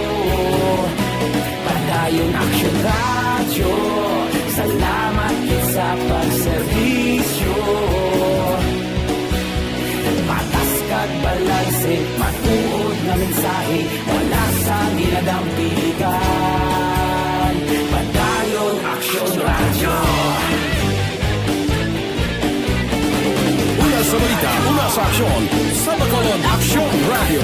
Padayon Aksyon Radyo, salamat gid sa pagserbisyo. Patas kag balanse, matuod nga mensahe, wala sang ginadampigan. Padayon Aksyon Radyo. Una sa balita, una sa aksyon, sa Bacolod Aksyon Radyo.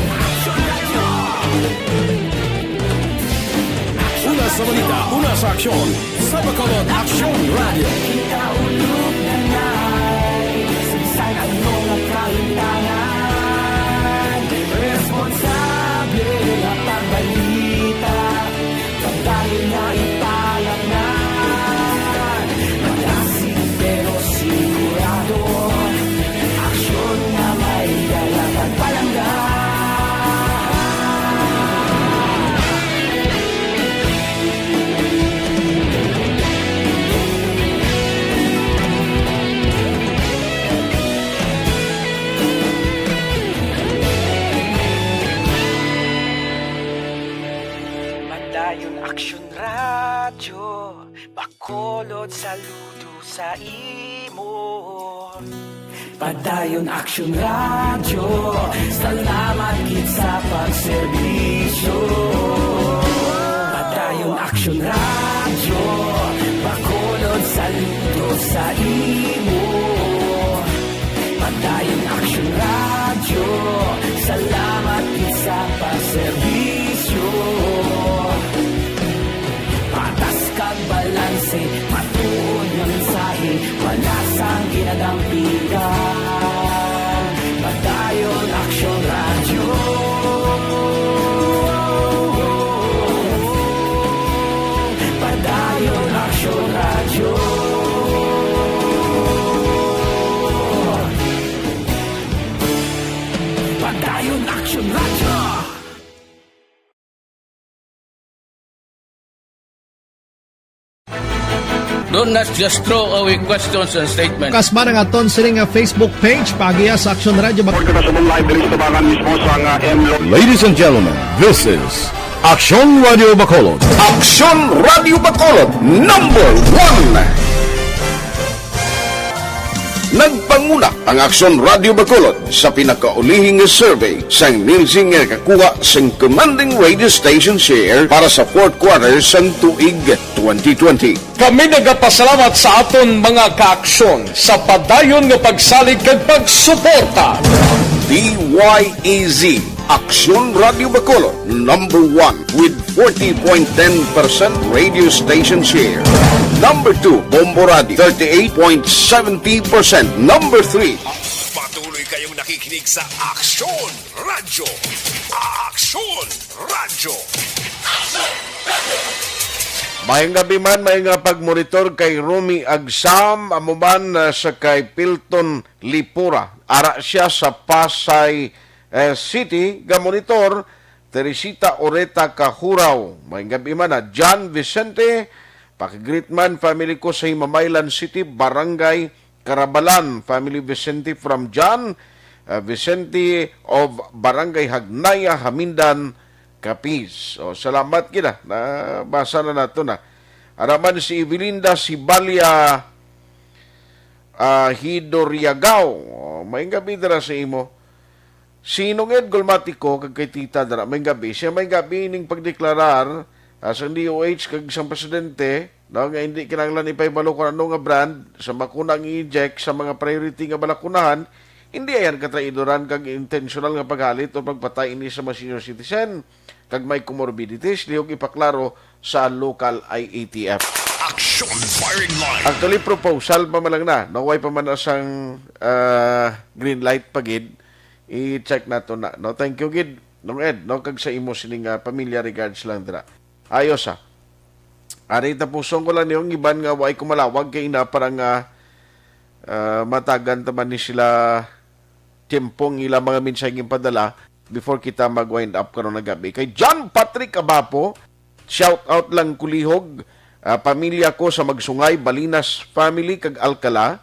Una sa balita, una sa aksyon, sa Bacolod Aksyon Radyo. Kita ulog na nay, sa bisan ano nga kahintangan, responsable nga pagbalita. Padayon na ipalapngan, malasig pero sigurado. Aksyon nga may dala kag palangga. Padayon Aksyon Radyo, Bacolod, saludo sa imo. Padayon Aksyon Radyo, salamat gid sa pagserbisyo. Padayon Aksyon Radyo, Bacolod, saludo sa imo. Padayon Aksyon Radyo, salamat gid sa pagserbisyo. Patas kag balanse, matuod nga mensahe, wala sang ginadampigan. Padayon Aksyon Radyo. Padayon Aksyon Radyo. Padayon Aksyon Radyo. Do not just throw away questions and statements. Kasbara nga aton sini nga Facebook page, paagiha sa Aksyon Radyo Bac- Report kita sa mong live diri sa tabangan mismo sa nga M Lo- Ladies and gentlemen, this is Aksyon Radyo Bacolod. Aksyon Radyo Bacolod, number one. Nagpanguna ang Aksyon Radyo Bacolod sa pinakaulihi nga survey sang Nielsen nga nakakuha sang commanding radio station share para sa fourth quarter sang tuig twenty twenty. Kami nagapasalamat sa aton mga kaaksyon sa padayon nga pagsalig kag pagsuporta. D Y E Z, Aksyon Radio Bacolod, number one with forty point ten percent radio station share. Number two, Bombo Radio, thirty-eight point seventy percent. Number three. Patuloy kayong nakikinig sa Aksyon Radio. Aksyon Radio. Maayong gabi man, may nga pagmonitor kay Romy Agsam, amo man, ah, sa kay Pilton Lipura. Ara siya sa Pasay, eh, City, gamonitor, Teresita Oreta Kahuraw. Maayong gabi man, ah, John Vicente, pakigreet man, family ko sa Himamaylan City, Barangay Carabalan, family Vicente from John, uh, Vicente of Barangay Hagnaya, Hamindan, Capiz. O, salamat gid, ah. Nabasa na nato na. Ara man si Evelinda Sibalia, ah, Hidoriagaw. O, maayong gabi dira sa imo. Si Nong Ed Golmatico kag kay Tita dira, maayong gabi. Siya, maayong gabi ning pagdeklarar, ah, sang D O H kag sang presidente, no, nga hindi kinahanglan ipahibalo kung ano nga brand sa bakuna ang i-inject sa mga priority nga balakunahan, hindi ayan katraidoran kag intentional nga paghalit o pagpatay ini sa mga senior citizen kag may comorbidities, lihog ipaklaro sa local I A T F. Action Firing Line. Actually, proposal pa man lang na. No, way pa man na sang, ah, green light pa gid. I-check nato na, no? Thank you gid, Nong Ed, no? Kag sa imo sining, ah, pamilya, regards lang dira. Ayos, ah. Ari, tapuson ko lang niyo ang iban nga way ko malawag kay ina para nga, ah, matagan ta man ni sila tiyempo ang ilang mga mensaheng padala before kita mag-wind up karon nga gabi. Kay John Patrick Abapo, shout out lang kulihog, ah, pamilya ko sa Magsungay, Balinas family, kag Alcala,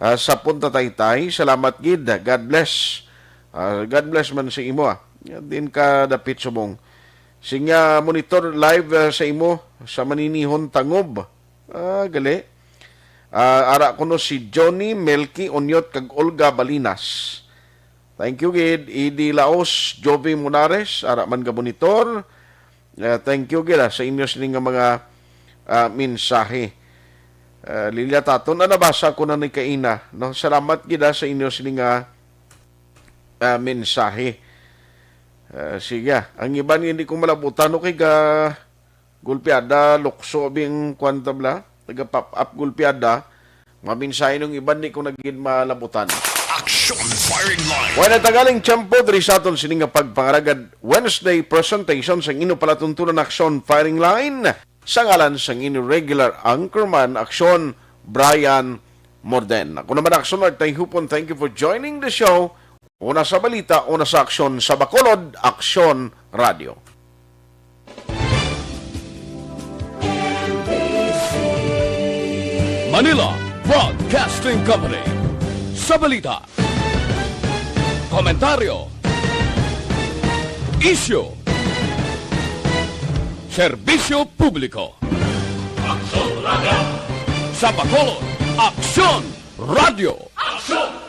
ah, sa Punta Taytay. Salamat gid. God bless. Ah, God bless man sa imo, ah. Din ka dapit subong. Sinya monitor live, ah, sa imo sa Maninihon, Tangob. Ah, gali. Ah, ara kuno si Johnny, Melky, Onyot, kag Olga Balinas. Thank you gid, Edi Laos, Jovi Monares, ara man ga monitor. Ah, thank you gid, ah, sa inyo sini nga mga, ah, mensahe. Ah, Lilia Taton, ah, nabasa ko na ni kaina, no? Salamat gid, ah, sa inyo sini nga, ah, mensahe. Ah, sige, ah. Ang iban hindi ko malabutan, okay, ga gulpiada, lukso, bing, kwan, tabla, taga pop up gulpiada, mga mensahe nung iban di ko na gid malabutan. Action Firing Line. Wala tagaling tiyempo diri sa aton sini nga pagpangaragad Wednesday presentation sang inyo palatuntunan Action Firing Line sa ngalan sang inyo regular anchorman Action, Brian Morden. Ako naman Action Art Tayhupon, thank you for joining the show. Una sa balita, una sa aksyon sa Bacolod, Aksyon Radio. Manila Broadcasting Company. Sa balita, komentaryo, isyu, serbisyo publiko. Aksyon Radio. Sa Bacolod, Aksyon Radio. Aksyon!